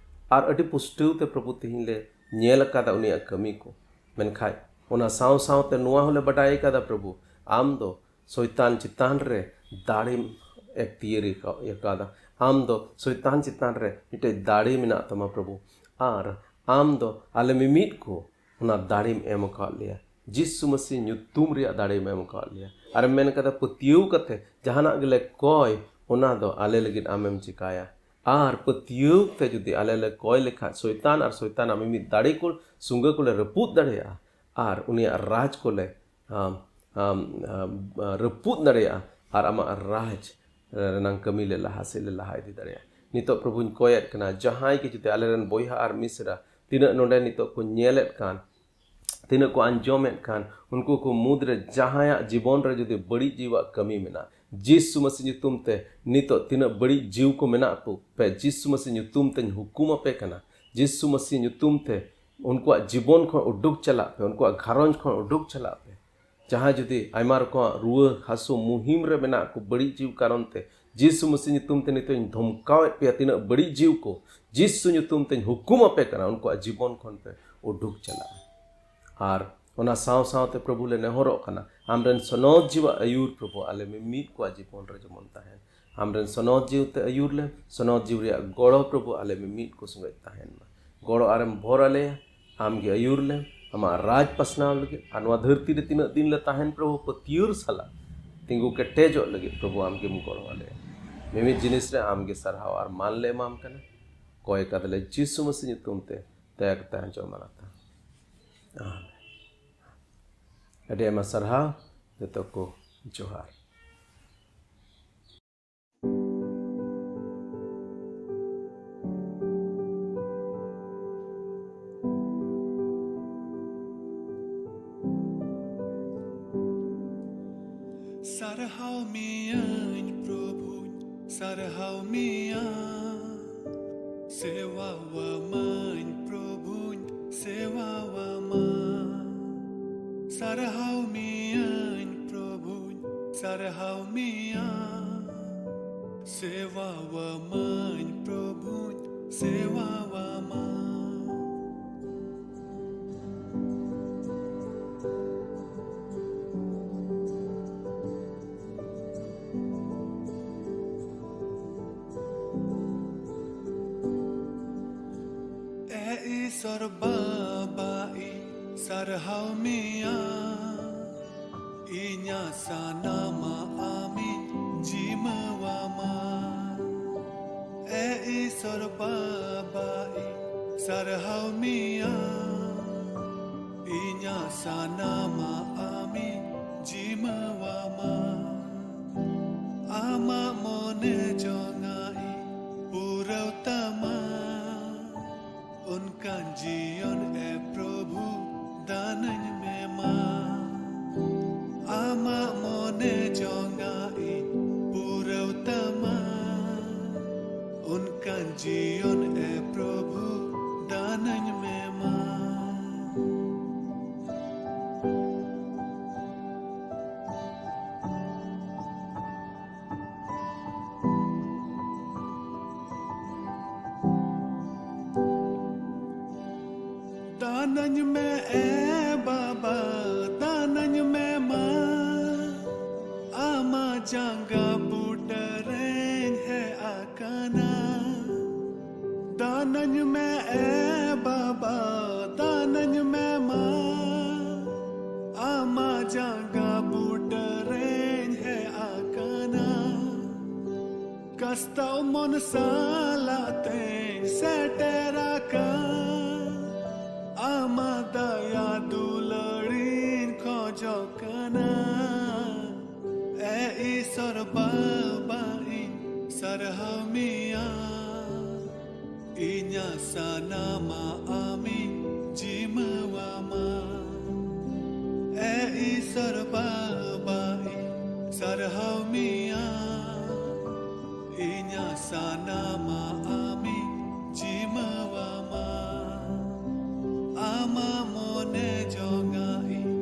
ᱟᱨ ᱟᱹᱰᱤ ᱯᱩᱥᱴᱟᱹᱣ ᱛᱮ ᱯᱨᱚᱵᱷᱩ ᱛᱮᱦᱮᱧ ᱞᱮ ᱧᱮᱞ ᱟᱠᱟᱫᱟ ᱩᱱᱤᱭᱟᱜ ᱠᱟᱹᱢᱤ ᱠᱚ᱾ ᱢᱮᱱᱠᱷᱟᱡ ᱚᱱᱟ ᱥᱟᱶ ᱥᱟᱶᱛᱮ ᱱᱚᱣᱟ ᱦᱚᱸᱞᱮ ᱵᱟᱰᱟᱭ ᱟᱠᱟᱫᱟ ᱯᱨᱚᱵᱷᱩ, ᱟᱢ ᱫᱚ ᱥᱚᱭᱛᱟᱱ ᱪᱮᱛᱟᱱ ᱨᱮ ᱫᱟᱲᱮᱢ ᱮᱠᱛᱤᱭᱟᱹᱨᱤ ᱟᱠᱟᱫᱟ᱾ ᱟᱢ ᱫᱚ ᱥᱚᱭᱛᱟᱱ ᱪᱮᱛᱟᱱ ᱨᱮ ᱢᱤᱫᱴᱮᱡ ᱫᱟᱲᱮ ᱢᱮᱱᱟᱜ ᱛᱟᱢᱟ ᱯᱨᱚᱵᱷᱩ᱾ ᱟᱨ ᱟᱢ ᱫᱚ ᱟᱞᱮ ᱢᱤᱢᱤᱫ ᱠᱚ ᱚᱱᱟ ᱫᱟᱲᱮᱢ ᱮᱢ ᱟᱠᱟᱫ ᱞᱮᱭᱟ᱾ ᱡᱤᱥᱩ ᱢᱟᱹᱥᱤ ᱧᱩᱛᱩᱢ ᱨᱮᱭᱟᱜ ᱫᱟᱲᱮᱢ ᱮᱢ ᱟᱠᱟᱫ ᱞᱮᱭᱟ᱾ ᱟᱨᱮᱢ ᱢᱮᱱ ᱠᱟᱫᱟ, ᱯᱟᱹᱛᱭᱟᱹᱣ ᱠᱟᱛᱮ ᱡᱟᱦᱟᱱᱟᱜ ᱜᱮᱞᱮ ᱠᱚᱭ, ᱚᱱᱟ ᱫᱚ ᱟᱞᱮ ᱞᱟᱹᱜᱤᱫ ᱟᱢᱮᱢ ᱪᱮᱠᱟᱭᱟ᱾ ᱟᱨ ᱯᱟᱹᱛᱭᱟᱹᱣ ᱛᱮ ᱡᱩᱫᱤ ᱟᱞᱮ ᱞᱮ ᱠᱚᱭ ᱞᱮᱠᱷᱟᱡ, ᱥᱚᱭᱛᱟᱱ ᱟᱨ ᱥᱚᱭᱛᱟᱱᱟᱜ ᱢᱤᱢᱤᱫ ᱫᱟᱲᱮ ᱠᱚ, ᱥᱩᱸᱜᱟᱹ ᱠᱚᱞᱮ ᱨᱟᱹᱯᱩᱫ ᱫᱟᱲᱮᱭᱟᱜᱼᱟ ᱟᱨ ᱩᱱᱤᱭᱟᱜ ᱨᱟᱡᱽ ᱠᱚᱞᱮ, ᱟᱢ, ᱟᱢ, ᱟᱢ, ᱨᱟᱹᱯᱩᱫ ᱫᱟᱲᱮᱭᱟᱜᱼᱟ ᱟᱨ ᱟᱢᱟᱜ ᱨᱟᱡᱽ ᱨᱮᱱᱟᱝ ᱠᱟᱹᱢᱤ ᱞᱮ ᱞᱟᱦᱟ ᱥᱮᱫ ᱞᱮ ᱞᱟᱦᱟ ᱤᱫᱤ ᱫᱟᱲᱮᱭᱟᱜᱼᱟ᱾ ᱱᱤᱛᱚᱜ ᱯᱨᱚᱵᱷᱩᱧ ᱠᱚᱭᱮᱫ ᱠᱟᱱᱟ, ᱡᱟᱦᱟᱸᱭ ᱜᱮ ᱡᱩᱫᱤ ᱟᱞᱮᱨᱮᱱ ᱵᱚᱭᱦᱟ ᱟᱨ ᱢᱤᱥᱨᱟ ᱛᱤᱱᱟᱹᱜ ᱱᱚᱰᱮ ᱱᱤᱛᱚᱜ ᱠᱚ ᱧᱮᱞᱮᱫ ᱠᱟᱱ, ᱛᱤᱱᱟᱹᱜ ᱠᱚ ᱟᱸᱡᱚᱢᱮᱫ ᱠᱟᱱ, ᱩᱱᱠᱩ ᱠᱚ ᱢᱩᱫᱽᱨᱮ ᱡᱟᱦᱟᱸᱭᱟᱜ ᱡᱤᱵᱚᱱ ᱨᱮ ᱡᱩᱫᱤ ᱵᱟᱹᱲᱤᱡ ᱡᱤᱣᱤᱣᱟᱜ ᱠᱟᱹᱢᱤ ᱢᱮᱱᱟᱜᱼᱟ, ᱡᱤᱥᱩ ᱢᱟᱹᱥᱤ ᱧᱩᱛᱩᱢ ᱛᱮ ᱱᱤᱛᱚᱜ ᱛᱤᱱᱟᱹᱜ ᱵᱟᱹᱲᱤᱡ ᱡᱤᱣᱤ ᱠᱚ ᱢᱮᱱᱟᱜ ᱠᱚ, ᱯᱮ ᱡᱤᱥᱩ ᱢᱟᱹᱥᱤ ᱧᱩᱛᱩᱢ ᱛᱮᱧ ᱦᱩᱠᱩᱢ ᱟᱯᱮ ᱠᱟᱱᱟ, ᱡᱤᱥᱩ ᱢᱟᱹᱥᱤ ᱧᱩᱛᱩᱢ ᱛᱮ ᱩᱱᱠᱩᱣᱟᱜ ᱡᱤᱵᱚᱱ ᱠᱷᱚᱱ ᱩᱰᱩᱠ ᱪᱟᱞᱟᱜ ᱯᱮ, ᱩᱱᱠᱩᱣᱟᱜ ᱜᱷᱟᱨᱚᱸᱡᱽ ᱠᱷᱚᱱ ᱩᱰᱩᱠ ᱪᱟᱞᱟᱜ ᱯᱮ᱾ ᱡᱟᱦᱟᱸᱭ ᱡᱩᱫᱤ ᱟᱭᱢᱟ ᱨᱚᱠᱚᱢᱟᱜ ᱨᱩᱣᱟᱹ ᱦᱟᱹᱥᱩ ᱢᱩᱦᱤᱢ ᱨᱮ ᱢᱮᱱᱟᱜ ᱠᱚ ᱵᱟᱹᱲᱤᱡ ᱡᱤᱣᱤ ᱠᱟᱨᱚᱱ ᱛᱮ, ᱡᱤᱥᱩ ᱢᱟᱹᱥᱤ ᱧᱩᱛᱩᱢ ᱛᱮ ᱱᱤᱛᱚᱜ ᱤᱧ ᱫᱷᱚᱢᱠᱟᱣᱮᱫ ᱯᱮᱭᱟ, ᱛᱤᱱᱟᱹᱜ ᱵᱟᱹᱲᱤᱡ ᱡᱤᱣᱤ ᱠᱚ ᱡᱤᱥᱩ ᱧᱩᱛᱩᱢ ᱛᱮᱧ ᱦᱩᱠᱩᱢ ᱟᱯᱮ ᱠᱟᱱᱟ, ᱩᱱᱠᱩᱣᱟᱜ ᱡᱤᱵᱚᱱ ᱠᱷᱚᱱ ᱯᱮ ᱩᱰᱩᱠ ᱪᱟᱞᱟᱜᱼᱟ᱾ ᱟᱨ ᱚᱱᱟ ᱥᱟᱶ ᱥᱟᱶᱛᱮ ᱯᱨᱚᱵᱷᱩ ᱞᱮ ᱱᱮᱦᱚᱨᱚᱜ ᱠᱟᱱᱟ, ᱟᱢᱨᱮᱱ ᱥᱚᱱᱚᱛ ᱡᱤᱣᱤ ᱟᱹᱭᱩᱨ ᱯᱨᱚᱵᱷᱩ ᱟᱞᱮ ᱢᱤᱢᱤᱫ ᱠᱚᱣᱟᱜ ᱡᱤᱵᱚᱱ ᱨᱮ ᱡᱮᱢᱚᱱ ᱛᱟᱦᱮᱱ᱾ ᱟᱢᱨᱮᱱ ᱥᱚᱱᱚᱛ ᱡᱤᱣᱤ ᱛᱮ ᱟᱹᱭᱩᱨ ᱞᱮ, ᱥᱚᱱᱚᱛ ᱡᱤᱣᱤ ᱨᱮᱭᱟᱜ ᱜᱚᱲᱚ ᱯᱨᱚᱵᱷᱩ ᱟᱞᱮ ᱢᱤᱢᱤᱫ ᱠᱚ ᱥᱚᱸᱜᱮ ᱛᱟᱦᱮᱱ ᱢᱟ᱾ ᱜᱚᱲᱚ ᱟᱨᱮᱢ ᱵᱷᱚᱨ ᱟᱞᱮᱭᱟ, ᱟᱢᱜᱮ ᱟᱹᱭᱩᱨ ᱞᱮᱢ, ᱟᱢᱟᱜ ᱨᱟᱡᱽ ᱯᱟᱥᱱᱟᱣ ᱞᱟᱹᱜᱤᱫ ᱟᱨ ᱱᱚᱣᱟ ᱫᱷᱟᱹᱨᱛᱤ ᱨᱮ ᱛᱤᱱᱟᱹᱜ ᱫᱤᱱ ᱞᱮ ᱛᱟᱦᱮᱱ ᱯᱨᱚᱵᱷᱩ, ᱯᱟᱹᱛᱭᱟᱹᱨ ᱥᱟᱞᱟᱜ ᱛᱤᱸᱜᱩ ᱠᱮᱴᱮᱡᱚᱜ ᱞᱟᱹᱜᱤᱫ ᱯᱨᱚᱵᱷᱩ ᱟᱢᱜᱮᱢ ᱜᱚᱲᱚ ᱟᱞᱮᱭᱟ᱾ ᱢᱤᱢᱤᱫ ᱡᱤᱱᱤᱥ ᱨᱮ ᱟᱢᱜᱮ ᱥᱟᱨᱦᱟᱣ ᱟᱨ ᱢᱟᱱ ᱞᱮ ᱮᱢᱟᱢ ᱠᱟᱱᱟ᱾ ᱠᱚᱭ ᱠᱟᱫᱟᱞᱮ ᱡᱤᱥᱩ ᱢᱟᱹᱥᱤ ᱧᱩᱛᱩᱢ ᱛᱮ, ᱫᱟᱭᱟ ᱠᱟᱛᱮ ᱟᱸᱡᱚᱢ ᱟᱞᱮ ᱛᱟᱢ᱾ ᱟᱢᱮᱱ᱾ ᱟᱹᱰᱤ ᱟᱭᱢᱟ ᱥᱟᱨᱦᱟᱣ, ᱡᱚᱛᱚ ᱠᱚ ᱡᱚᱦᱟᱨ᱾ ᱥᱟᱨᱦᱟᱣ ᱢᱮᱭᱟᱹᱧ ᱯᱨᱚᱵᱷᱩᱧ, ᱥᱟᱨᱦᱟᱣ ᱢᱮᱭᱟ᱾ ᱥᱮᱣᱟᱣᱟᱢᱟᱹᱧ ᱯᱨᱚᱵᱷᱩᱧ, ᱥᱮᱣᱟᱣᱟᱢᱟ᱾ ᱥᱟᱨᱦᱟᱣ ᱢᱮᱭᱟᱹᱧ ᱯᱨᱚᱵᱷᱩᱧ, ᱥᱟᱨᱦᱟᱣ ᱢᱮᱭᱟ᱾ ᱥᱮᱣᱟᱣᱟᱢᱟᱹᱧ ᱯᱨᱚᱵᱷᱩᱧ, ᱥᱮᱣᱟᱣᱟᱢᱟ᱾ ᱮ ᱤᱥᱚᱨ ᱵᱟᱵᱟ ᱤᱧ ᱥᱟᱨᱦᱟᱣ ᱢᱮᱭᱟ, ᱤᱧᱟᱹᱜ ᱥᱟᱱᱟᱢᱟᱜ ᱟᱢᱤᱧ ᱡᱤᱢᱟᱹᱣᱟᱢᱟ᱾ ᱮ ᱤᱥᱚᱨ ᱵᱟᱵᱟ ᱤᱧ ᱥᱟᱨᱦᱟᱣ ᱢᱮᱭᱟ, ᱤᱧᱟᱹᱜ ᱥᱟᱱᱟᱢᱟᱜ ᱟᱢᱤᱧ ᱡᱤᱢᱟᱹᱣᱟᱢᱟ᱾ ᱟᱢᱟᱜ ᱢᱚᱱᱮ ᱡᱚᱝᱟᱜ ᱤᱧ ᱯᱩᱨᱟᱹᱣ ᱛᱟᱢᱟ, ᱚᱱᱠᱟᱱ ᱡᱤᱭᱚᱱ ᱮ ᱯᱨᱚᱵᱷᱩ ᱫᱟᱱᱟᱹᱧ ᱢᱮ ᱢᱟ᱾ ᱟᱢᱟᱜ ᱢᱚᱱᱮ ᱡᱚᱝᱟᱜ ᱤᱧ ᱯᱩᱨᱟᱹᱣ ᱛᱟᱢᱟ, ᱚᱱᱠᱟᱱ ᱡᱤᱭᱚᱱ ᱮ ᱯᱨᱚᱵᱷᱩ ᱫᱟᱱᱟᱹᱧ ᱢᱮ ᱢᱟ᱾ ᱫᱟᱱᱟᱹᱧ ᱢᱮ ᱮ ᱵᱟᱵᱟ, ᱫᱟᱱᱟᱹᱧ ᱢᱮ ᱢᱟ, ᱟᱢᱟᱜ ᱡᱟᱸᱜᱟ ᱵᱩᱴᱟᱹ ᱨᱮᱧ ᱦᱮᱡ ᱟᱠᱟᱱᱟ᱾ ᱫᱟᱱᱟᱹᱧ ᱢᱮ ᱮ ᱵᱟᱵᱟ, ᱫᱟᱱᱟᱹᱧ ᱢᱮ ᱢᱟ, ᱟᱢᱟᱜ ᱡᱟᱸᱜᱟ ᱵᱩᱴᱟᱹ ᱨᱮᱧ ᱦᱮᱡ ᱟᱠᱟᱱᱟ᱾ ᱠᱟᱥᱛᱟᱣ ᱢᱚᱱ ᱥᱟᱞᱟᱜ ᱛᱮᱧ ᱥᱮᱴᱮᱨ ᱟᱠᱟᱱ, ᱟᱢᱟᱜ ᱫᱟᱭᱟ ᱫᱩᱞᱟᱹᱲᱤᱧ ᱠᱷᱚᱡᱚᱜ ᱠᱟᱱᱟ᱾ ᱮ ᱤᱥᱚᱨ ᱵᱟᱵᱟ, ᱤᱧ ᱥᱟᱨᱦᱟᱣ ᱢᱮᱭᱟ, ᱤᱧᱟᱹᱜ ᱥᱟᱱᱟᱢᱟᱜ ᱟᱢᱤᱧ ᱡᱤᱢᱟᱹᱣᱟᱢᱟ᱾ ᱮ ᱤᱥᱚᱨ ᱵᱟᱵᱟ, ᱤᱧ ᱥᱟᱨᱦᱟᱣ ᱢᱮᱭᱟ, ᱤᱧᱟᱹᱜ ᱥᱟᱱᱟᱢᱟᱜ ᱟᱢᱤᱧ ᱡᱤᱢᱟᱹᱣᱟᱢᱟ᱾ ᱟᱢᱟᱜ ᱢᱚᱱᱮ ᱡᱚᱝᱟᱜ ᱤᱧ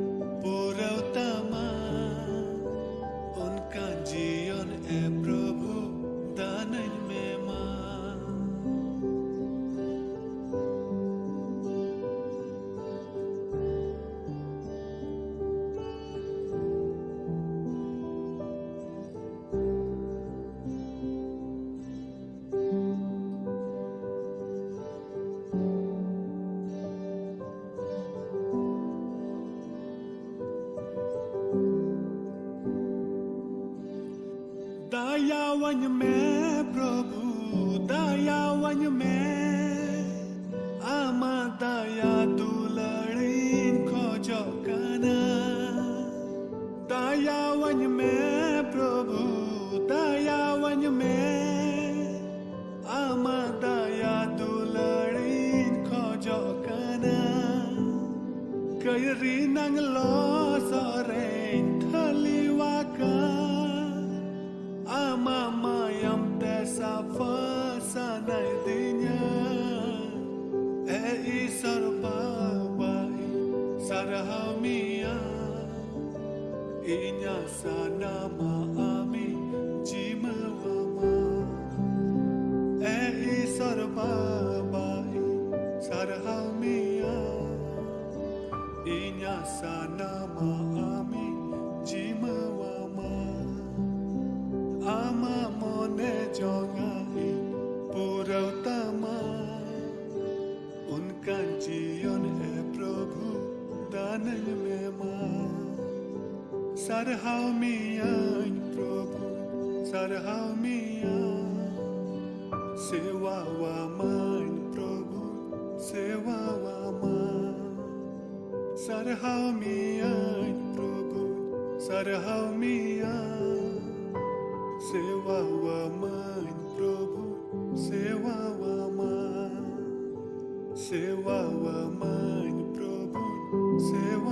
ᱯᱩᱨᱟᱹᱣ ᱛᱟᱢᱟ, ᱚᱱᱠᱟᱱ ᱡᱤᱭᱚᱱ ᱮ ᱯᱨᱚᱵᱷᱩ ᱫᱟᱱᱟᱹᱧ ᱢᱮ ᱢᱟ᱾ ᱫᱟᱭᱟᱣᱟᱹᱧ ᱢᱮ ᱯᱨᱚᱵᱷᱩ, ᱫᱟᱭᱟᱣᱟᱹᱧ ᱢᱮ, ᱟᱢᱟᱜ ᱫᱟᱭᱟ ᱫᱩᱞᱟᱹᱲᱤᱧ ᱠᱷᱚᱡᱚᱜ ᱠᱟᱱᱟ᱾ ᱫᱟᱭᱟᱣᱟᱹᱧ ᱢᱮ ᱯᱨᱚᱵᱷᱩ, ᱫᱟᱭᱟᱣᱟᱹᱧ ᱢᱮ, ᱟᱢᱟᱜ ᱫᱟᱭᱟ ᱫᱩᱞᱟᱹᱲᱤᱧ ᱠᱷᱚᱡᱚᱜ ᱠᱟᱱᱟ᱾ ᱠᱟᱹᱭᱨᱤ ᱱᱟᱝ ᱞᱚᱥᱚᱫ ᱨᱮᱧ ᱴᱷᱟᱹᱞᱤᱣᱟᱠᱟᱱ, ᱟᱢᱟᱜ ᱢᱟᱭᱟᱢ ᱛᱮ ᱥᱟᱯᱷᱟ ᱥᱟᱱᱟᱭᱫᱤᱧᱟ᱾ ᱮ ᱤᱥᱚᱨ ᱵᱟᱵᱟ, ᱤᱧ ᱥᱟᱨᱦᱟᱣ ᱢᱮᱭᱟ, ᱤᱧᱟᱹᱜ ᱥᱟᱱᱟᱢᱟᱜ ᱟᱢᱤᱧ ᱡᱤᱢᱟᱹᱣᱟᱢᱟ᱾ ᱮ ᱤᱥᱚᱨ ᱵᱟᱵᱟ, ᱤᱧ ᱥᱟᱨᱦᱟᱣ ᱢᱮᱭᱟ, ᱤᱧᱟᱜ ᱥᱟᱱᱟᱢᱟᱜ ᱟᱢᱤᱧ ᱡᱤᱢᱟᱹᱣᱟᱢᱟ᱾ ᱟᱢᱟᱜ ᱢᱚᱱᱮ ᱡᱚᱝᱟᱜ ᱤᱧ ᱯᱩᱨᱟᱹᱣ ᱛᱟᱢᱟ᱾ ᱚᱱᱠᱟᱱ ᱡᱤᱭᱚᱱ ᱮ ᱯᱨᱚᱵᱷᱩ ᱫᱟᱱᱟᱹᱧ ᱢᱮ ᱢᱟ᱾ ᱥᱟᱨᱦᱟᱣ ᱢᱮᱭᱟᱹᱧ ᱯᱨᱚᱵᱷᱩ, ᱥᱟᱨᱦᱟᱣ ᱢᱮᱭᱟ᱾ ᱥᱮᱣᱟᱣᱟᱢᱟᱹᱧ ᱯᱨᱚᱵᱷᱩ, ᱥᱮᱣᱟᱣᱟᱢᱟ᱾ ᱥᱟᱨᱦᱟᱣ ᱢᱮᱭᱟᱹᱧ ᱯᱨᱚᱵᱷᱩ, ᱥᱟᱨᱦᱟᱣ ᱢᱮᱭᱟ᱾ ᱥᱮᱣᱟᱣᱟᱢᱟᱹᱧ ᱯᱨᱚᱵᱷᱩ, ᱥᱮᱣᱟᱣᱟᱢᱟ᱾ ᱥᱮᱣᱟᱣᱟᱢᱟᱹᱧ ᱯᱨᱚᱵᱷᱩ, ᱥᱮᱣᱟ